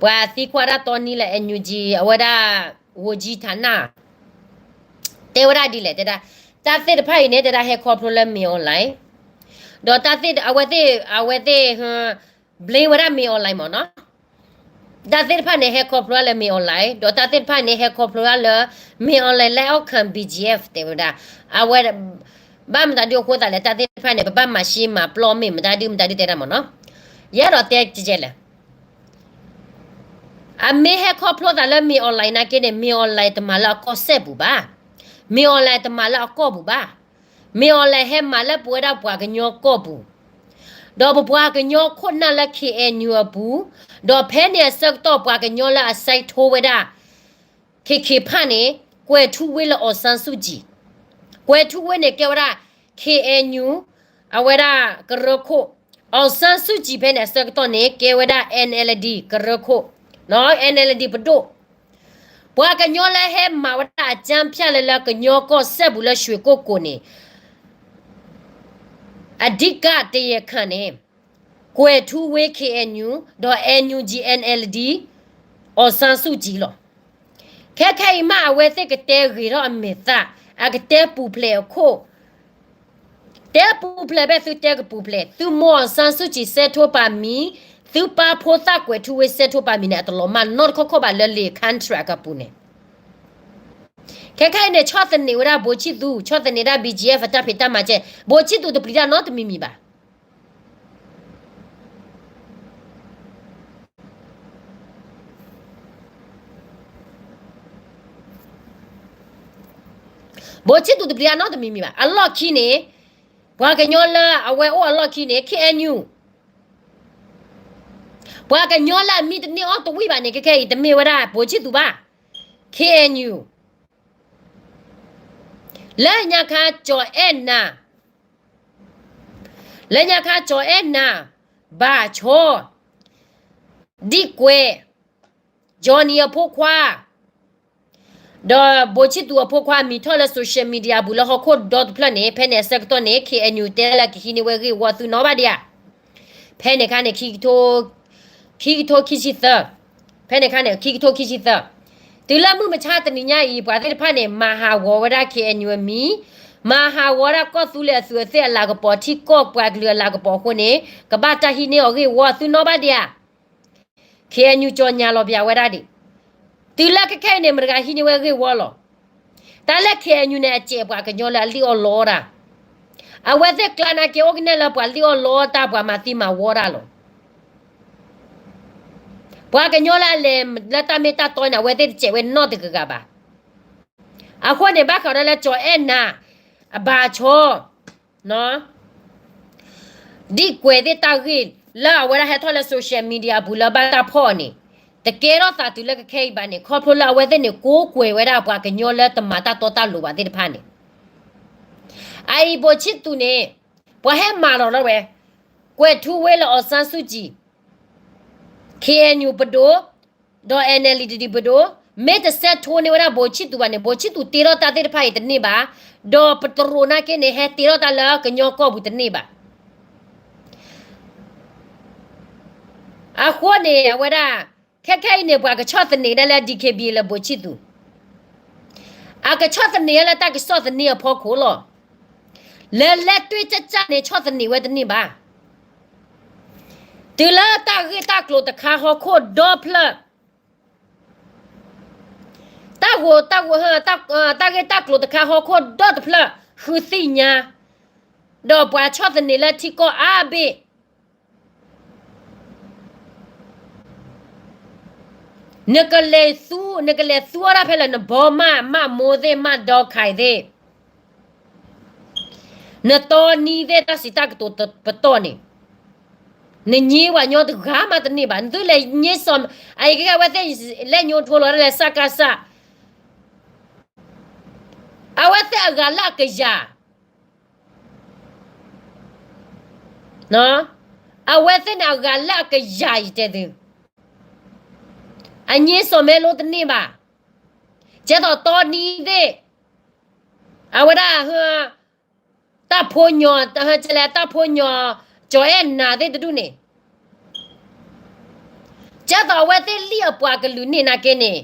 ပှၤသံကွၢ်ဒၣ်တီနံလၢ NUG အဝဲဒၣ် ဝန်ကြီးဌာန တဲဝဲဒၣ်ဒ်လဲၣ်တဲဒၣ်, တၢ်သ့ၣ်တဖၣ်အံၤန့ၣ် တဲဒၣ်ဟဲခီဖျိလၢ မင်းအောင်လှိုင်, ဒီးတၢ်သ့ၣ်အဝဲသ့ၣ် အဝဲသ့ၣ် blame ဝဲဒၣ် မင်းအောင်လှိုင် မ့ၢ်နီၤ, တၢ်သ့ၣ်တဖၣ်န့ၣ် ဟဲခီဖျိလၢ မင်းအောင်လှိုင်, ဒီးတၢ်သ့ၣ်တဖၣ်န့ၣ် ဟဲခီဖျိလၢ မင်းအောင်လှိုင် လက်အောက်ခံ BGF တဲဝဲဒၣ်, အဝဲ ဘၣ်မတၤဒုအဃိသးလဲၣ် တၢ်သ့ၣ်တဖၣ်န့ၣ် ပဘၣ်မၤရှဲမၤပျီမ့ၢ်မတၤဒုမတၤဒုတဲဒၣ်မ့ၢ်နီၤ, ယအဲၣ်ဒိးတဲကဲကဲလဲၣ် အမ့ၢ်ဟဲခီဖျိသးလၢ မင်းအောင်လှိုင် နာ်က့န့ၣ် မင်းအောင်လှိုင် တမၤလၢအကီၢ်စဲၣ်ပူၤဘၣ်, မင်းအောင်လှိုင် တမၤလၢအကီၢ်ပူၤဘၣ်, မင်းအောင်လှိုင် ဟဲမၤလၢပဝဲဒၣ်ပှၤကညီကီၢ်ပူၤ, ဒီးပပှၤကညီခိၣ်နၢ်လၢ KNU အပူၤ, ဒီးဖဲန့ၣ်အဆၢကတီၢ် ပှၤကညီလၢအ sign ထိုး ဝဲဒၣ် KK Park န့ၣ် ကွဲၤထူဝ့လၢ အောင်ဆန်းစုကြည်, ကွဲၤထူဝ့န့ၣ် ကဲဝဲဒၣ် KNU အဝဲဒၣ်ကရၢခိၣ်, အောင်ဆန်းစုကြည် ဖဲန့ၣ်အဆၢကတီၢ်န့ၣ် ကဲဝဲဒၣ် NLD ကရၢခိၣ်, NLD ပဒိၣ်, ပှၤကညီလၢဟဲမၤဝဲဒၣ်အ ကၠၢဖၠၣ် လၢလၢကညီကီၢ်စဲၣ်ပူၤလၢ ရွှေကုက္ကို န့ၣ် အဓိကတရားခံန့ၣ် ကွဲၤထူဝ့ KNU ဒီး NUG NLDအောင်ဆန်းစုကြည် လီၤ. ခဲခဲအံၤမး အဝဲသ့ၣ်ကတဲဂ့ၤထီၣ်အမဲာ်သၣ်, အကတဲပူၤဖျဲးအခိၣ်, တဲပူၤဖျဲးဖဲသုတဲကပူၤဖျဲး, သုမိၢ်အောင်ဆန်းစုကြည် စဲးထိပာ်မံၤ, သုပၢ်ဖိသၣ်ကွဲၤထူဝ့ စဲးထိပာ်မံၤန့ၣ် အတလီၤမၢ်နီတခီခီဘၣ်လၢလံာ် contract အပူၤန့ၣ် ခဲခဲအံၤန့ၣ် ဆီၣ်သနံးဝဲဒၣ်ဘိၣ်ဆံၣ်သူး, ဆီၣ်သနံးဒၣ် BGF အတၢ်ဖံးတၢ်မၤကဲ, ဘိၣ်ဆံၣ်သူးတပျံၤတၢ်နီတမံၤမံၤဘၣ်. ဘိၣ်ဆံၣ်သူးတပျံၤတၢ်နီတမံၤမံၤဘၣ်. အလီၢ်ခံန့ၣ်, ပှၤကညီလၢအဝဲအိၣ်အလီၢ်ခံန့ၣ် KNU, ပှၤကညီလၢအမံတန့ၢ်အီၣ်တဝံၣ်ဘၣ်န့ၣ် ခဲခဲအံၤတမ့ၢ်ဝဲဒၣ်ဘိၣ်ဆံၣ်သူးဘၣ်, KNU လၢညါခါ ကၠီၤအဲၣ်နၤ, လၢညါခါ ကၠီၤအဲၣ်နၤ, ဘၣ်ဆီ, ဒံၣ်ကွဲး, Johnny အဖိခွါ, ဒီးဘိၣ်ဆံၣ်သူးအဖိခွါ မံၤထီၣ်လၢ social media ပူၤလၢဟီၣ်ခိၣ်ဒီတဖျၢၣ်န့ၣ် ဖဲန့ၣ်အဆၢကတီၢ်န့ၣ် KNU တဲလၢကဟံးန့ၢ်ဝဲဂ့ၢ်ဝီသုနီဘၣ်ဒံးဧါ. ဖဲန့ၣ်ခါန့ၣ် ခံကထိခံဆံသၢ, ဖဲန့ၣ်ခါန့ၣ် ခံကထိခံဆံသၢ, တုၤလၢမုၢ်မဆါတနံၤညါအံၤ ပှၤသ့ၣ်တဖၣ်န့ၣ် မၤဟးဂီၤဝဲဒၣ် KNU အမံၤ, မၤဟးဂီၤဝဲဒၣ်ကီၢ်သူလ့ၤအသူးအသ့ၣ်အလၤကပီၤ ထံကီၢ်ပှၤကလုာ်အလၤကပီၤအဃိန့ၣ် ကဘၣ်တၢ်ဟံးန့ၢ်အီၤဂ့ၢ်ဝီသုနီဘၣ်ဒံးဧါ. KNU ကၠီၤညါလီၤပျၢၤဝဲဒၣ်ဒံး, တုၤလၢခဲခဲအံၤန့ၣ် မတဂၤဟံးန့ၢ်ဝဲဂ့ၢ်ဝီလီၤ. တၢ်လၢ KNU န့ၣ် အစဲးပှၤကညီလၢအလံၣ်အီၣ်လီအီၣ်တၢ်, အဝဲသ့ၣ်ကျါနာ်က့အိၣ်ကနဲၣ်လၢပှၤလံၣ်အီၣ်လီအီၣ်တၢ် ပှၤမၤသံမၤဝီတၢ်လီၤ. ပှၤကညီလၢအလဲၤလၢတၢ်မ့ၢ်တၢ်တီန့ၣ် အဝဲသ့ၣ်တစဲးဝဲနီတဂၤဂၤဘၣ်. အဃိန့ၣ် ဘၣ်ဃးဒီးလၢ ကၠီၤအဲၣ်နၤ, အဘၣ်ဆီ, ဒံၣ်ကွဲးသ့ၣ်တၢ်ဂ့ၢ် လၢအဝဲဒၣ်ဟဲထီၣ်လၢ social media အပူၤလၢဘၣ်တၢ်ဖီၣ်အီၤန့ၣ် တကဲထီၣ်သးတုၤလၢခဲခဲအံၤဘၣ်န့ၣ် ခီဖျိလၢအဝဲသ့ၣ်န့ၣ် ကိးကွဲးဝဲဒၣ်ပှၤကညီလၢတမၤတၢ်တီတၢ်လိၤဘၣ်သ့ၣ်တဖၣ်န့ၣ်, အအံၤဘိၣ်ဆံၣ်သူးန့ၣ် ပှၤဟဲမၤလီၤလၢဝဲ, ကွဲးထူဝ့လၢ အောင်ဆန်းစုကြည်, KNU ပဒိၣ်, ဒီး NLD ပဒိၣ်, မ့ၢ်တစဲးထိန့ၢ်ဝဲဒၣ်ဘိၣ်ဆံၣ်သူးဘၣ်န့ၣ် ဘိၣ်ဆံၣ်သူးတ့ထီၣ်တၢ်သ့ၣ်တဖၣ်အံၤတန့ၢ်ဘၣ်, ဒီးပတရူးနာ်က့န့ၣ် ဟဲတ့ထီၣ်တၢ်လၢကညီကီၢ်ပူၤတန့ၢ်ဘၣ်. အဃိန့ၣ် အဝဲဒၣ် ခဲခဲအံၤန့ၣ် ပှၤကဆီၣ်သနံးဒၣ်လၢ DKBA လၢဘိၣ်ဆံၣ်သူး, အကဆီၣ်သနံးလၢတၢ်ကစီၣ်သန့အဖီခိၣ်လီၤ. လၢလဲၤတွ့ကၢ်ကၢ်န့ၣ် ဆီၣ်သနံးဝဲတန့ၢ်ဘၣ်. တုၤလၢတၢ်ဂ့ၢ်တၢ်ကျိၤတခါဟီၣ်ခိၣ်ဒီဖျၢၣ်, တၢ်ဂ့ၢ်တၢ်ကျိၤတခါဟီၣ်ခိၣ်ဒီတဖျၢၣ် ဃုသ့ၣ်ညါ, ဒီးပှၤဆီၣ်သနံးလၢထံကီၢ်အါဘ့ၣ် နကလဲၤသူ, နကလဲၤသူအီၤဒၣ်ဖဲလဲၣ်, နဘီမၢ်, မၢ်မိၢ်သ့ၣ်, မၢ်ဒီခါသ့ၣ်, နတီနံသ့ၣ်, တၢ်စံးတၢ်ကတိၤပတီၢ်န့ၣ်, နညံပှၤကညီတဂၤမးတန့ၢ်ဘၣ်. နသုလဲၤညံစီၤ, အအံၤကဲအဝဲသ့ၣ်လဲၤညိထိလီၤဒၣ်လဲာ် စကစ, အဝဲသ့ၣ်အဂၤလၢအကယၤ အဝဲသ့ၣ်န့ၣ်အဂၤလၢအကယၤယတဲသု, အညံစီၤမဲလိတန့ၢ်ဘၣ်. ကဲသိးတီနံသ့ၣ်, အဝဲဒၣ်, တၢ်ဖိညီ, လဲၤတၢ်ဖိညီ, ကၠီၤအဲၣ်နၤသ့ၣ်တဒူၣ်န့ၣ်, ကဲသိးအဝဲသ့ၣ်လံၣ်အပှၤကလုာ်န့ၣ်နာ်က့န့ၣ်,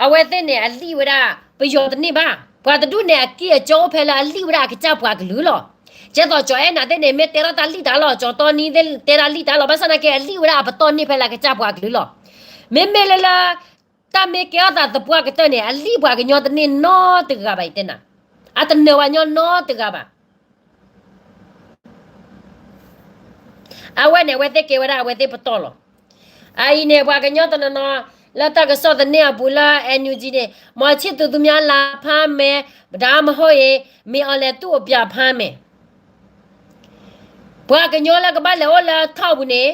အဝဲသ့ၣ်န့ၣ်အလံၣ်ဝဲဒၣ်ပယီၤတန့ၢ်ဘၣ်. ပှၤတဒူၣ်န့ၣ် အက့ၢ်အကီအိၣ်ဖဲလၢအလံၣ်ဝဲဒၣ်အကစၢ်ပှၤကလုာ်လီၤ. ကဲသိးကၠီၤအဲၣ်နၤသ့ၣ်န့ၣ် မ့ၢ်တဲထီၣ်တၢ်လံၣ်တၢ်လီၢ်, ကၠီၤတီနံသ့ၣ်တဲတၢ်လံၣ်တၢ်လီၢ်, ဘၣ်ဆၣ်နာ်က့အလံၣ်ဝဲဒၣ်အပတီၢ်န့ၢ်ဖဲလၢအကစၢ်ပှၤကလုာ်လီၤ. မ့မ့ၢ်လၢလၢ တၢ်မ့ၢ်ကဲထီၣ်သးသပှၢ်ကတၢၢ်န့ၣ် အလံၣ်ပှၤကညီတန့ၢ်နီတဂၤဘၣ် ယတဲနၤ, အတနၢၤပှၤကညီနီတဂၤဘၣ်. အဝဲန့ၣ် အဝဲသ့ၣ်ကဲဝဲဒၣ်အဝဲသ့ၣ်ပတီၢ်လီၤ. အအံၤန့ၣ် ပှၤကညီတနီၤနီၤ လၢတၢ်ကစီၣ်သန့အပူၤလၢ NUG န့ၣ် မောင်ချစ်သူ သူများလာဖမ်းမယ်, ဒါမှမဟုတ်ရင် မင်းအောင်လှိုင် သူ့ကိုပြန်ဖမ်းမယ်. ပှၤကညီလၢကဘၣ်လဲၤအိၣ်လၢထီၣ်ပူၤန့ၣ်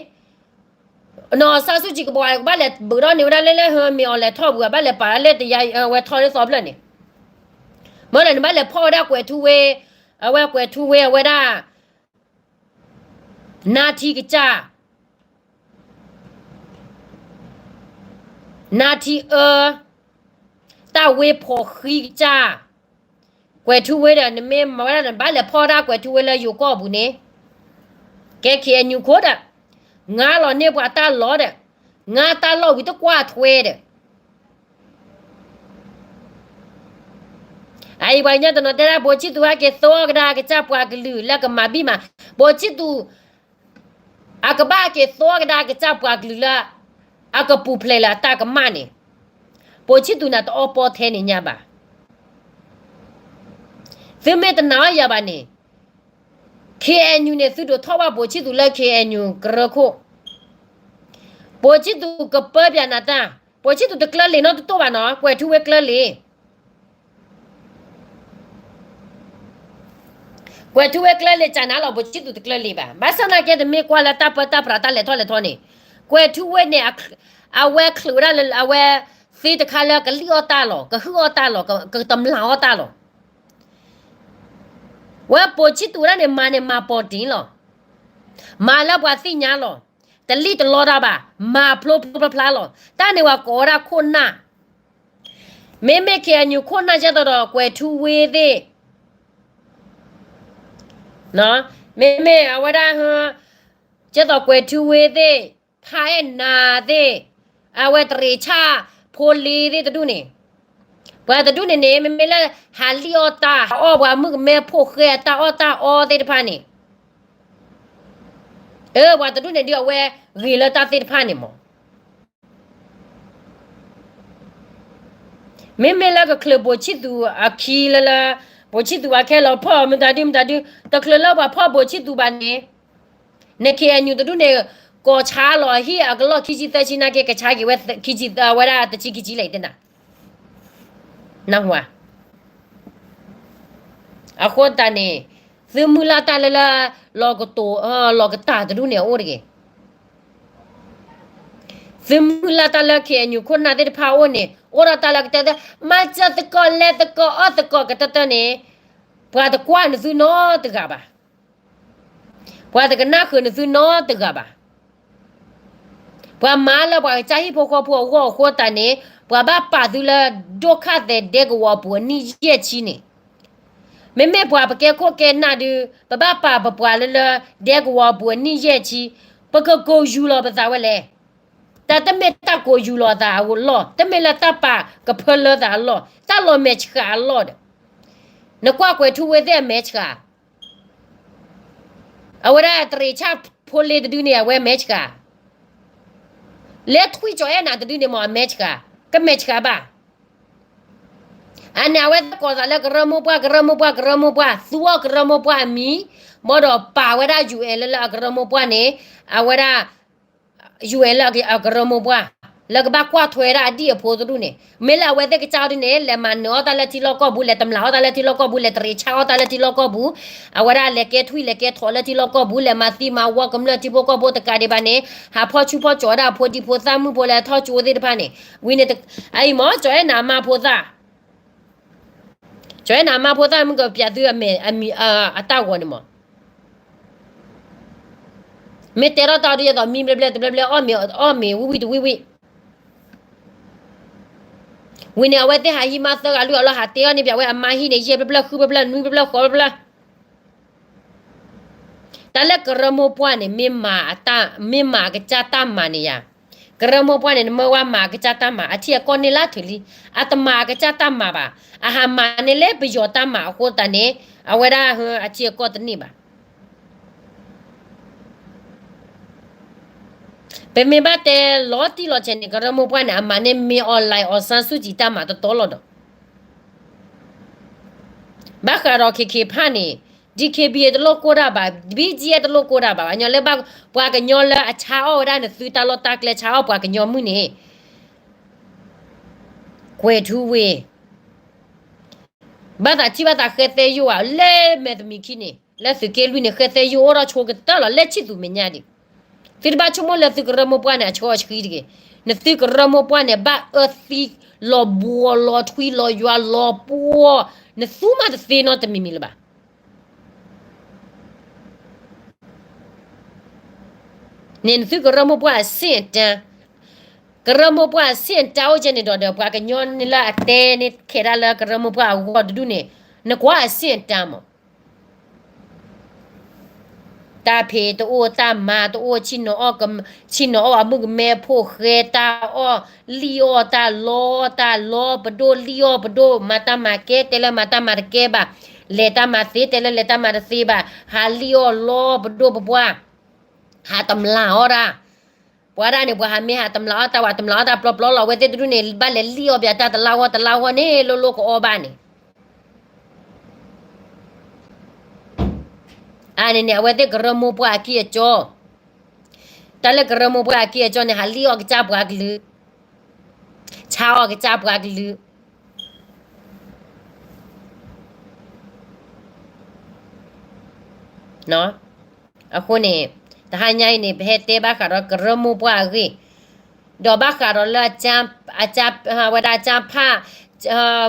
နီၢ်စၢ်ဆူၣ်ကံကဘီ ကဘၣ်လဲၤဘုးထီၣ်န့ၢ်ဝဲဒၣ်လၢလၢ မင်းအောင်လှိုင် ထီၣ်ပူၤ ဘၣ်လဲၤပာ်လၢတယါ အဝဲထီၣ်လၢသီဖျၢၣ်န့ၣ်, မ့ၢ်လၢနဘၣ်လဲၤဖီၣ်ဝဲဒၣ်ကွဲၤထူဝ့, အဝဲကွဲၤထူဝ့အဝဲဒၣ် နါထံကစၢ်, နါထံအၢ, တၢ်ဝ့ဖီၣ်ဃံကစၢ်, ကွဲၤထူဝ့ဒီး နမ့ၢ်မၤဝဲဒၣ် နဘၣ်လဲၤဖီၣ်ဒၣ်ကွဲၤထူဝ့လၢယိၤကီၢ်ပူၤန့ၣ်, ကဲ KNU ခိၣ်ဒီး ငါလီၤန့ၢ်ပှၤတၢ်လီၢ်ဒီး ငါတၢ်လီၢ်ဝံၤတကွၢ်ထွဲဒီး အအံၤပှၤကညီတနီၤတဲဒၣ် ဗိုလ်ချစ်သူ ဟဲက့ၤသိကဒါကစၢ်ပှၤကလုာ်လၢကမၤဘံၣ်မး, ဗိုလ်ချစ်သူ အကဘၣ်က့ၤသိကဒါကစၢ်ပှၤကလုာ်လၢ အကပူၤဖျဲးလၢအတၢ်ကမၣ်န့ၣ်, ဗိုလ်ချစ်သူ န့ၣ်တအီပီထဲန့ၣ်ညါဘၣ်. သုမ့ၢ်တနာ်အီၤယၤဘၣ်န့ၣ်, KNU န့ၣ် သုဒိးထီၣ်ဘၣ် ဗိုလ်ချစ်သူ လၢ KNU ကရၢခိၣ်, ဗိုလ်ချစ်သူ ကပၢပၠးနၤတၢ်, ဗိုလ်ချစ်သူတကျၢၤလံာ်နီတတိၢ်ဘၣ်နီၤ, ကွဲၤထူဝ့ကျၢၤလံာ် ကွဲၤထူဝ့ကျၢၤလံာ် ကနၤလီၤ, ဗိုလ်ချစ်သူ တကျၢၤလံာ်ဘၣ်. ဘၣ်ဆၣ်နာ်က့ တမ့ၢ်ကွၢ်လၢတၢ်ပၢတၢ်ပြးတၢ်လဲၤထီၣ်လဲၤထီန့ၣ်, ကွဲၤထူဝ့န့ၣ် အဝဲချုးဝဲဒၣ်လၢအဝဲသ့တခါလၢကလံၣ်အီၣ်တၢ်လီၤ, ကဟုၣ်အီၣ်တၢ်လီၤ, ကတမျၢ်အီၣ်တၢ်လီၤ. ဝဲ ဗိုလ်ချစ်သူ ဒၣ်န့ၣ် မၤန့ၣ်မၤပီၢ်တ့ၢ်လီၤ. မၤလၢပှၤသ့ၣ်ညါလီၤ. တလံၣ်တလီတၢ်ဘၣ်, မၤဖျိဖျိဖျါဖျါလီၤ. တၢ်န့ၣ်ပှၤကိးဝဲဒၣ်ခိၣ်နၢ် မ့မ့ၢ် KNU ခိၣ်နၢ် ကဲသိးဒီး ကွဲၤထူဝ့သ့ၣ်, မ့မ့ၢ်အဝဲဒၣ်, ကဲသိးကွဲၤထူဝ့သ့ၣ်, ဖးအဲၣ်နၤသ့ၣ်, အဝဲတရ့းဆၣ်ဖိလ့သ့ၣ်တဒူၣ်န့ၣ်, ပှၤတဒူၣ်န့ၣ်န့ၣ် မ့မ့ၢ်လၢဟးလံၣ်အီၣ်တၢ်, ဟးအီၣ်ပှၤမုၣ်ကမဲဖိဃဲအတၢ်အီၣ်တၢ်အီသ့ၣ်တဖၣ်န့ၣ်, အၢ ပှၤတဒူၣ်န့ၣ်ဒုးအဝဲဂ့ၤလၢတၢ်သ့ၣ်တဖၣ်န့ၣ်မး. မ့မ့ၢ်လၢကချုး ဗိုလ်ချစ်သူ အခံလၢလၢ, ဗိုလ်ချစ်သူ အခဲလၢာ်ဖီၣ်မတၤဒုမတၤဒု, တချုးလၢပှၤဖီၣ် ဗိုလ်ချစ်သူ ဘၣ်န့ၣ်, န KNU တဒူၣ်န့ၣ်, ကိးဆါလီၤအဟံၣ်အကလီၢ်ခံဆံသၢဆံနာ်က့ ကဆါက့ၤဝဲခံဆံသၢ ဝဲဒၣ်တဆံခံဆံလဲၣ် ယတဲနၤ, နၢ်ဟူဧါ. အဃိသတးန့ၣ်, သုမုၢ်လၢ်တၢ်လၢလၢ, လီၤကတိၤ, လီၤကတၢ်တဒူၣ်န့ၣ်အအိၣ်တဂ့ၤ. သုမုၢ်လၢ်တၢ်လၢ KNU ခိၣ်နၢ်သ့ၣ်တဖၣ်အအိၣ်န့ၣ် အိၣ်ဒီးတၢ်လၢကတၢၢ်တၢၢ်, မၤစၢၤသကိးလဲၤသကိးအီၣ်သကိးကတၢၢ်တၢၢ်န့ၣ်, ပှၤတကွၢ်နသုနီတဂၤဘၣ်. ပှၤတကနၣ်ဃုာ်နသုနီတဂၤဘၣ်. ပှၤမၤလၢပှၤကစၢ်ဟံၣ်ဖိဃီဖိအဂီၢ်အဃိသတးန့ၣ်, ပှၤဘၣ်ပာ်သုလၢ ဒုက္ခသည် ဒဲကဝီၤအပူၤအနံၣ်ယဲၢ်ဆံန့ၣ်, မ့မ့ၢ်ပှၤပကဲခိၣ်ကဲနၢ်ဒုး, ပဘၣ်ပာ်ပပှၤလၢလၢ ဒဲကဝီၤအပူၤအနံၣ်ယဲၢ်ဆံ, ပကကိးယူၤလီၤပသးဝဲလဲၣ်. တၢ်တမ့ၢ်တၢ်ကိးယူၤလီၤအသးအလီၢ်, တမ့ၢ်လၢတၢ်ပာ်ကဖၢလၢသးအလီၢ်, တၢ်လီၤမဲာ်ဆှးအလီၢ်ဒီး, နကွၢ်ကွဲၤထူဝ့သ့ၣ်အမဲာ်ဆှး အဝဲဒၣ်တရ့းဆၣ်ဖိလ့တဒုန့ၣ် အဝဲမဲာ်ဆှး လဲၤထွံၣ်ကၠီၤအဲၣ်နၤတဒုန့ၣ်မ့ၢ်အမဲာ်ဆှး, ကမဲာ်ဆှးဘၣ်. အန့ၣ်အဝဲသ့ၣ်ကိးသးလၢကရၢမိၢ်ပှၢ် ကရၢမိၢ်ပှၢ် ကရၢမိၢ်ပှၢ် သူအီၤကရၢမိၢ်ပှၢ်အမံၤ, ဘၣ်ဒီးပာ်ဝဲဒၣ် UN လၢလၢအကရၢမိၢ်ပှၢ်န့ၣ်, အဝဲဒၣ် UN လၢအကရၢမိၢ်ပှၢ်, လၢကဘၣ်ကွၢ်ထွဲဒၣ်အဒံၣ်အဖိတဒူၣ်န့ၣ်, မ့ၢ်လၢအဝဲသ့ၣ်ကစၢ်အီၤဒုန့ၣ် လဲၤမၤနၢၤအီၣ်တၢ်လၢထံလီၢ်ကီၢ်ပူၤ, လဲၤတမျးအီၣ်တၢ်လၢထံလီၢ်ကီၢ်ပူၤ, လဲၤတရံးဆါအီၣ်တၢ်လၢထံလီၢ်ကီၢ်ပူၤ, အဝဲဒၣ်လဲၤကဲထွံၣ်လဲၤကဲထီၣ်လၢထံလီၢ်ကီၢ်ပူၤ, လဲၤမၤသံမၤဝီကမျၢၢ်ထံဖိကီၢ်ဖိတကးဒံးဘၣ်န့ၣ်, ဟးဖီၣ်ဆူၣ်ဖီၣ်ကၠီၤဝဲဒၣ်အဖိဒံဖိသၣ်မုၣ်ဖိလၢအထီၣ်ကၠိသ့ၣ်တဖၣ်န့ၣ်, ဝံၤန့ၣ်, အအံၤမ့ၢ် ကၠီၤအဲၣ်နၤအမါဖိသၣ် ကၠီၤအဲၣ်နၤအမါဖိသၣ်မုၢ်ကပျးသုအမဲာ်, အတၢ်ဂီၤန့ၣ်မး, မ့ၢ်တဲထီၣ်တၢ်ဒ်သိးမံဘျဲဘျဲတဘျဲဘျဲ, အီၣ်မ့ၤဝံၣ်ဝံၣ်တဝံၣ်ဝံၣ်, ဝံၤန့ၣ် အဝဲသ့ၣ်ဟးဟံးမါသၢဂၤလွံၢ်ဂၤလီၤ, ဟးတ့အီၣ်န့ၢ်ဘၣ်ဝဲအမါဟံၣ်န့ၣ် ယဲၢ်ဘျဲဘျဲ ဃုဘျဲဘျဲ နွံဘျဲဘျဲ ဃိးဘျဲဘျဲ. တၢ်လၢကရၢမိၢ်ပှၢ်န့ၣ် မ့ၢ်မၤအကစၢ်တၢ်မၤန့ၣ်ယၤ, ကရၢမိၢ်ပှၢ်န့ၣ် နမၢဝဲမၤအကစၢ်တၢ်မၤ အထံအကီၢ်န့ၢ်လၢထုးလံ, အတမၤအကစၢ်တၢ်မၤဘၣ်, အဟးမၤန့ၢ်လၢပယီၤတၢ်မၤအဃိသတးန့ၣ်, အဝဲဒၣ်အထံအကီၢ်တန့ၢ်ဘၣ်. ပမ့ၢ်ဘၣ်တဲလီၤတံၢ်လီၤဆဲးန့ၣ် ကရၢမိၢ်ပှၢ်န့ၣ် အမၤန့ၢ်မ့ၢ်အီၤလဲၤအီၤစၢ်ဆူၣ်ကံၤတၢ်မၤတတီလီၤဒီး, ဘၣ်ဃးဒီးခဲခဲဖၣ်န့ၣ်, DKBA တလိၣ်ကိၢ်တၢ်ဘၣ်, BGF တလိၣ်ကိၢ်တၢ်ဘၣ်, ဘၣ်ညီလၢပှၤကညီလၢအဆါအီၣ်ဝဲဒၣ်နသုတၢ်လီၢ်တၢ်ကျဲ ဆါအီၣ်ပှၤကညီမုၢ်န့ၣ်, ကွဲၤထူဝ့ၣ် ဘၣ်သးထံၣ်ဘၣ်သးဃဲသဲယိၣ်ဧါ, လၢမဲာ်တမံၤခံန့ၣ် လၢသုးက့လွံၢ်န့ၣ် ဃဲသဲယိၣ်အိၣ်ထီၣ်ဆိကတၢၢ်လီၤ လၢဆံၣ်သူးမဲာ်ညါဒံး. သုတဘၣ်ဆိကမိၣ်လၢသုကရၢမိၢ်ပှၢ်န့ၣ် အဆှီအဆှံတဂ့ၤ. နသုကရၢမိၢ်ပှၢ်န့ၣ် ဘၣ်အၢသံလီၤဘှီလီၤထွံလီၤယွၤလီၤပှီၢ်, နသူမးတသ့နီတမံၤမံၤလၢၤဘၣ်. န့ၣ်နသုကရၢမိၢ်ပှၢ်အဆင့်အတန်း, ကရၢမိၢ်ပှၢ်အဆင့်အတန်းအိၣ်ကဲန့ၣ်ဒီး ဒီးပှၤကညီန့ၣ်လၢအတဲန့ၣ်ခဲဒၣ်လၢကရၢမိၢ်ပှၢ်အဂီၢ်တဒူၣ်န့ၣ်, နကွၢ်အဆင့်အတန်းမး တၢ်ဖံးတအိၣ် တၢ်မၤတအိၣ်, ဆ့ၣ်နီၤအီၣ်, ဆ့ၣ်နီၤအီၣ်အမုၣ်ကမဲဖိဃဲ, တၢ်အီၣ်လံၣ်အီၣ်, တၢ်လီတၢ်လီပဒိၣ်, လံၣ်အီၣ်ပဒိၣ်, မၤတၢ်မၤကဲတဲလၢမၤတၢ်မၤတကဲဘၣ်, လဲၤတၢ်မၤသ့တဲလၢလဲၤတၢ်မၤတသ့ဘၣ်, ဟးလံၣ်အီၣ်လီပဒိၣ်ပပှၢ်, ဟးတမျးအီၣ်တၢ် ပှၤဒၣ်န့ၣ် ပှၤဟးမ့ၢ်ဟးတမျးအီၣ်တၢ် ပှၤတမျးအီၣ်တၢ်ပျီပျီလီၤ. အဝဲသ့ၣ်တဒူၣ်န့ၣ် ဘၣ်လဲၤလံၣ်အီၣ်ဘၣ်တၢ်တလါဂီၢ်တလါဂီၢ်န့ၣ် လိၤလိၤကအီၣ်ဘၣ်န့ၣ်, အန့ၣ်န့ၣ် အဝဲသ့ၣ်ကရၢမိၢ်ပှၢ်အကံၢ်အကၠီ, တၢ်လၢကရၢမိၢ်ပှၢ်အကံၢ်အကၠီန့ၣ် ဟးလံၣ်အီၣ်ကစၢ်ပှၤကလုာ်, ဆါအီၣ်ကစၢ်ပှၤကလုာ် အဃိန့ၣ် တဟါညါအံၤန့ၣ် ပဟဲတဲဘၣ်ဃးဒီးကရၢမိၢ်ပှၢ်အဂ့ၢ်, ဒီးဘၣ်ဃးဒီးလၢ ဝဲဒၣ်အကၢ်ဖး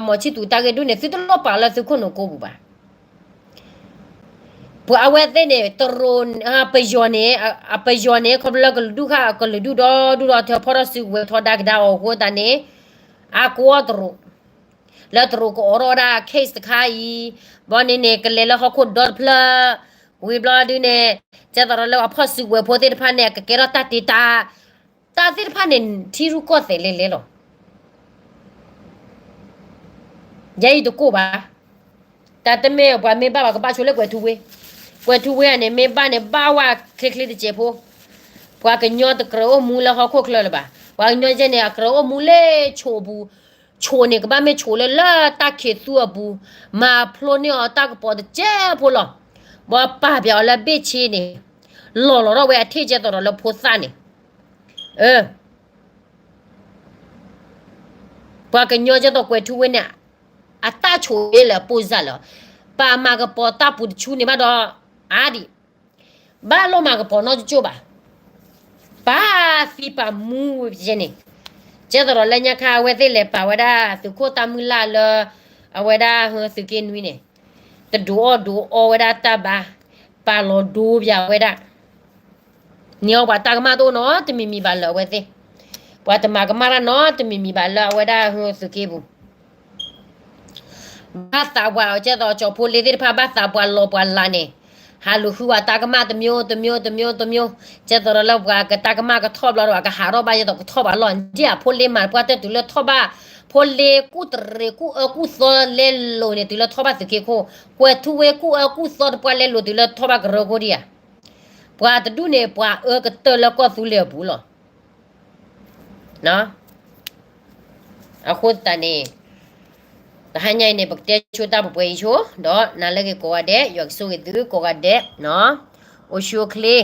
မီၤဆံၣ်သူးတၢ်ဂ့ၢ်ဒုးန့ၣ် သုတလိၣ်ပာ်လၢသုခိၣ်နူာ်ကိပူၤဘၣ်. ပှၤအဝဲသ့ၣ်န့ၣ် တရူး ပယီၤန့ၣ်, ပယီၤန့ၣ် ခီဖျိလၢကလုာ်ဒူၣ်ဃာ် ကလုာ်ဒူၣ်ဒီဒူၣ်ဒီထၢ ဖီၣ်ထီၣ်စုကဝဲၤထီဒါကဒါအီၤအဃိသတးန့ၣ်, အါကိးအီၣ်တရူး လၢတရူးကအိးထီၣ်ဝဲဒၣ် case တခါအံၤ, ဘျီန့ၣ်န့ၣ် ကလဲၤလၢဟီၣ်ခိၣ်ဒီတဖျၢၣ်, ဝံၤဘျီဒုးန့ၣ် ကဲသိးဒီးလၢအဖီၣ်စုကဝဲၤဖိသ့ၣ်တဖၣ်န့ၣ် ကကဲထီၣ်တၢ်တ့တၢ်, တၢ်သ့ၣ်တဖၣ်န့ၣ် ထံရူၢ်ကီၢ်သဲးလဲၤလဲၤလီၤ. ယဲအံၤတကိၢ်ဘၣ်. တၢ်တမ့ၢ်ပှၤမ့ၢ်ဘၣ်ဘၣ်ကဘၣ်ဆိလၢကွဲၤထူဝ့ၣ်, ကွဲၤထူဝ့ၣ်ဧါန့ၣ် မ့ၢ်ဘၣ်န့ၣ် ဘၣ်ဝဲချ့ချ့တစဲးဖိ, ပှၤကညီတကြၢးအိၣ်မူလၢဟီၣ်ခိၣ်ချၢလၢၤဘၣ်. ပှၤကညီကဲန့ၣ် အကြၢးအိၣ်မူလၢဆိးပူၤ, ဆိးန့ၣ် ကဘၣ်မ့ၢ်ဆိးလၢလၢတၢ်ခံးသူအပူၤ, မၤဖျိန့ၢ်အီၤတၢ်ကပီၤတစဲးဖိလီၤ. ဘၣ်ပာ်ပၠးအီၤလၢဘ့ၣ်ဆ့န့ၣ်, လီၤလီၤထီၣ်ဝဲအထ့ၣ်ကဲသိးဒီးလၢဖိသၣ်န့ၣ်, အ ပှၤကညီကဲသိးကွဲၤထူဝ့ၣ်န့ၣ်, အတၢ်ဆိးလၢအပိၢ်စၢ်လီၤ. ပာ်မၤကပီၤတၢ်ပူၤတဆူန့ၣ်ဘၣ်ဒီး, အါဒံး, ဘၣ်လိၣ်မၤကပီၤနီတကၠိၢ်ဘၣ်. ပာ်သံပာ်မူဝဲန့ၣ်, ကဲသိးဒီးလၢညါခါအဝဲသ့ၣ်လဲၤပာ်ဝဲဒၣ်သုးခိၣ်တၢ်မုၢ်လၢ်လၢ, အဝဲဒၣ်သုးက့နွံန့ၣ်, တဒုးအီၣ်ဒုးအီဝဲဒၣ်တၢ်ဘါ, ပာ်လီၤဒိပၠးဝဲဒၣ် န့ၢ်အီၤပှၤတၢ်ကမၣ်တအိၣ်နီတမံၤမံၤဘၣ်လၢအဝဲသ့ၣ်, ပှၤတမၤကမၣ်တၢ်နီတမံၤမံၤဘၣ်လၢအဝဲဒၣ်သုးက့ပူၤ, ဘၣ်သးပှၤကဲသိးကၠီၤဖိလ့သ့ၣ်တဖၣ် ဘၣ်သးပှၤလီၤပှၤလးန့ၣ်, ဟးလူၤဃုဝဲတၢ်ကမၣ်တမျိုးတမျိုးတမျိုးတမျိုး, ကဲသိးဒီးလၢပှၤကတၢ်ကမၣ်ကထီၣ်ဘျီဒီး ကဟးထီၣ်ဘၣ်ကဲသိးကထီၣ်ဘၣ်လီၤ. ဒ်အဖိလ့မၤပှၢ်တၢၢ်တုၤလၢထီၣ်ဘၣ်, ဖိလ့ကူၣ်တရံးကူၣ်အၢကူၣ်သီလဲလိာ်န့ၣ် တုၤလၢထီၣ်ဘၣ်သုးက့ခိၣ်, ကွဲၤထူဝ့ၣ်ကူၣ်အၢကူၣ်သီတပှၢ်လဲလိာ်တုၤလၢထီၣ်ဘၣ်ကရၢခိၣ်ဒံးဧါ. ပှၤတဒူၣ်န့ၣ် ပှၤအၢကတၢၢ်လၢကီၢ်သူလ့ၤအပူၤလီၤ. အဃိသတးန့ၣ် တဟါညါအံၤန့ၣ် ပကတဲဆိတၢ်ပှဲၤပှဲၤအံၤဆိ, ဒီးနၤလၢအဂ့ၤကိးဂၤဒဲး ယွၤကဆိၣ်ဂ့ၤသုကိးဂၤဒဲး, အိၣ်ဆူၣ်အိၣ်ချ့